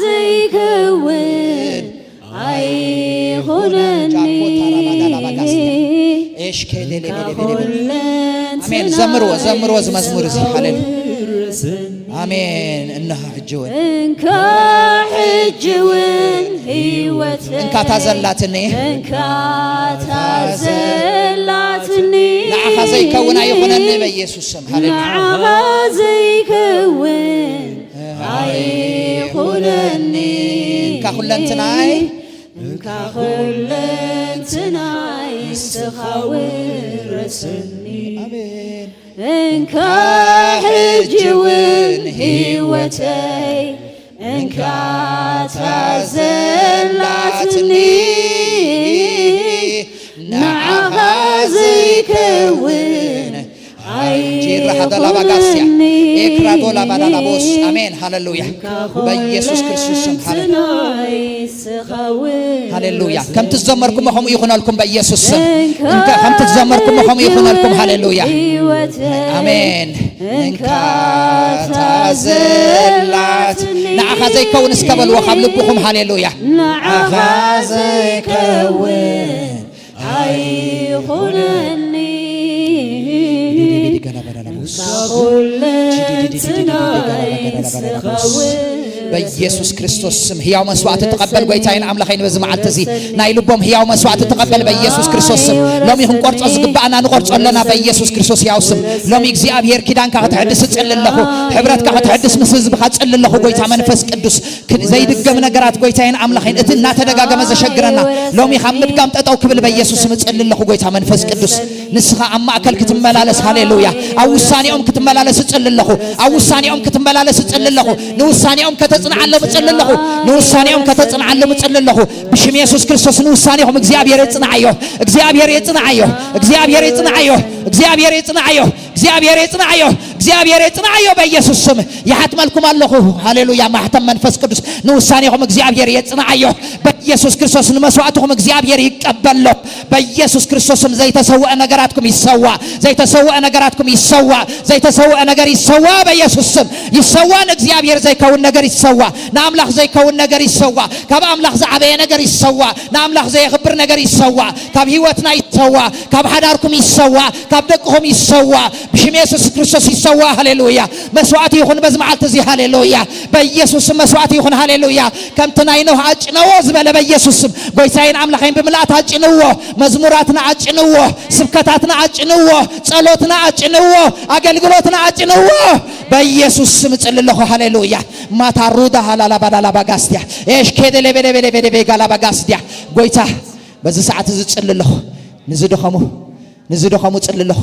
ዘይከውን ኣይኹነኒ። ኣሜን። ዘምርዎ፣ ዘምርዎ እዚ መዝሙር እዚ። ሃሌሉያ። ኣሜን። እንኻ ሕጂ እውን እንካ ሕጂ እውን ህይወት እንካ ታዘላትኒ እንካ ታዘላትኒ ንዓኻ ዘይከውን ኣይኹነኒ በኢየሱስ ስም። ሃሌሉያ። ንዓኻ ዘይከውን ኣይኹነኒ እንካ ኩለንትናይ እንካ ኩለንትናይ ንስኻ ውረሰኒ ኣሜን። እንካ ሕጂ እውን ህይወተይ እንካ ታዘላትኒ ንዓኻ ዘይከውን ጂራ ሃዳላ ባጋስያ ኤክራዶላ ባዳላቦስ። ኣሜን። ሃሌሉያ። በኢየሱስ ክርስቶስ ስም። ሃሌሉያ። ሃሌሉያ። ከምቲ ዝዘመርኩሞ ከምኡ ይኹነልኩም በኢየሱስ ስም። እንካ ከምቲ ዝዘመርኩሞ ከምኡ ይኹነልኩም። ሃሌሉያ። ኣሜን። እንካ ታዘላት ንዓኻ ዘይከውን እስከ በልዎ ካብ ልብኹም። ሃሌሉያ። ንዓኻ ዘይከውን ኣይኹነኒ ኩለንትናይ ንስኻ ውረሰኒ በኢየሱስ ክርስቶስ ስም ህያው መስዋእቲ ተቐበል ጎይታይን ኣምላኸይን በዚ መዓልቲ እዚ ናይ ልቦም ህያው መስዋእቲ ተቐበል በኢየሱስ ክርስቶስ ስም። ሎሚ ክንቆርጾ ዝግብኣና ንቆርጾ ኣለና በኢየሱስ ክርስቶስ ህያው ስም። ሎሚ እግዚኣብሔር ኪዳንካ ከተሕድስ እጽሊ ኣለኹ። ሕብረትካ ከተሕድስ ምስ ህዝብኻ እጽሊ ኣለኹ። ጎይታ መንፈስ ቅዱስ ክ- ዘይድገም ነገራት ጎይታይን ኣምላኸይን እቲ እናተደጋገመ ዘሸግረና ሎሚ ካብ ምድጋም ጠጠው ክብል በኢየሱስ ስም እጽሊ ኣለኹ። ጎይታ መንፈስ ቅዱስ ንስኻ ኣብ ማእከል ክትመላለስ። ሃሌሉያ። ኣብ ውሳኔኦም ክትመላለስ እጽሊ ኣለኹ። ኣብ ውሳኔኦም ክትመላለስ እጽሊ ኣለኹ። ንውሳኔኦም ከተጽንዓሎም እጽሊ ኣለኹ። ንውሳኔኦም ከተጽንዓሎም እጽሊ ኣለኹ። ብሽም የሱስ ክርስቶስ ንውሳኔኹም እግዚኣብሔር የጽንዓዮ። እግዚኣብሔር የጽንዓዮ። እግዚኣብሔር የጽንዓዮ። እግዚኣብሔር የጽንዓዮ። እግዚኣብሔር የጽንዓዮ። እግዚኣብሔር የጽንዓዮ በኢየሱስ ስም። ይሓትመልኩም ኣለኹ። ሃሌሉያ። ማሕተም መንፈስ ቅዱስ ንውሳኔኹም እግዚኣብሔር የጽንዓዮ። በኢየሱስ ክርስቶስ ንመስዋእትኹም እግዚኣብሔር ይቀበሎ። በኢየሱስ ክርስቶስ ስም ዘይተሰውአ ነገራትኩም ይሰዋ። ዘይተሰውአ ነገራትኩም ይሰዋ። ዘይተሰውአ ነገር ይሰዋ በኢየሱስ ስም። ይሰዋ። ንእግዚኣብሔር ዘይከውን ነገር ይሰዋ። ንኣምላኽ ዘይከውን ነገር ይሰዋ። ካብ ኣምላኽ ዝዓበየ ነገር ይሰዋ። ንኣምላኽ ዘየኽብር ነገር ይሰዋ። ካብ ህይወትና ይሰዋ። ካብ ሓዳርኩም ይሰዋ። ካብ ደቅኹም ይሰዋ። ብሽም የሱስ ክርስቶስ ይሰዋ። ሃሌሉያ። መስዋእቲ ይኹን በዚ መዓልቲ እዚ። ሃሌሉያ። በኢየሱስ ስም መስዋእቲ ይኹን። ሃሌሉያ። ከምቲ ናይ ኖህ ኣጭነዎ ዝበለ በኢየሱስ ስም ጎይታይን ኣምላኸይን ብምልኣት ኣጭንዎ። መዝሙራትና ኣጭንዎ። ስብከታትና ኣጭንዎ። ጸሎትና ኣጭንዎ። ኣገልግሎትና ኣጭንዎ። በኢየሱስ ስም እጽሊ ኣለኹ። ሃሌሉያ። ማታ ሩዳ ሃላላ ባዳላ ባጋስትያ ኤሽ ኬደለ ቤደ ቤደ ቤደ ቤጋላ ባጋስትያ ጎይታ በዚ ሰዓት እዚ እጽሊ ኣለኹ። ንዝደኸሙ ንዝደኸሙ እጽሊ ኣለኹ።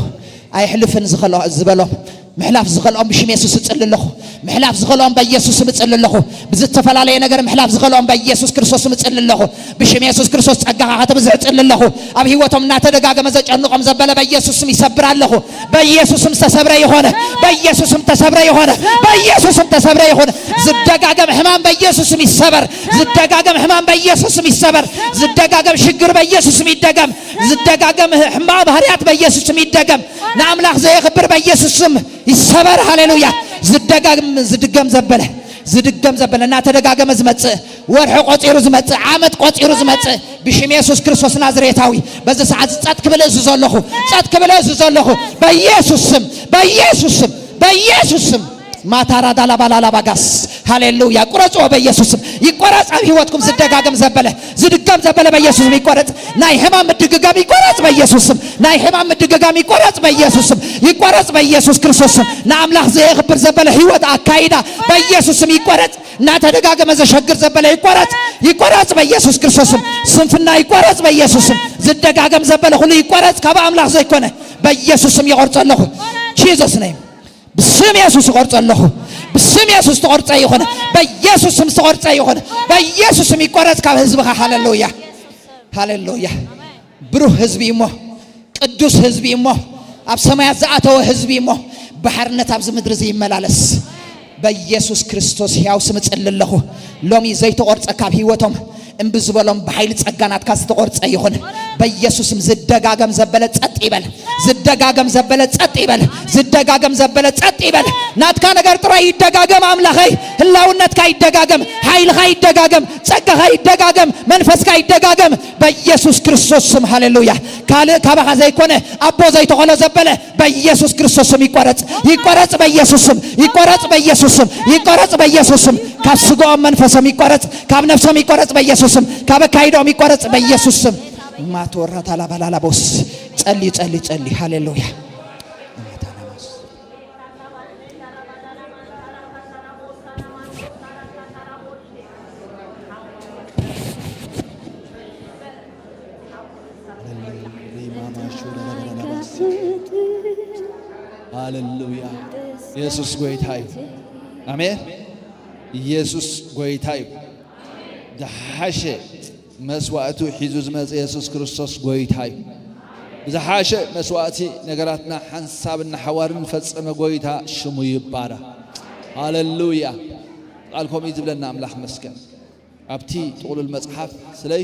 ኣይሕልፍን ዝኸሎ- ዝበሎም ምሕላፍ ዝኸልኦም ብሽም የሱስ እጽሊ ኣለኹ። ምሕላፍ ዝኸልኦም በኢየሱስ ስም እጽሊ ኣለኹ። ብዝተፈላለየ ነገር ምሕላፍ ዝኸልኦም በኢየሱስ ክርስቶስ ስም እጽሊ ኣለኹ። ብሽም የሱስ ክርስቶስ ጸጋኻ ከተብዝሕ እጽሊ ኣለኹ። ኣብ ህይወቶም እናተደጋገመ ዘጨንቖም ዘበለ በኢየሱስ ስም ይሰብር ኣለኹ። በኢየሱስ ስም ተሰብረ ይኾነ። በኢየሱስ ስም ተሰብረ ይኾነ። በኢየሱስ ስም ተሰብረ ይኾነ። ዝደጋገም ሕማም በኢየሱስ ስም ይሰበር። ዝደጋገም ሕማም በኢየሱስ ስም ይሰበር። ዝደጋገም ሽግር በኢየሱስ ስም ይደገም። ዝደጋገም ሕማቕ ባህርያት በኢየሱስ ስም ይደገም። ንኣምላኽ ዘየኽብር በኢየሱስ ስም ይሰበር። ሃሌሉያ። ዝደጋግም ዝድገም ዘበለ ዝድገም ዘበለ እናተደጋገመ ዝመጽእ፣ ወርሒ ቆጺሩ ዝመጽእ፣ ዓመት ቆጺሩ ዝመጽእ፣ ብሽም የሱስ ክርስቶስ ናዝሬታዊ በዚ ሰዓት ጸጥ ክብል እዝዞ ኣለኹ። ጸጥ ክብል እዝዞ ኣለኹ። በኢየሱስ ስም፣ በኢየሱስ ስም፣ በኢየሱስ ስም። ማታራ ዳላ ባላላ ባጋስ። ሃሌሉያ። ቁረጽዎ በኢየሱስ ስም። ይቆረጽ ኣብ ህይወትኩም ዝደጋገም ዘበለ ዝድገም ዘበለ በኢየሱስ ስም ይቆረጽ። ናይ ሕማም ምድግጋም ይቆረጽ በኢየሱስ ስም። ናይ ሕማም ምድግጋም ይቆረጽ በኢየሱስ ስም። ይቆረጽ በኢየሱስ ክርስቶስ ስም። ንኣምላኽ ዘየኽብር ዘበለ ህይወት ኣካይዳ በኢየሱስ ስም ይቆረጽ። እናተደጋገመ ዘሸግር ዘበለ ይቆረጽ። ይቆረጽ በኢየሱስ ክርስቶስ ስም። ስንፍና ይቆረጽ በኢየሱስ ስም። ዝደጋገም ዘበለ ኩሉ ይቆረጽ ካብ ኣምላኽ ዘይኮነ በኢየሱስ ስም ይቆርጽ ኣለኹ። Jesus name። ብስም የሱስ እቆርጾ ኣለኹ። ብስም የሱስ ተቆርጸ ይኹን። በኢየሱስ ስም ዝተቆርጸ ይኹን። በኢየሱስ ስም ይቆረጽ ካብ ህዝብኻ። ሃሌሉያ። ሃሌሉያ። ብሩህ ህዝቢ እሞ፣ ቅዱስ ህዝቢ እሞ፣ ኣብ ሰማያት ዝኣተወ ህዝቢ እሞ፣ ብሓርነት ኣብዚ ምድሪ እዚ ይመላለስ። በኢየሱስ ክርስቶስ ሕያው ስም እጽሊ ኣለኹ። ሎሚ ዘይተቆርጸ ካብ ህይወቶም እምቢ ዝበሎም ብሓይሊ ጸጋ ናትካ ዝተቆርጸ ይኹን። በኢየሱስም ዝደጋገም ዘበለ ጸጥ ይበል። ዝደጋገም ዘበለ ጸጥ ይበል። ዝደጋገም ዘበለ ጸጥ ይበል። ናትካ ነገር ጥራይ ይደጋገም ኣምላኸይ። ህላውነትካ ይደጋገም። ሓይልኻ ይደጋገም። ጸጋኻ ይደጋገም። መንፈስካ ይደጋገም። በኢየሱስ ክርስቶስ ስም ሃሌሉያ። ካልእ ካባኻ ዘይኮነ ኣቦ ዘይተኾሎ ዘበለ በኢየሱስ ክርስቶስ ስም ይቆረጽ። ይቆረጽ በኢየሱስ ስም። ይቆረጽ በኢየሱስ ስም። ይቆረጽ በኢየሱስ ስም። ካብ ስጋኦም መንፈሶም ይቆረጽ። ካብ ነፍሶም ይቆረጽ በኢየሱስ ስም። ካብ ኣካይዶም ይቆረጽ በኢየሱስ ስም። ማቶራ ታላባላላቦስ። ጸልዩ፣ ጸልዩ፣ ጸልዩ። ሃሌሉያ። ሃሌሉያ። ኢየሱስ ጎይታ እዩ። ኣሜን። ኢየሱስ ጎይታ እዩ። ዝሓሸ መስዋእቱ ሒዙ ዝመጽእ የሱስ ክርስቶስ ጎይታ እዩ። ብዝሓሸ መስዋእቲ ነገራትና ሓንሳብን ሓዋርን ፈጸመ ጎይታ ሽሙ ይባረኽ። ሃሌሉያ። ቃል ከምኡ እዩ ዝብለና ኣምላኽ መስገን። ኣብቲ ጥቕሉል መጽሓፍ ስለይ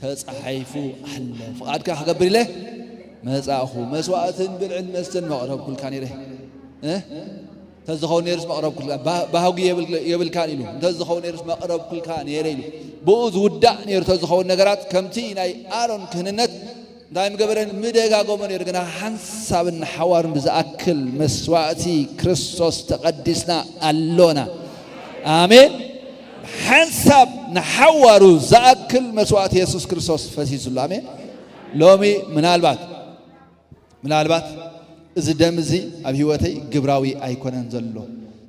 ተጻሒፉ ኣለ። ፍቓድካ ክገብር ኢለ መጻእኹ። መስዋእትን ብልዕን መስተን መቕረብኩልካ ነይረ። እ? እንተዝኸውን ነይሩስ መቕረብኩልካ። ባ-፣ ባህጉ የብል-፣ የብልካን ኢሉ። እንተዝኸውን ነይሩስ መቕረብኩልካ ነይረ ኢሉ። ብኡ ዝውዳእ ነይሩ እንተዝኸውን ነገራት ከምቲ ናይ ኣሮን ክህንነት እንታይ ምገበረን ምደጋገሞ ነይሩ። ግና ሓንሳብን ንሓዋሩን ብዝኣክል መስዋእቲ ክርስቶስ ተቐዲስና ኣሎና። ኣሜን። ሓንሳብ ንሓዋሩ ዝኣክል መስዋእቲ የሱስ ክርስቶስ ፈሲሱሉ። ኣሜን። ሎሚ ምናልባት፣ ምናልባት እዚ ደም እዚ ኣብ ህይወተይ ግብራዊ ኣይኮነን ዘሎ።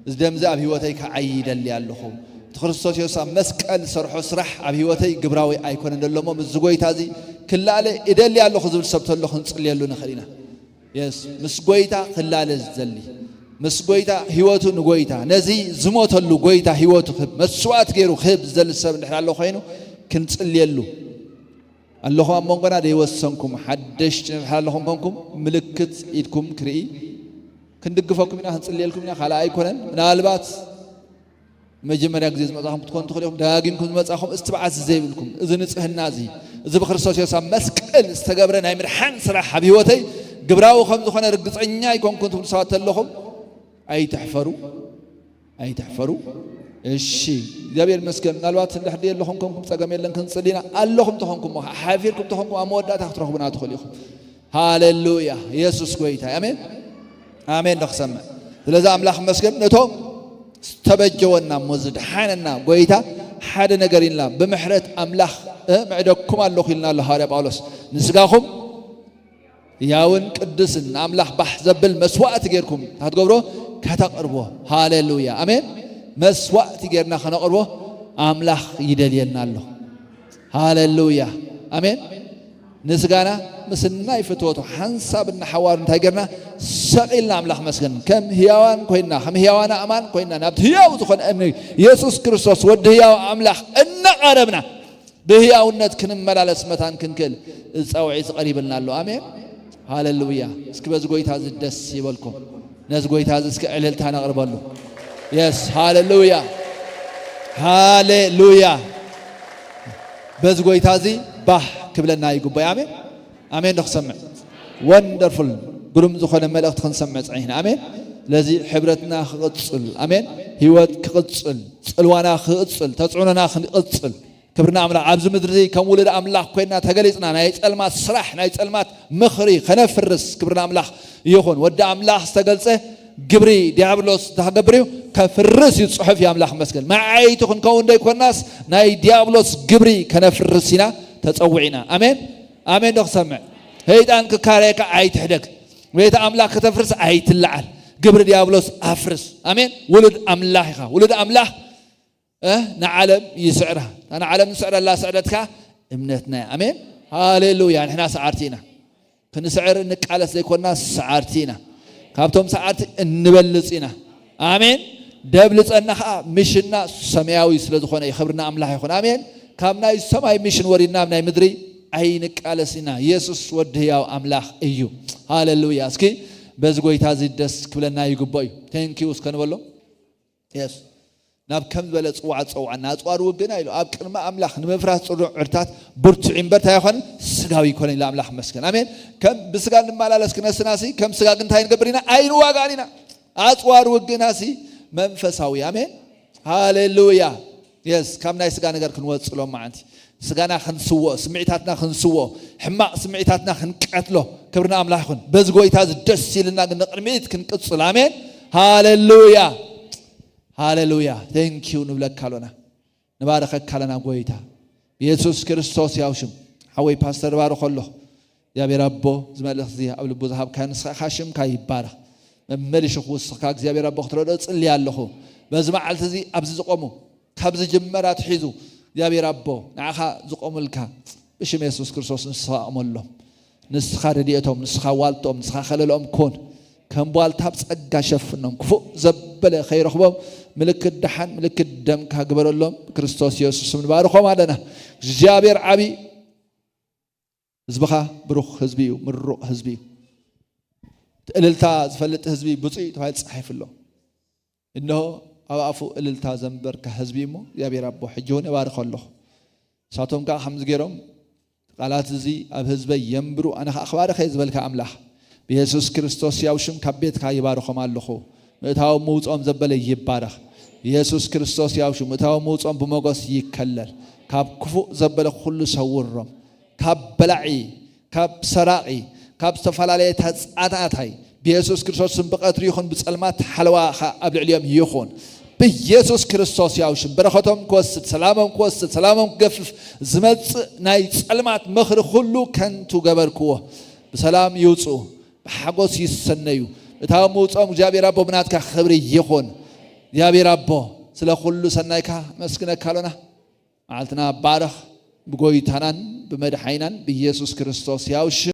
እዚ ደም እዚ ኣብ ህይወተይ ክዓዪ ይደሊ ኣለኹ። እቲ ክርስቶስ የሱስ ኣብ መስቀል ዝሰርሖ ስራሕ ኣብ ህይወተይ ግብራዊ ኣይኮነን ዘሎ እሞ፣ ምስዚ ጎይታ እዚ ክላለ እደሊ ኣለኹ ዝብል ሰብ ተሎ ክንጽልየሉ ንኽእል ኢና። የስ፣ ምስ ጎይታ ክላለ ዝደሊ፣ ምስ ጎይታ ህይወቱ ንጎይታ፣ ነዚ ዝሞተሉ ጎይታ ህይወቱ ክህብ፣ መስዋእቲ ገይሩ ክህብ ዝደሊ ሰብ እንድሕር ኣሎ ኮይኑ፣ ክንጽልየሉ ኣለኹም። ኣብ መንጎና ዘይወሰንኩም ሓደሽቲ እንድሕር ኣለኹም ኮንኩም፣ ምልክት ኢድኩም ክርኢ ክንድግፈኩም ኢና፣ ክንጽልየልኩም ኢና። ካልእ ኣይኮነን። ምናልባት መጀመርያ ግዜ ዝመጻኹም ክትኮኑ ትኽእሉ ኢኹም። ደጋጊምኩም ዝመጻኹም፣ እስትብዓት ዘይብልኩም፣ እዚ ንጽህና እዚ፣ እዚ ብክርስቶስ የሱስ ኣብ መስቀል ዝተገብረ ናይ ምድሓን ስራሕ ኣብ ህይወተይ ግብራዊ ከም ዝኾነ ርግጸኛ ኣይኮንኩን ትብሉ ሰባት ተለኹም፣ ኣይትሕፈሩ፣ ኣይትሕፈሩ። እሺ፣ እግዚኣብሔር ይመስገን። ምናልባት እንድሕር ደየለኹም ኮንኩም ጸገም የለን፣ ክንጽሊ ኢና። ኣለኹም ተኾንኩም፣ ሓፊርኩም ተኾንኩም፣ ኣብ መወዳእታ ክትረኽቡና ትኽእሉ ኢኹም። ሃሌሉያ፣ የሱስ ጎይታ። ኣሜን፣ ኣሜን። ዶ ክሰምዕ? ስለዚ ኣምላኽ ይመስገን። ነቶም ዝተበጀወና እሞ ዝድሓነና ጎይታ ሓደ ነገር ኢልና፣ ብምሕረት ኣምላኽ፣ እ፣ ምዕደኩም ኣለኹ ኢልና ኣሎ ሃዋርያ ጳውሎስ። ንስጋኹም ያውን ቅዱስን ንኣምላኽ ባህ ዘብል መስዋእቲ ጌርኩም እንታይ ትገብሮ? ከተቕርቦ። ሃሌሉያ፣ ኣሜን። መስዋእቲ ጌርና ከነቕርቦ ኣምላኽ ይደልየና ኣሎ። ሃሌሉያ፣ ኣሜን። ንስጋና ምስ ናይ ፍትወቱ ሓንሳብ እናሓዋሩ እንታይ ጌርና? ሰቒልና። ኣምላኽ መስገን። ከም ህያዋን ኮይንና፣ ከም ህያዋን ኣእማን ኮይንና፣ ናብቲ ህያው ዝኾነ እምኒ የሱስ ክርስቶስ ወዲ ህያው ኣምላኽ እናቐረብና፣ ብህያውነት ክንመላለስ መታን ክንክእል እዚ ጻውዒት ቀሪብልና ኣሎ። ኣሜን። ሃሌሉያ። እስኪ በዚ ጎይታ እዚ ደስ ይበልኩም። ነዚ ጎይታ እዚ እስኪ ዕልልታ ነቕርበሉ። የስ፣ ሃሌሉያ። ሃሌሉያ። በዚ ጎይታ እዚ ባህ ክብለና ይግባእ። ኣሜን። ኣሜን ዶ ክሰምዕ? ወንደርፉል። ግሩም ዝኾነ መልእኽቲ ክንሰምዕ ጸኒሕና። ኣሜን። ስለዚ ሕብረትና ክቕጽል። ኣሜን። ህይወት ክቕጽል። ጽልዋና ክቕጽል። ተጽዕኖና ክንቕጽል። ክብርና ኣምላኽ። ኣብዚ ምድሪ እዚ ከም ውሉድ ኣምላኽ ኮይና ተገሊጽና። ናይ ጸልማት ስራሕ፣ ናይ ጸልማት ምኽሪ ከነፍርስ። ክብርና ኣምላኽ ይኹን። ወዲ ኣምላኽ ዝተገልጸ ግብሪ ዲያብሎስ እንታይ ክገብር እዩ? ከፍርስ እዩ። ጽሑፍ እዩ። ኣምላኽ መስገን። መዓይቲ ክንከውን ዘይኮናስ ናይ ዲያብሎስ ግብሪ ከነፍርስ ኢና ተጸዊዕና። ኣሜን። ኣሜን ዶ ክሰምዕ? ሰይጣን ክካረየካ ኣይትሕደግ። ቤተ ኣምላኽ ከተፍርስ ኣይትለዓል። ግብሪ ዲያብሎስ ኣፍርስ። ኣሜን። ውሉድ ኣምላኽ ኢኻ። ውሉድ ኣምላኽ እ ንዓለም ይስዕራ። እታ ንዓለም ንስዕረላ ስዕረት ከኣ እምነትና እያ። ኣሜን። ሃሌሉያ። ንሕና ሰዓርቲ ኢና። ክንስዕር እንቃለስ ዘይኮና ሰዓርቲ ኢና። ካብቶም ሰዓርቲ እንበልጽ ኢና። ኣሜን። ደብልጸና ከኣ ምሽና ሰማያዊ ስለ ዝኾነ እዩ። ክብርና ኣምላኽ ይኹን። ኣሜን። ካብ ናይ ሰማይ ምሽን ወሪድና ኣብ ናይ ምድሪ ኣይንቃለስ ኢና። የሱስ ወዲ ህያው ኣምላኽ እዩ። ሃሌሉያ። እስኪ በዚ ጎይታ እዚ ደስ ክብለና ይግብኦ እዩ። ቴንኪዩ እስከ ንበሎ። የስ ናብ ከም ዝበለ ጽዋዕ ጸውዓና። ኣጽዋር ውግእና ኢሉ ኣብ ቅድሚ ኣምላኽ ንምፍራስ ጽኑዕ ዕርታት ብርቱዕ እምበር እንታይ ኣይኮነን? ስጋዊ ኣይኮነን ኢሉ ኣምላኽ መስገን። ኣሜን። ከም ብስጋ እንመላለስ ክነስናሲ ከም ስጋ ግን እንታይ ንገብር ኢና? ኣይንዋጋእን ኢና። ኣጽዋር ውግእናሲ መንፈሳዊ። ኣሜን። ሃሌሉያ። የስ ካብ ናይ ስጋ ነገር ክንወጽእ ሎም መዓንቲ ስጋና ክንስዎ፣ ስምዒታትና ክንስዎ፣ ሕማቕ ስምዒታትና ክንቀትሎ። ክብርና ኣምላኽ ይኹን። በዚ ጎይታ እዚ ደስ ኢልና ግን ንቕድሚት ክንቅጽል። ኣሜን። ሃሌሉያ። ሃሌሉያ። ቴንኪዩ ንብለካ ኣሎና። ንባረኸካ ኣለና ጎይታ። ብየሱስ ክርስቶስ ያው ሽም። ሓወይ ፓስተር ባርኾ ኣሎ። እግዚኣብሔር ኣቦ፣ እዚ መልእኽቲ እዚ ኣብ ልቡ ዝሃብካዮ ንስኻ ኢኻ፣ ሽምካ ይባረኽ። መመሊሹ ክውስኽካ እግዚኣብሔር ኣቦ ክትረድኦ እጽሊ ኣለኹ። በዚ መዓልቲ እዚ ኣብዚ ዝቆሙ፣ ካብ ዝጅመር ኣትሒዙ እግዚኣብሔር ኣቦ፣ ንዓኻ ዝቆሙልካ ብሽም የሱስ ክርስቶስ ንስኻ ኣቕመሎም። ንስኻ ረድኤቶም፣ ንስኻ ዋልትኦም፣ ንስኻ ከለልኦም ኩን። ከም ዋልታ ብጸጋ ሸፍኖም፣ ክፉእ ዘበለ ከይረኽቦም ምልክት ደሓን፣ ምልክት ደምካ ግበረሎም። ክርስቶስ የሱስ ስም ንባርኾም ኣለና። እግዚኣብሔር ዓቢ ህዝብኻ ብሩኽ ህዝቢ እዩ፣ ምሩቕ ህዝቢ እዩ። እቲ እልልታ ዝፈልጥ ህዝቢ ብፁዕ እዩ ተባሂሉ ተጻሒፉ ኣሎ። እንሆ ኣብ ኣፉ እልልታ ዘንበርካ ህዝቢ እሞ እግዚኣብሔር ኣቦ ሕጂ እውን እባርኸ ኣለኹ። ንሳቶም ከኣ ከምዚ ገይሮም ቃላት እዚ ኣብ ህዝበይ የንብሩ፣ ኣነ ኸኣ ክባርኽ እየ ዝበልካ ኣምላኽ፣ ብየሱስ ክርስቶስ ያው ሽም ካብ ቤትካ ይባርኾም ኣለኹ። ምእታዎም ምውፅኦም ዘበለ ይባረኽ። ብየሱስ ክርስቶስ ያው ሽም ምእታዎም ምውፅኦም ብሞገስ ይከለል። ካብ ክፉእ ዘበለ ኩሉ ሰውሮም። ካብ በላዒ፣ ካብ ሰራቒ፣ ካብ ዝተፈላለየ ተጻታታይ ብየሱስ ክርስቶስ ስም ብቐትሪ ይኹን ብጸልማት ሓለዋኻ ኣብ ልዕሊኦም ይኹን። ብየሱስ ክርስቶስ ያው ሽም በረኸቶም ክወስድ፣ ሰላሞም ክወስድ፣ ሰላሞም ክገፍፍ ዝመጽእ ናይ ጸልማት ምኽሪ ኩሉ ከንቱ ገበርክዎ። ብሰላም ይውጹ፣ ብሓጎስ ይሰነዩ። እታ ምውጾም እግዚኣብሔር ኣቦ ብናትካ ክብሪ ይኹን። እግዚኣብሔር ኣቦ ስለ ኩሉ ሰናይካ መስግነካ ኣሎና። መዓልትና ባርኽ ብጎይታናን ብመድሓኒናን ብኢየሱስ ክርስቶስ ያው ሽም።